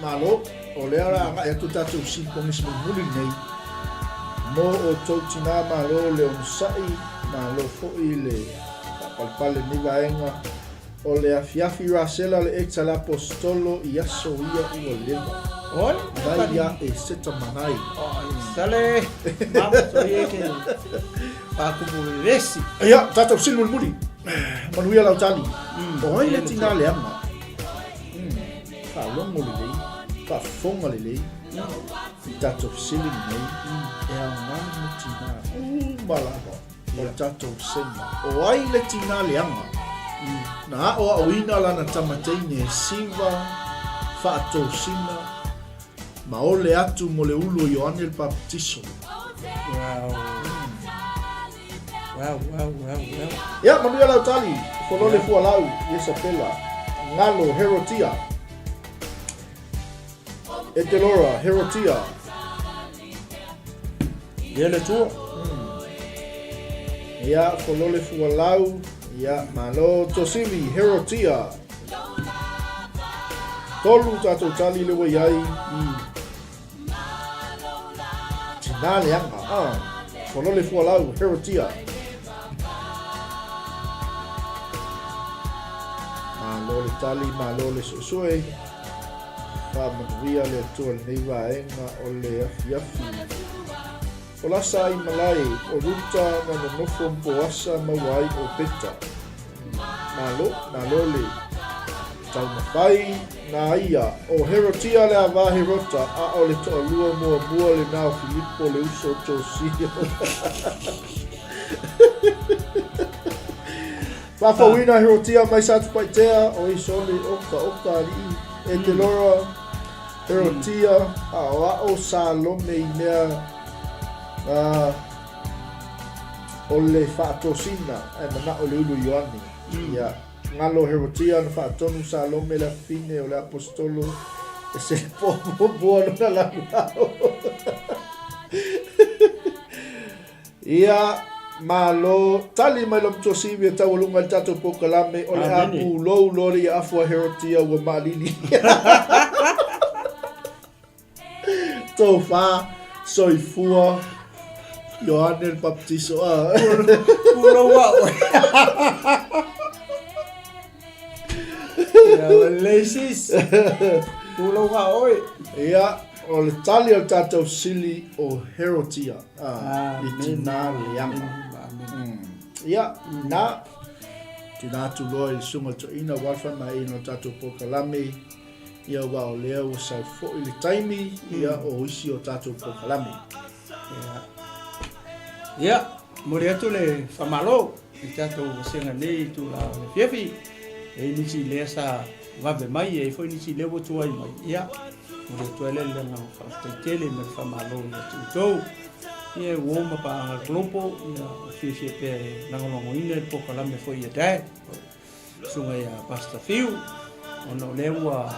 malo, o lea la agai atu tatou sili kongisi mulimuli nei, mo outou tinā malo le onosai, malo foi le faapalepale lenei vaega, O le afiafi Rasela le ex a le Aposetolo i aso ia ua leva. Oi, Mai ia e seta manai. Oi, sale, mama so ie ke whakupu vevesi. Ia, tatou sili mulimuli. Manuia lau tali. O ai le tinā leaga? Faalogo lelei, faafofoga lelei i tatou fesili lenei, e aoga mo tinā uma lava. O le tatou sema. O ai le tinā leaga? Na aʻoaʻoina lana tama teine e siva faatosina ma ole atu mo le ulu o Ioane le Papatiso. Wow. Wow, wow, wow, wow. Ia, manuia lau tali, folole fualau, Iesapela, ngalo, Herotia. E te Laura, Herotia. Ia le tua. Ia, folole fualau. Ia, malo. Tosivi, Herotia. Tolu tatou tali le ua iai. Tinā leaga. Ah, folole fualau, Herotia. Malo le tali, malo le suesue. Faamanuia le Atua i lenei vaega o le afiafi. O Lasa i malae, o Ruta na nonofo ma Poasa maua ai o Peta. Malo, malo le taumafai na ia. O Herotia le ava Herota, a o le toalua muamua lena o Filipo le uso o Josia. Faafouina Herotia mai Satupaitea, o Isole, oka, oka alii, e te lora, Herotia, aoao Salome i mea na o le faatosina, ae manao le ulu Ioane. Ia, galo Herotia na faatonu Salome le afafine o le aposetolo e se poapoapoa lona laulao. Ia, malo, tali mai lo matua sivi e taualuga i le tatou polokalame, o le a pulou loa le afu a Herotia ua maalili. Tofa, soifua, Ioane le Baptiso. Ah. Pulou au. Ia, leisis. Pulou au. Ia, o le tali o le tatou sili o Herotia. Ah, i tina leaga. Ia, na, tina atu loa i le susuga i le toeaina ua alfa ma ina o tatou polokalame, ia aua o lea ua sau foi le taimi, ia o isi o tatou polokalame. Ia, momoli atu le faamalo i tatou vasega nei i itula o le afiafi, e i ai nisi lea sa vave mai, e i ai foi nisi lea ua tuai mai. Ia, momoli atu ai le agaga faafetai tele ma le faamalo ia te outou. Ia, e uo ma paaga global, ia, ua fiafia pea e lagolagoina le polokalame foi a Dad, susuga ia Pastor Fiu, ona o lea ua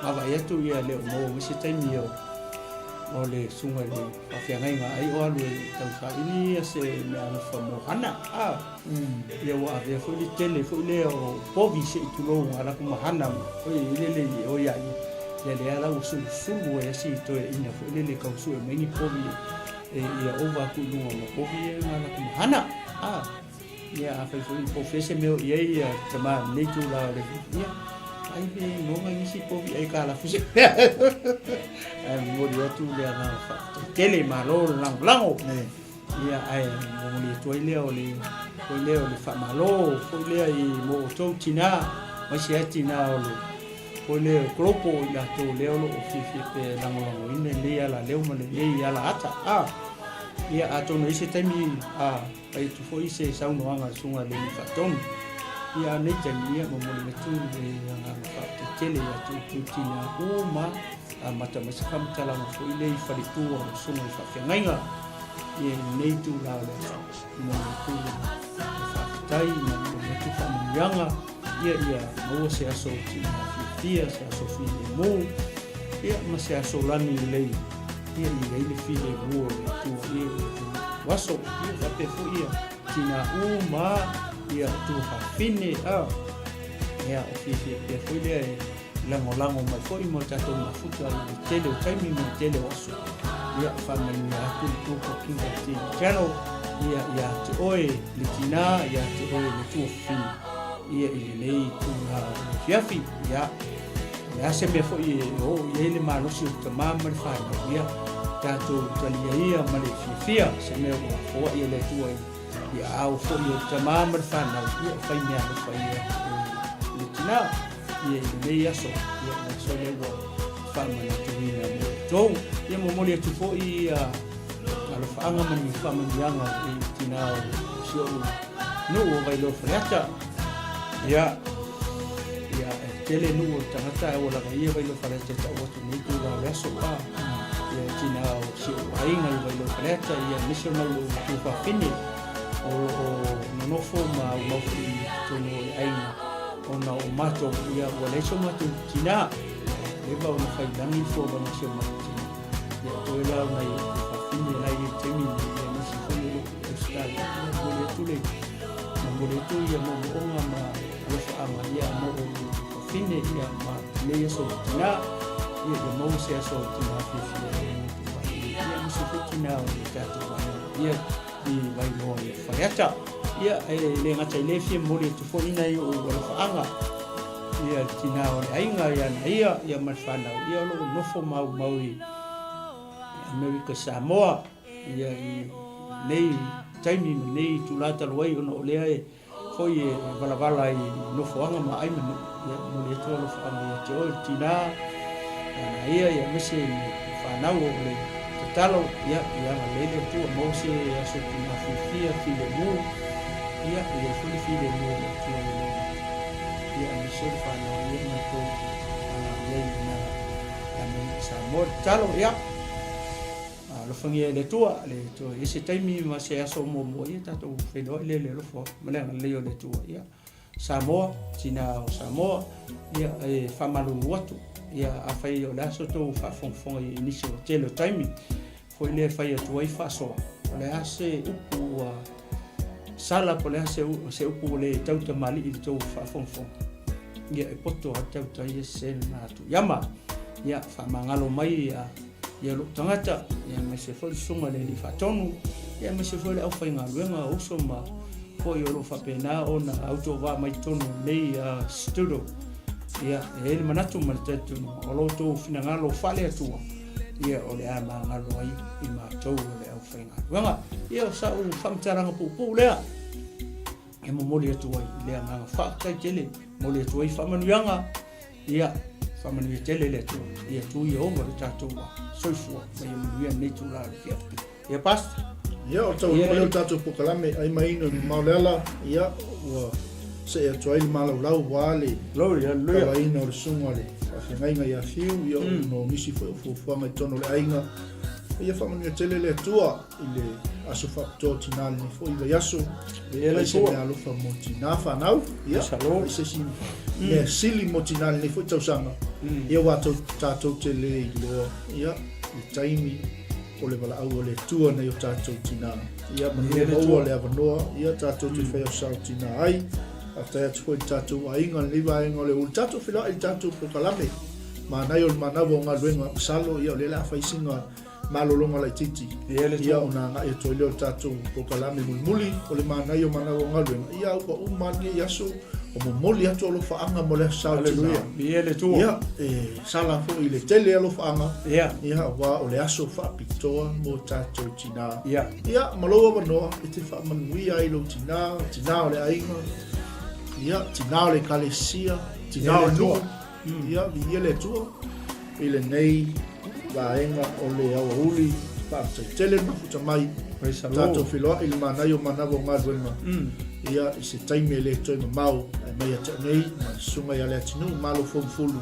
vaavaai atu ia le o maua mai se taimi o o le susuga i le faafeagaiga ai o alu e tausaili ia se meaalofa mo Hana. Ah, Ia ua avea foi le tele foi lea o povi se i tulou a laku ma Hana oi i lele i o ia ia. Ia lea la ua sulusulu ai asi toeaina foi lele tau sue mai ni povi e ia ova atu i luga ma povi ia nga laku ma Hana. Ah, ia afai foi po o fea se mea o i ai ia tama i lenei itula o le ia ai pe maua nisi povi ai ka lafu se mea. Ae momoli atu le agaga faafetai tele, malo le lagolago. Ia, ae momoli atu ai lea o le foi lea o le faamalo foi lea i mo outou tinā, aemaise lava tinā o le foi lea o Global i latou lea o lo o fiafia pea e lagolagoina lenei alaleo ma lenei alaata. A, ia, atonu e i ai se taimi a fai atu foi se saunoaga a le Susuga i le Alii Faatonu. Ia, a o lenei taimi, ia, momoli atu le agaga faafetai tele ia te outou tinā uma, amata mai se faamatalaga foi lea i faletua o Susuga i Faafeagaiga. I lenei itula o le aso, momoli atu le faafetai ma momoli atu faamanuiaga, ia ia maua se aso tina fiafia, se aso filemu, ia ma se aso lani lelei, ia i ai le filemu o le Atua i o aso, ia faapea foi ia tina uma, ia tuafafine, a, ia o fiafia pea foi lea e lagolago mai foi mo tatou mafuta i le tele o taimi ma le tele o aso. Ia, faamanuia atu le Global Kingdom TV Channel, ia, ia te oe le tinā, ia te oe le tuafafine, ia i lenei itula o le afiafi. Ia, o le a se mea foi e oo i ai le malosi o le tamā ma le fanau, ia, tatou talia ia ma le fiafia, se mea ua foai e le Atua i i aao foi o le tamā ma le fanau, ia, e fai meaalofa ia i le tinā. Ia i lenei aso, ia o le aso lea ua faamanatuina mo outou. Ia momoli atu foi ia alofaaga ma ni faamanuiaga i tinā o si ou nuu o Vailoa Faleata. Ia, ia e tele nuu o le tagata ae ua lava ia Vailoa Faleata e tau atu nei itula o le aso. A, ia tinā o si ou aiga i Vailoa Faleata, ia aemaise o nai ou tuafafine o lo o nonofo ma aumau foi i totonu o le aiga. Ona o matou, ia, ua leai so matou tinā. Leva ona fai lagi le folauga a si o matou tinā. Ia, toe la o nai ou tuafafine la e i ai i le taimi lenei, ia, nisi foi o lo o i Ausetalia. Ia, momoli atu le, momoli atu ia moomooga ma alofaaga, ia, mo ou tuafafine, ia, ma lenei aso o tinā. Ia, ia maua se aso o tinā fiafia i ou tuafafine. Ia, aemaise foi tinā o le tatou aiga, ia, i Vailoa i Faleata. Ia, e le gata i lea, e fia momoli atu foi nai ou alofaaga. Ia le tinā o le aiga ia na ia, ia ma le fanau, ia o lo o nofo maumau i Amerika Samoa, ia i nei taimi ma nei itulā talu ai ona o lea e foi e valavala i nofoaga ma ai ma nuu, ia momoli atu alofaaga ia te oe le tinā, ia na ia, ia aemaise le fanau o le tatalo, ia ia agalelei le Atua, maua se aso tinā fiafia, filemu, ia e i ai foi le filemu o le Atua i lou, ia aemaise le fanau ia ma le tou i ai i ina i Amerika Samoa. Le tatalo, ia Alofagia e le Atua, le Atua i se taimi ma se aso muamua, ia tatou feiloai lea i le alofa ma le agalelei o le Atua. Ia, Samoa, tina o Samoa, ia e faamalulu atu. Ia, afai o le a so tou faafogafoga i nisi o tele o taimi, foi lea e fai atu ai faasoa, o le a se upu ua sala po o le a se, se upu ua le tautamalii i le tou faafogafoga, ia e poto lava le tautai e sese lena atu. Iama, ia faamagalo mai ia ia lou tagata, ia aemaise foi le susuga i le Alii Faatonu, ia aemaise foi le aufaigaluega o uso ma foi o lo o faapena ona autovaa mai totonu o lenei studio. Ia, e i ai le manatu ma le talitonuga o lo outou finagalo faale-Atua, ia o le a magalo ai i matou o le aufaigaluega. Ia, o sau faamatalaga puupuu lea e momoli atu ai i le agaga faafetai tele, momoli atu ai faamanuiaga. Ia, faamanuia tele le Atua. Ia tu Ieova lo tatou soifua ma ia manuia lenei itula o le afiafi. Ia, Pastor. Ia, o le taunuuga lea o le tatou polokalame, ai mai ino i mamao le ala, ia, ua see atu ai le malaulau aua le Glory, hallelujah. talaina o le susuga o le faafeagaiga ia Fiu, ia, ona o nisi foi o fuafuaga i totonu o le aiga. Ia faamanuia tele le Atua. i le aso faapitoa o tinā lenei foi vaiaso. Ia le Fai se mea alofa mo tinā whanau. Ia, fai se isi mea sili mo tinā lenei foi tausaga. Ia wā tātou te le iloa. Ia, le taimi o le valaau o le Atua nei o tātou tinā. Ia, manu maua le avanoa. Ia, tātou te whai o sao tinā ai. Faafetai atu foi i le tātou aiga lenei vaega o le ulu. Tātou feiloai i le tātou polokalame. Manaia o le manawa o galuega. Masalo, ia, o lea o le a fai sina malologa laitiiti, ia ona agai atu ai lea o le tatou polokalame mulimuli o le manaia o manawa o galuega, ia ua uma lava lenei aso o momoli atu alofaaga mo le aso Sa o Tina. Ia, e sala foi i le tele alofaaga, ia, aua o le aso faapitoa mo tatou tina. Ia, ma lou avanoa e te faamanuia ai lou tina, tina o le aiga, ia, tina o le ekalesia, tina o le nuu, Ia, viia le Atua i lenei vaega o le aoauli. Faafetai tele le mafuta mai. Tatou feiloai i le manaia o manawa o galuega. Ia, i se taimi e le toe mamao, ae mai ia te au nei ma le Susuga ia Leatinuu Malo Foufulu.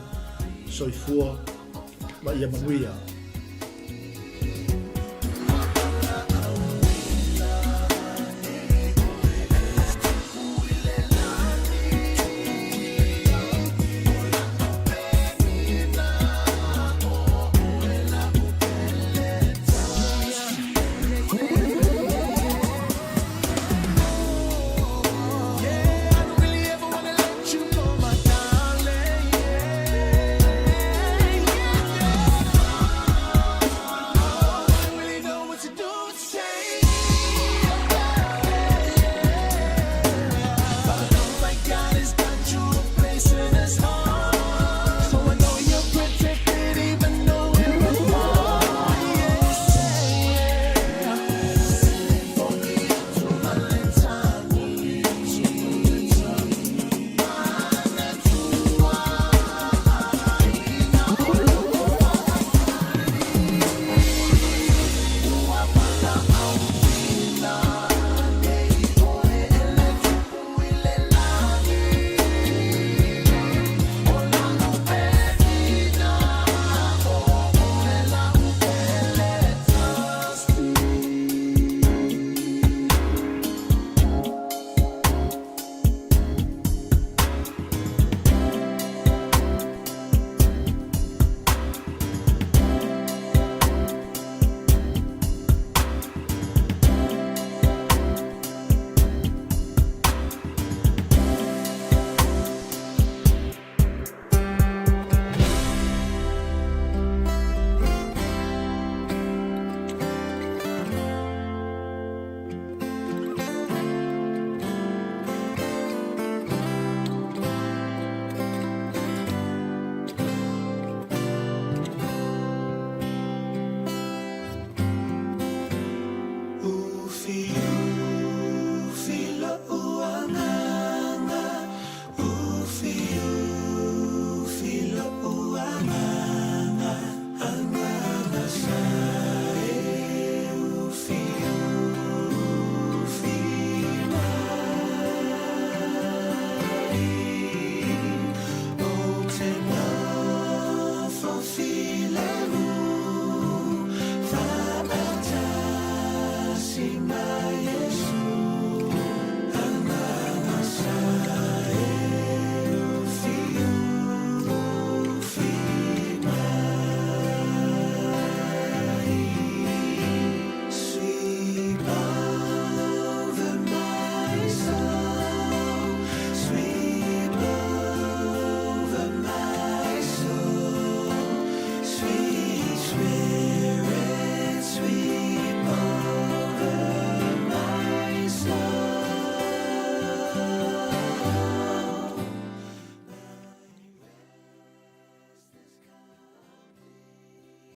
Soifua ma ia manuia.